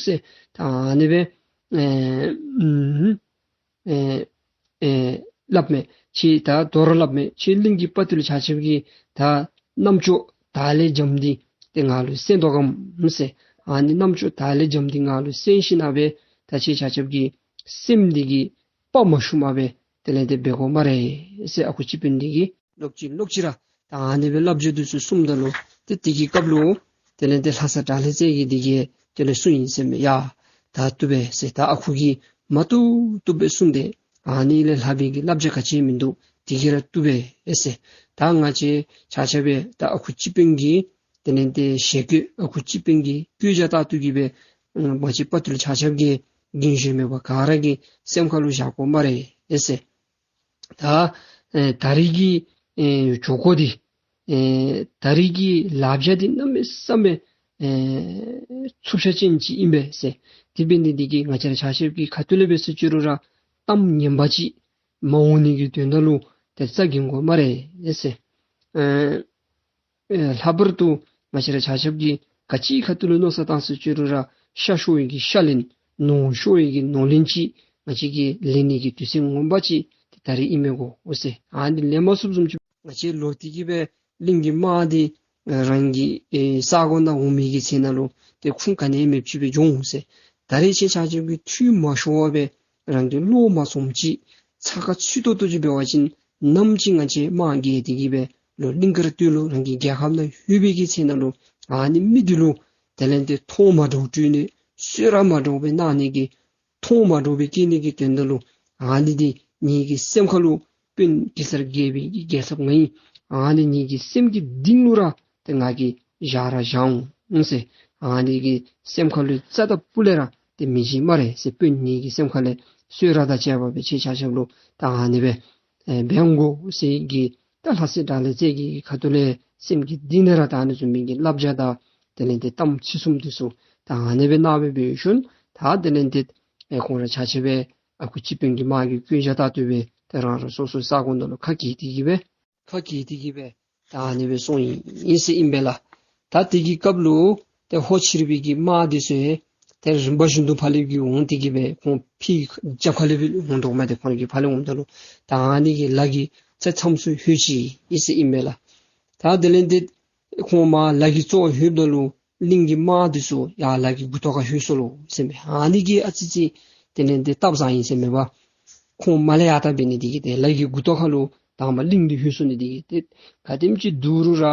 ཟེར། ད་ཨ་ནི་སྦེ་ཨེ་ཨུམ་ཨེ་ཨེ་སླབ་མས། ཁྱེད་ད་དོ་རུང་སླབ་མས། ཁྱེད་གླིང་གི་དཔའ་བརྟུལ་ཆ་ཁྱབ་ཀྱིས་ད་རྣམ་ཅོ་དར་ལས་འཇམ་འདི་ཏེ་ང་ལུ་གསན་དོ་གམ་ཟེར། ཨ་ནི་རྣམ་ཅོ་དར་ལས་འཇམ་འདི་ང་ལུ་གསན་ཞིནམ་ལས་ད་ཁྱེད་ཆ་ཁྱབ་ཀྱི་སེམས་འདི་གིས་དཔའ་མ་ཞུམ་པར་སྦེ་དེ་ལས་ཏེ་འབད་དགོ་སྨ་རེ་ཟེར། ཨ་ཁུ་སྤྱི་དཔོན་འདི་གིས་ལོག་ཅི་ལོག་ཅི་ར་ད་ཨ་ནི་སྦེ་བསླབ་བྱ་འདི་ཚུ་གསུངམ་ད་ལུ་ཏེ་དེ་གི་སྐབས་ལུ་དེ་ལས་ཏེ་ལྷ་ས་དགྲ་ལྷ་རྩེ་གི་འདི་གིས་དེ་ལས་གསུངས་ཡི་ཟེར་མས། ཡ་ད་བཏུབ་པས་ཟེར། ད་ཨ་ཁུ་གིས་མ་བཏུབ་བཏུབ་སྦེ་གསུངས་ཏེ་ཨ་ནི་ལས་ལྷག་པའི་གི་བསླབ་བྱ་ག་ཅི་མིན་འདུག། དེ་གིས་ར་བཏུབ་པས་ཟེར། ད་ང་བཅས་ཆ་ཁྱབ་སྦེ་ད་ཨ་ཁུ་སྤྱི་དཔོན་གྱི་དེ་ལས་ཏེ་ཞལ་བཀོད་ཨ་ཁུ་སྤྱི་དཔོན་གྱི་བཀོད་རྒྱ་ལྟར་དུ་གིས་སྦེ་ཨ་ང་བཅས་དཔའ་བརྟུལ་ཆ་ཁྱབ་ཀྱིས་རྒན་གཞོན་མེད་པར་ག་ར་གིས་སེམས་ཁ་ལུ་བཞག་དགོ་སྨ་རེ་ཟེར། ད་ཨེ་ད་རིས་ཀྱི་ཨེ་ཇོ་ཁོ་འདི་ཨེ་ད་རིས་ཀྱི་ལབ་བྱ་འདི་གནམ་མེད་ས་མེད་ཨེ་ཚུབ་ཤ་ཅན་ཅིག་ཨིན་པས་ཟེར། དེ་འབད་ནི་འདི་གིས་ང་བཅས་ར་ཆ་ཁྱབ་ཀྱིས་ཁ་ཐུག་ལས་འབད་ཟེར་ཅི་རུང་ར་གཏམ་ངན་པ་ཅིག་མ་འོང་ནི་གི་དོན་དག་ལུ་ཏེ་རྩ་འགེངས་དགོ་སྨ་རེ་ཟེར། ཨེ་ཨེ་ལྷག་པར་དུ་ང་བཅས་ར་ཆ་ཁྱབ་ཀྱིས་ག་ཅི་ཁ་ཐུག་ལུ་མནོ་བསམ་བཏང་ཟེར་ཅི་རུང་ར་ཤ་ཤོར་བའི་གི་ཤ་ལན་ནོར་ཤོར་བའི་གི་ནོར་ལན་ཅིག་ ང་བཅས་ཀྱིས་ལེན་ནི་གི་དུས་ཚོད་ངོ་མ་ཅིག་ཏེ་ད་རིས་ཨིན་མས་གོ་ཟེར། ཨ་ནི་ལེན་མ་ཚུགསཔ་བཟུམ་ཅིག་ང་བཅས་ལོག་སྟེ་གི་སྦེ་གླིང་གི་དམག་འདི་རང་གི་ཨེ་ས་གོ་ནང་འོང་མི་གི་ཚེ་ན་ལུ་ཏེ་ཁུངས་ག་ནི་མེདཔ་ཅིག་སྦེ་འགྱོ་འོང་ཟེར། ད་རིས་ཁྱེད་ཆ་ཁྱབ་ཀྱིས་འཐུས་མ་ཤོར་བར་སྦེ་རང་གི་བློ་མ་ཚིམ་ཅིག་ཚ་ཁ་ཚུད་ཏོག་ཏོ་ཅིག་འབད་བ་ཅིན་ནམ་ཅིག་ང་བཅས་དམག་རྒྱལ་ཏེ་གི་སྦེ་ལོག་གླིང་དཀར་སྟོད་ལུ་རང་གི་རྒྱལ་ཁབ་ནང་ལྷོད་པའི་གི་ཚེ་ན་ལུ་ཨ་ནི་མི་འདི་ལུ་དེ་ལས་ཏེ་མཐོང་མ་འདྲཝ་སྤྲོད་ནི་གསོལ་རས་མ་འདྲཝ་སྦེ་གནང་ནི་གི་མཐོང་མ་འདྲཝ་སྦེ་སྐྱེ་ནི་གི་དོན་དག་ལུ་ཨ་ནི་འདི་ངེ་གི་སེམས་ཁ་ལུ་དཔོན་གེ་སར་རྒྱལ་པོའི་གི་རྒྱལ་ཚབ་ང་ཨིན། ཨ་ནི་ངེ་གི་སེམས་ཀྱི་གཏིང་ལུ་ར་ཏེ་ང་གིས་བཞག་ར་བཞག་འོང་ཟེར། ཨ་ནི་གི་སེམས་ཁ་ལུ་རྩ་དང་སྤུ་ལས་ར་ཏེ་མི་བྱིན་སྨ་རེ་ཟེར། དཔོན་ངེ་གི་སེམས་ཁ་ལས་གསོལ་རས་དང་བཅས་པ་སྦེ་ཁྱེད་ཆ་ཁྱབ་ལུ་ད་ཨ་ནི་སྦེ་ཨེ་འབད་འོང་གོ་ཟེར་གི་ད་ལྷ་སྲས་དགྲ་ལྷ་རྩེ་རྒྱལ་གྱི་ཁ་ཐུག་ལས་སེམས་ཀྱི་གཏིང་ལས་ར་ད་ཨ་ནི་བཟུམ་མའི་གི་བསླབ་བྱ་དང་དེ་ལས་ཏེ་གཏམ་ཚིག་གསུམ་འདི་ཚུ་ད་ཨ་ནི་སྦེ་གནང་སྦེ་འབད་ཞིནམ་ད་དེ་ལས་ཏེ་ཨེ་ཁོང་ར་ཆ་ཁྱབ་སྦེ་ཨ་ཁུ་སྤྱི་དཔོན་གྱི་དམག་གི་བཀོད་རྒྱ་ལྟར་དུ་སྦེ་ཏེ་རང་རང་སོ་སོའི་ས་གོ་ནང་ལུ་ཁ་གྱེས་ཏེ་གི་སྦེ་ཁ་གྱེས་ཏེ་གི་སྦེ་ད་ཨ་ནི་སྦེ་སོང་ཡི་ཟེར་ཨིན་པས་ལགས། ད་དེ་གི་སྐབས་ལུ་ཏེ་ཧོར་ཕྱི་རོལ་པའི་གི་དམག་འདི་ཚུ་ཏེ་རིམ་པ་བཞིན་དུ་ཕར་ལས་ཀྱི་འོང་སྟེ་གི་སྦེ་ཁོང་ཕི་རྒྱབ་ཁ་ལས་སྦེ་འོང་དོ་མས། ཏེ་ཁོང་གི་ཕར་ལས་འོངམ་ད་ལུ་ད་ཨ་ནི་གི་ལ་གི་རྩ་མཚམས་སུ་ལྷོད་ཅི་ཟེར་ཨིན་པས་ལགས། ད་དེ་ལས་ཏེ་ཁོང་མར་ལ་གི་རྩ་ལྷོདཔ་ད་ལུ་གླིང་གི་དམག་འདི་ཚུ་ཡར་ལ་གི་མགུ་ཏོ་ཁར་ལྷོད་སོ་ལོ་ཟེར་མས། ཨ་ནི་གིས་ཨ་ཙི་ཙི་དེ་ལས་ཏེ་སྟབས་བཟང་ཡི་ཟེར་མས་པ། ཁོང་མར་ལས་ཡར་ལྟ་འབད་ནི་དེ་གིས་ཏེ་ལ་གི་མགུ་ཏོ་ཁར་ལུ་དང་པ་གླིང་འདི་ལྷོད་སོ་ནི་དེ་གིས་ཏེ་ག་དེམ་ཅིག་སྡུག་རུང་ར་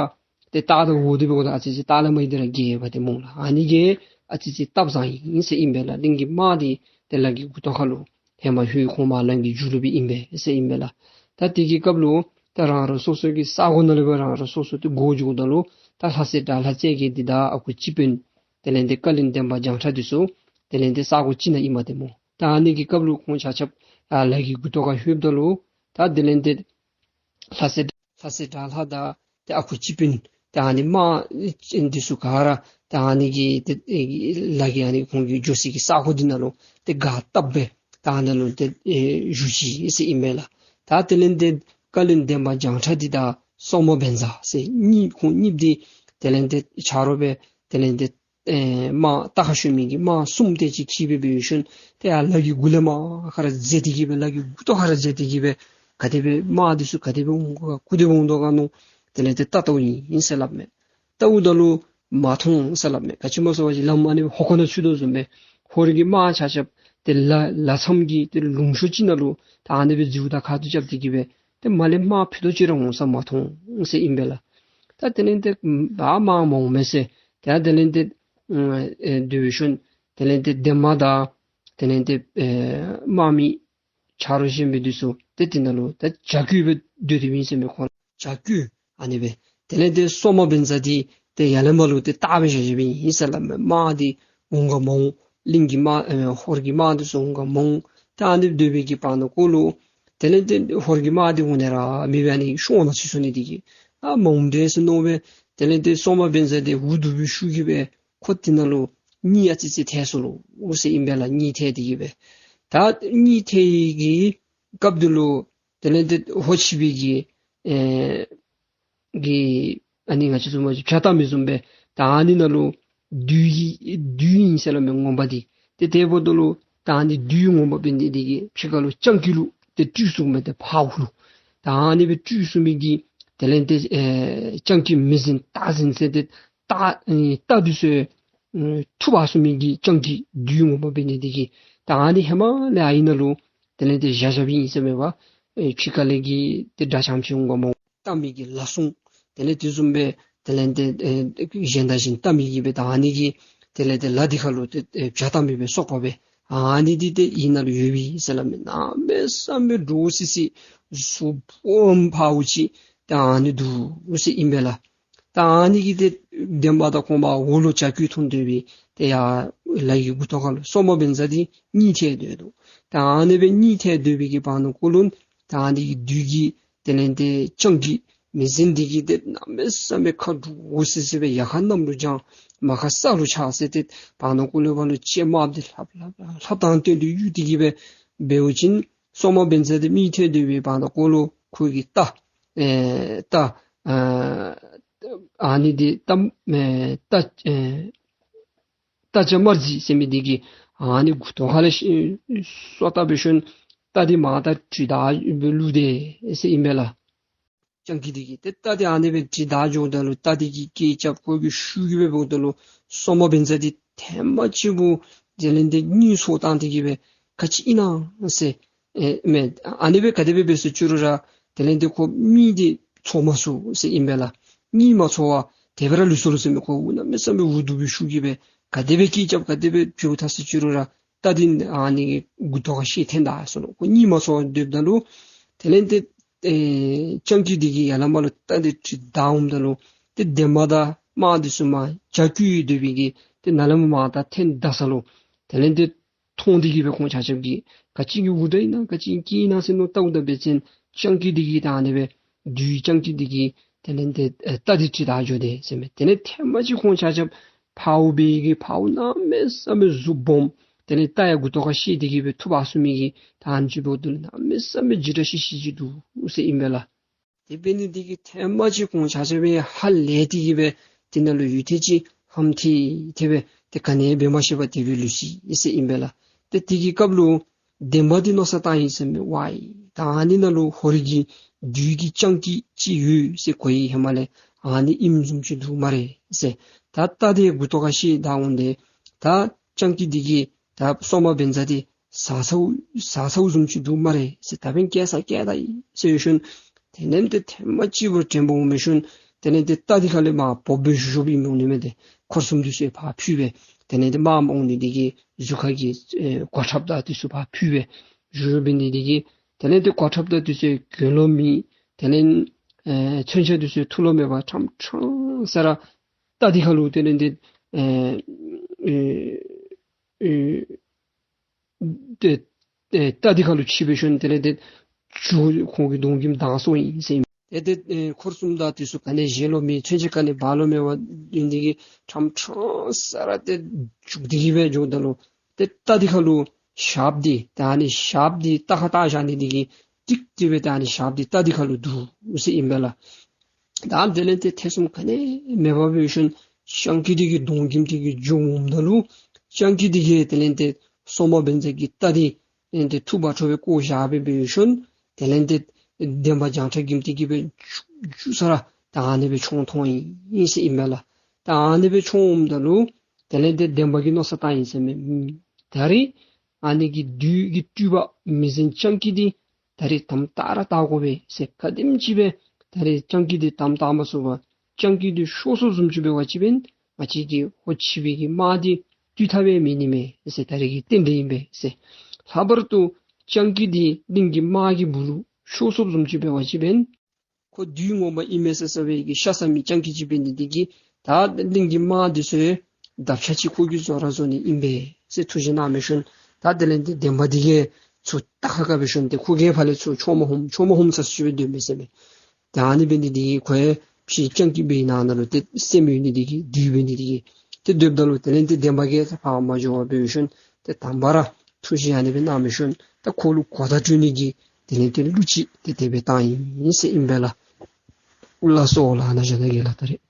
ཏེ་སྟག་དང་འོ་དེ་འབདཝ་ད་ཨ་ཙི་ཙི་སྟག་ལས་མ་ཡི་དེ་ར་རྒྱལ་བ་དེ་སྨོ་ལགས། ཨ་ནི་གིས་ཨ་ཙི་ཙི་སྟབས་བཟང་ཡི་ཟེར་ཨིན་པས་ལགས། གླིང་གི་དམག་འདི་ཏེ་ལ་གི་མགུ་ཏོ་ཁར་ལུ་ཧེ་མ་ལྷོད་ཁོང་མར་ལ་གི་མཇུག་ལུ་སྦེ་ཨིན་པས་ཟེར་ཨིན་པས་ལགས། ད་དེ་གི་སྐབས་ལུ་ད་རང་རང་སོ་སོ་གི་ས་གོ་ནང་ལས་སྦེ་རང་རང་སོ་སོ་ཏེ་འགོ་འཛུགསཔ་ད་ལུ་ད་ལྷ་སྲས་དགྲ་ལྷ་རྩེ་རྒྱལ་འདི་དང་ཨ་ཁུ་སྤྱི་དཔོན་དེ་ལས་ཏེ་བཀའ་བློན་འདན་མ་བྱང་ཁྲ་འདི་ཚུ་དེ་ལས་ཏེ་ས་གོ་གཅིག་ནང་ཨིན་མས་ཏེ་སྨོ། ད་ཨ་ནི་གི་སྐབས་ལུ་ཁོང་ཆ་ཁྱབ་ཨ་ལ་གི་མགུ་ཏོ་ཁར་ལྷོདཔ་ད་ལུ་ད་དེ་ལས་ཏེ་ལྷ་སྲས་ལྷ་སྲས་དགྲ་ལྷ་དང་ཏེ་ཨ་ཁུ་སྤྱི་དཔོན་ཏེ་ཨ་ནི་དམག་འདི་ཚུ་ག་ར་ཏེ་ཨ་ནི་གི་ཏེ་ཨེ་ལ་གི་ཨ་ནི་ཁོང་གི་འགྱོ་སའི་གི་ས་གོ་འདི་ནང་ལུ་ཏེ་སྒར་བཏབ་སྦེ་ཏེ་ཨ་ནཱ་ལུ་ཏེ་ཨེ་བཞུགས་ཅི་ཟེར་ཨིན་མས་ལགས། ད་དེ་ལས་ཏེ་བཀའ་བློན་འདན་མ་བྱང་ཁྲ་འདི་དང་སོག་མོ་བཛྲ་ཟེར་གཉིས་ཁོང་གཉིསཔོ་འདི་དེ་ལས་ཏེ་ཆ་རོགས་སྦེ་དེ་ལས་ཏེ་ཨེ་དམག་རྟ་ཁར་ཞོན་མི་གི་དམག་གསུམ་དེ་ཅིག་འཁྱིད་སྦེ་འབད་ཞིནམ་ཏེ་ཡར་ལ་གི་མགུ་ལས་མར་ཁ་ར་འཛེགས་ཏེ་གི་སྦེ་ལ་གི་མགུ་ཏོ་ཁ་ར་འཛེགས་ཏེ་གི་སྦེ་ག་དེ་སྦེ་དམག་འདི་ཚུ་ག་དེ་སྦེ་འོང་ག་གུ་དེ་སྦེ་འོང་དོ་ག་མནོ་དེ་ལས་ཏེ་བལྟ་བལྟཝ་ཨིན་ཟེར་སླབ་མས། བལྟཝ་ད་ལུ་མ་མཐོང་ཟེར་སླབ་མས། ག་ཅི་སྨོ་ཟེར་བ་ཅིན་ལམ་ཨ་ནི་ཧོ་ཁོ་ན་ཚུད་དོ་བཟུམ་སྦེ་ཧོར་གྱི་དམག་ཆ་ཁྱབ་ཏེ་ལ་ལ་མཚམས་ཀྱི་ཏེ་ལུང་ཤོར་ཅིག་ནང་ལུ་ད་ཨ་ནི་སྦེ་མཛུབ་དང་ཁ་ཐུག་རྐྱབ་སྟེ་གི་སྦེ་ཏེ་མར་ལས་དམག་ཕུད་རྡོག་ཅིག་ར་འོང་ས་མ་མཐོང་ཟེར་ཨིན་པས་ལགས། ད་དེ་ལས་ཏེ་ཨ་དམག་མ་འོང་མས་ཟེར། ཏེ་ཨ་དེ་ལས་ཏེ་ཨེ་སྡོད་ཞིནམ་དེ་ལས་ཏེ་འདན་མ་དང་དེ་ལས་ཏེ་ཨེ་དམག་མི་ཆ་རོགས་གཞན་མི་འདི་ཚུ་ཏེ་དེ་ནང་ལུ་ད་བྱ་རྒོད་སྦེ་སྡོད་དེ་ཨིན་ཟེར་མས། ཁོང་བྱ་རྒོད་ཨ་ནི་སྦེ། དེ་ལས་ཏེ་སོག་མོ་བཛྲ་འདི་ཏེ་ཡར་ལས་མར་ལུ་ཏེ་བཏགས་སྦེ་བཞག་བཞགཔ་ཨིན་ཟེར་སླབ་མས། དམག་འདི་འོང་ག་མ་འོང་། གླིང་གི་དམག་ཨེ་ཧོར་གྱི་དམག་འདི་ཚུ་འོང་ག་མ་འོང་། ཏེ་ཨ་ནི་སྡོད་པའི་གི་བར་ན་ཀོ་ལུ་དེ་ལས་ཏེ་ཧོར་གྱི་དམག་འདི་འོང་ནི་ར་མེད་པར་ཨ་ནི་ཤོར་ནང་ཚུད་སོ་ནི་དེ་གིས་ཨ་མ་འོང་འདྲས་ཟེར་མནོ་སྦེ་དེ་ལས་ཏེ་སོག་མོ་བཛྲ་འདི་འུ་སྡུག་སྦེ་ཤུགས་ཀྱིས་སྦེ་ཁོ་དེ་ནང་ལུ་གཉིད་ཨ་ཙི་ཙི་ཐལ་སོ་ལོ་ཟེར་ཨིན་པས་ལགས། གཉིད་ཐལ་ཏེ་གི་སྦེ་ད་གཉིད་ཐལ་བའི་གི་སྐབས་འདི་ལུ་དེ་ལས་ཏེ་ཧོར་ཕྱི་པའི་གི་ཨེ་གི་ཨ་ནི་ང་བཅས་བཟུམ་སྦེ་བྱ་བལྟ་མི་བཟུམ་སྦེ་ད་ཨ་ནི་ནང་ལུ་བདུད་ཀྱི་བདུད་ཨིན་ཟེར་སླབ་མས་ངོ་མ་འདི། ཏེ་དེ་འབདཝ་ད་ལུ་ད་ཨ་ནི་བདུད་ངོ་མ་འབད་ནི་དེ་གིས་ཕྱི་ཁ་ལུ་སྤྱང་ཀི་ལུ་ཏེ་སྤྲུལ་སོང་མས། ཏེ་ཕར་འོག་ལུ་ད་ཨ་ནི་སྦེ་སྤྲུལ་སོང་མི་གི་དེ་ལས་ཏེ་ཨེ་སྤྱང་ཀི་མི་ཟན་རྟ་ཟན་ཟེར་ཏེ་རྟ་ཨེ་རྟ་འདི་ཚུ་ཨེ་འཐུ་འབག་སོང་མི་གི་སྤྱང་ཀི་བདུད་ངོ་མ་འབད་ནི་དེ་གིས་ད་ཨ་ནི་ཧེ་མ་ལས་ཨ་ནི་ནང་ལུ་དེ་ལས་ཏེ་བཞག་བཞགཔ་ཨིན་ཟེར་མས་པ། ཨེ་ཕྱི་ཁ་ལས་ཀྱི་ཏེ་དགྲ་རྐྱངམ་ཅིག་འོང་ག་མ་འོང་། བལྟ་མི་གི་ལ་སྲུང་དེ་ལས་དེ་བཟུམ་སྦེ་དེ་ལས་ཏེ་ཨེ་གཞན་དང་གཞན་བལྟ་མི་གི་སྦེ་ད་ཨ་ནི་གི་དེ་ལས་ཏེ་ལ་འདི་ཁ་ལུ་ཏེ་ཨེ་བྱ་བལྟ་མི་སྦེ་སོགས་པ་སྦེ་ཨ་ནི་འདི་ཏེ་ཨ་ནི་ནང་ལུ་ཡོད་པས་ཟེར་སླབ་མས། གནམ་མེད་ས་མེད་འདྲོག་སི་སི་གཟུགས་སྦོམ་ཕརཝ་ཅིག་ཏེ་ཨ་ནི་འདུག་ཟེར་ཨིན་པས་ལགས། ད་ཨ་ནི་གི་ཏེ་འདན་མ་དང་ཁོང་མར་འོག་ལུ་བྱ་རྒོད་འཐོན་སྡོད་པའི་ཏེ་ཡར་ལ་གི་མགུ་ཏོ་ཁ་ལུ་སོག་མོ་བཛྲ་འདི་གཉིད་ཐལ་སྡོད་དོ། ད་ཨ་ནི་སྦེ་གཉིད་ཐལ་སྡོད་པའི་གི་བར་ན་ཀོ་ལུ་ད་ཨ་ནི་གི་བདུད་ཀྱི་དེ་ལས་ཏེ་སྤྱང་ཀི་མི་ཟན་འདི་གིས་ཏེ་གནམ་མེད་ས་མེད་ཁ་འདྲོག་སི་སི་སྦེ་ཡར་ཁ་གནམ་ལུ་བརྐྱངས་མར་ཁ་ས་ལུ་ཆགས་ཟེར་ཏེ་བར་ན་ཀོ་ལུ་བར་ལུ་ལྕེ་དམརཔོ་འདི་ལྷབ་ལྷབ་ལྷབ་དང་བསྟུན་ཏེ་གཡུག་སྟེ་གི་སྦེ་འབད་བ་ཅིན་སོག་མོ་བཛྲ་འདི་གཉིད་ཐལ་སྡོད་པའི་བར་ན་ཀོ་ལུ་ཁོ་གི་རྟ་ཨེ་རྟ་ཨ་ཨ་ནི་འདི་རྟ་ཨེ་རྟ་ཨེ་རྟ་ལྕག་དམར་རྫི་ཟེར་མི་འདི་གིས་ ཨ་ནི་མགུ་ཏོ་ཁ་ལས་ཤི་སོ་བཏབ་སྦེ་ཤོན་རྟ་འདི་མར་ད་གྲི་བདའ་སྦེ་བླུགས་དེས་ཟེར་ཨིན་པས་ལགས། སྤྱང་ཀི་འདི་གིས་ཏེ་རྟ་འདི་ཨ་ནི་སྦེ་གྲི་བདའ་འགྱོཝ་ད་ལུ་རྟ་འདི་གིས་སྐད་རྐྱབ་ཁོ་གིས་ཤུགས་ཀྱིས་སྦེ་འབདཝ་ད་ལུ་སོ་མ་བཛྲ་འདི་ཐེངས་མ་གཅིག་པུ་དེ་ལས་ཏེ་གཉིད་སོ་བཏང་སྟེ་གིས་སྦེ་ག་ཅི་ཨིན་ན་ཟེར་ཨེ་མས། ཨ་ནི་སྦེ་ག་དེ་སྦེ་འབད་སོ་ཅི་རུང་ར་དེ་ལས་ཏེ་ཁོ་མིག་འདི་ཚོར་མ་ཚུགས་ཟེར་ཨིན་པས་ལགས། གཉིད་མ་ཚོར་བར་དེ་སྦེ་ར་ལུས་སོ་ལོ་ཟེར་མས། ཁོ་འུ་གནམ་མེད་ས་མེད་འུ་སྡུག་པའི་ཤུགས་ཀྱིས་སྦེ་ག་དེ་སྦེ་སྐད་རྐྱབ་ག་དེ་སྦེ་བྱོག་ད་སོ་ཅི་རུང་ར་རྟ་འདི་ཨ་ནི་གི་མགུ་ཏོ་ཁར་ཤེད་འཐེན་ད་སོ་ནུག། ཁོ་གཉིད་མ་ཚོར་བར་སྡོདཔ་ད་ལུ་དེ་ལས་ཏེ་ཨེ་སྤྱང་ཀི་འདི་གིས་ཡར་ལས་མར་ལུ་རྟ་འདི་གྲི་བདའ་འོངམ་ད་ལུ་ཏེ་འདན་མ་དང་དམག་འདི་ཚུ་མར་ཇ་བཀོལ་སྡོད་པའི་གི་ཏེ་ནཱ་ལས་མར་མར་ད་འཐེན་ད་ས་ལུ་དེ་ལས་ཏེ་མཐོང་སྟེ་གིས་སྦེ་ཁོང་ཆ་ཁྱབ་ཀྱིས་ག་ཅི་གི་འུར་སྒྲ་ཨིན་ན་ག་ཅི་གི་སྐད་ཨིན་ན་ཟེར་མནོ་བལྟཝ་ད་འབད་བ་ཅིན་སྤྱང་ཀི་འདི་གིས་ད་ཨ་ནི་སྦེ་བདུད་སྤྱང་ཀི་འདི་གིས་དེ་ལས་ཏེ་ཨེ་རྟ་འདི་གྲི་བདའ་འགྱོ་དེས་ཟེར་མས། དེ་ལས་ཐེངས་མ་གཅིག་ཁོང་ཆ་ཁྱབ་ཕརཝ་འབད་གི་ཕརཝ་གནམ་མེད་ས་མེད་གཟུགས་སྦོམ་དེ་ལས་རྟ་ཡང་མགུ་ཏོ་ཁར་ཤེད་འདི་གིས་སྦེ་འཐུ་འབག་ཚུགས་མི་གི་ད་ཨ་ནི་ཅིག་འབདཝ་ད་ལུ་གནམ་མེད་ས་མེད་འཇིགས་སྐྲག་ཤི་ཤི་ཅིག་འདུག་ཟེར་ཨིན་པས་ལགས། དེ་འབད་ནི་འདི་གིས་ཐེངས་མ་གཅིག་ཁོང་ཆ་ཁྱབ་སྦེ་ཧ་ལས་ཏེ་གིས་སྦེ་དེ་ནང་ལུ་ཡུད་ཐེངས་ཅིག་ཧམ་ཐེ་ཐེ་སྦེ་ཏེ་ག་ནི་འབད་མ་ཤེས་པར་དེ་སྦེ་ལུས་ཅི་ཟེར་ཨིན་པས་ལགས། ཏེ་དེ་གི་སྐབས་ལུ་འདན་མ་འདི་མནོ་བསམ་བཏང་ཡི་ཟེར་མས། ཝའི་ད་ཨ་ནི་ནང་ལུ་ཧོར་གྱི་བདུད་ཀྱི་སྤྱང་ཀི་ཅིག་ཡོད་ཟེར་གོ་ཡི། ཧེ་མ་ལས་ཨ་ནི་ཨིནམ་བཟུམ་ཅིག་འདུག་སྨ་རེ་ཟེར། ད་རྟ་འདི་མགུ་ཏོ་ཁར་ཤེད་བདའ་འོང་སྟེ་ད་སྤྱང་ཀི་འདི་གིས་ད་སོ་མ་བཛྲ་འདི་ཟ་ཚརཝ་ཟ་ཚརཝ་བཟུམ་ཅིག་འདུག་སྨ་རེ་ཟེར། ད་འབདན་བསྐྱལ་ས་བསྐྱལ་ད་ཡི་ཟེར་ཞིནམ་དེ་ལས་ཏེ་ཐེངས་མ་གཅིག་པུ་དྲན་པ་འོང་མི་ཞིནམ་དེ་ལས་ཏེ་རྟ་འདི་ཁ་ལས་མར་འབོ་སྦེ་བཞུ་བཞུཝ་ཨིནམ་འོང་ནི་མས། ཏེ་འཁོར་གསུམ་འདི་ཚུ་ཕར་འཕུལ་སྦེ་དེ་ལས་ཏེ་དམག་མང་ནི་འདི་གིས་གཟུགས་ཁ་གི་ཨེ་གོ་ཁྲབ་དང་འདི་ཚུ་ཕར་འཕུལ་སྦེ་བཞུ་བཞུཝ་ཨིན་ནི་འདི་གིས་དེ་ལས་ཏེ་གོ་ཁྲབ་དང་འདི་ཚུ་གྱོན་ལོང་མེད། དེ་ལས་ཨེ་མཚོན་ཆ་འདི་ཚུ་འཐུ་ལོང་མེད་པར་ཁྲམ་ཁྲང་ས་ར་རྟ་འདི་ཁ་ལུ་དེ་ལས་ཏེ་ཨེ་ཨེ་ཏེ་ཨེ་རྟ་འདི་ཁ་ལུ་ཆིབས་སྦེ་ཞིནམ་དེ་ལས་ཏེ་འཇུག་ཁོང་གི་གདོང་གུ་བདའ་སོང་ཡི་ཟེར་ཨིན། ཏེ་ཏེ་ཨེ་འཁོར་གསུམ་དང་འདི་ཚུ་ག་ནི་བཞེས་ལོང་མེད། མཚོན་ཆ་ག་ནི་འབག་ལོང་མེད་པར་ཨིན་ནི་འདི་གིས་ཁྲམ་ཁྲང་ས་ར་ཏེ་འཇུག་སྟེ་གིས་སྦེ་འགྱོཝ་ད་ལུ་ཏེ་རྟ་འདི་ཁ་ལུ་ཞགསཔ་འདི་ད་ཨ་ནི་ཞགསཔ་འདི་རྟ་ཁར་བཏགས་བཞག་ནི་འདི་གིས་ཀྲིག་ཀྲི་སྦེ་ད་ཨ་ནི་ཞགསཔ་འདི་རྟ་འདི་ཁ་ལུ་འདུག་ཟེར་ཨིན་པས་ལགས། ད་དེ་ལས་ཏེ་ཐེ་ཚོམ་ག་ནི་མེད་པར་འབད་ཞིནམ་སྤྱང་ཀི་འདི་གི་གདོང་གུ་དེ་གིས་འཇུག་འོངམ་ད་ལུ་སྤྱང་ཀི་འདི་གིས་དེ་ལས་ཏེ་སོ་མ་བཛྲ་གི་རྟ་འདི་དེ་ལས་ཏེ་འཐུ་འབག་འཕྲོ་སྦེ་བཀོ་བཞག་སྦེ་འབད་ཞིནམ་དེ་ལས་ཏེ་འདན་མ་བྱང་ཁྲ་གི་དེ་གིས་སྦེ་འཇུག་འཇུག་ས་ར་ད་ཨ་ནི་སྦེ་མཆོང་འཐོན་ཡི་ཟེར་ཨིན་པས་ལགས། ད་ཨ་ནི་སྦེ་མཆོང་འོངམ་ད་ལུ་དེ་ལས་ཏེ་འདན་མ་གིས་མནོ་བསམ་བཏང་ཡི་ཟེར་མས། ད་རིས་ཨ་ནི་གི་བདུད་ཀྱི་སྤྲུལ་པ་མི་ཟན་སྤྱང་ཀི་འདི་ད་རིས་དམ་བཏགས་ར་བཏགས་དགོ་པས་ཟེར། ག་དེམ་ཅིག་སྦེ་ད་རིས་སྤྱང་ཀི་འདི་དམ་བཏགས་མ་ཚུགས་པར་སྤྱང་ཀི་འདི་ཤོར་སོངམ་བཟུམ་ཅིག་འབད་བ་ཅིན་ང་བཅས་ཀྱི་ཧོར་ཕྱི་པའི་གི་དམག་འདི་བཏུལ་ཐབས་ཡང་མེད་ནི་མས་ཟེར། ད་རིས་ཀྱི་རྟེན་འབྲེལ་ཨིན་པས་ཟེར། ལྷག་པར་དུ་སྤྱང་ཀི་འདི་གླིང་གི་དམག་གི་སྦུག་ལུ་ཤོར་སོངམ་བཟུམ་ཅིག་འབད་བ་ཅིན་ཁོ་བདུད་ངོ་མ་ཨིན་མས་ཟེར་ཟེར་བའི་གི་ཤ་ཟ་མི་སྤྱང་ཀི་ཅིག་འབད་ནི་འདི་གིས་ད་གླིང་གི་དམག་འདི་ཚུ་ཡང་དམ་ཤ་ཅིག་ཁོ་གིས་བཟོ་ར་བཟོ་ནི་ཨིན་པས་ཟེར་ཐུགས་བཞེད་གནང་མི་ཞིནམ་ད་དེ་ལས་ཏེ་འདན་མ་འདི་གིས་ཚུར་རྟ་ཁར་བཀལ་བའི་ཤུལ་ཏེ་ཁོ་གིས་ཕར་ལས་ཚུར་མཆོང་མ་ཧོམ་མཆོང་མ་ཧོམ་ས་སུ་སྦེ་སྡོད་མི་ཟེར་མས། ད་ཨ་ནི་འབད་ནི་འདི་གིས་ཁོ་ཡང་ཕྱི་སྤྱང་ཀི་འབད་ནི་ནང་ན་ལུ་ཏེ་སེམས་ཡོད་ནི་འདི་གིས་བདུད་འབད་ནི་འདི་གིས་ཏེ་སྡོདཔ་ད་ལུ་དེ་ལས་ཏེ་འདན་མ་གིས་ཕར་མ་འགྱོ་བར་འབད་ཞིནམ་ཏེ་དང་པ་ར་ཐུགས་བཞེད་ཨ་ནི་སྦེ་གནང་མི་ཞིནམ་ད་ཁོ་ལུ་གོ་བརྡ་སྤྲོད་ནི་གི་དེ་ལས་ཏེ་གླུ་ཅིག་ཏེ་དེ་སྦེ་བཏང་ཡི་ཟེར་ཨིན་པས་ལགས། ལགས་སོ་ལགས། ན་ཞག་ད་གེ་ལ་ད་རེས།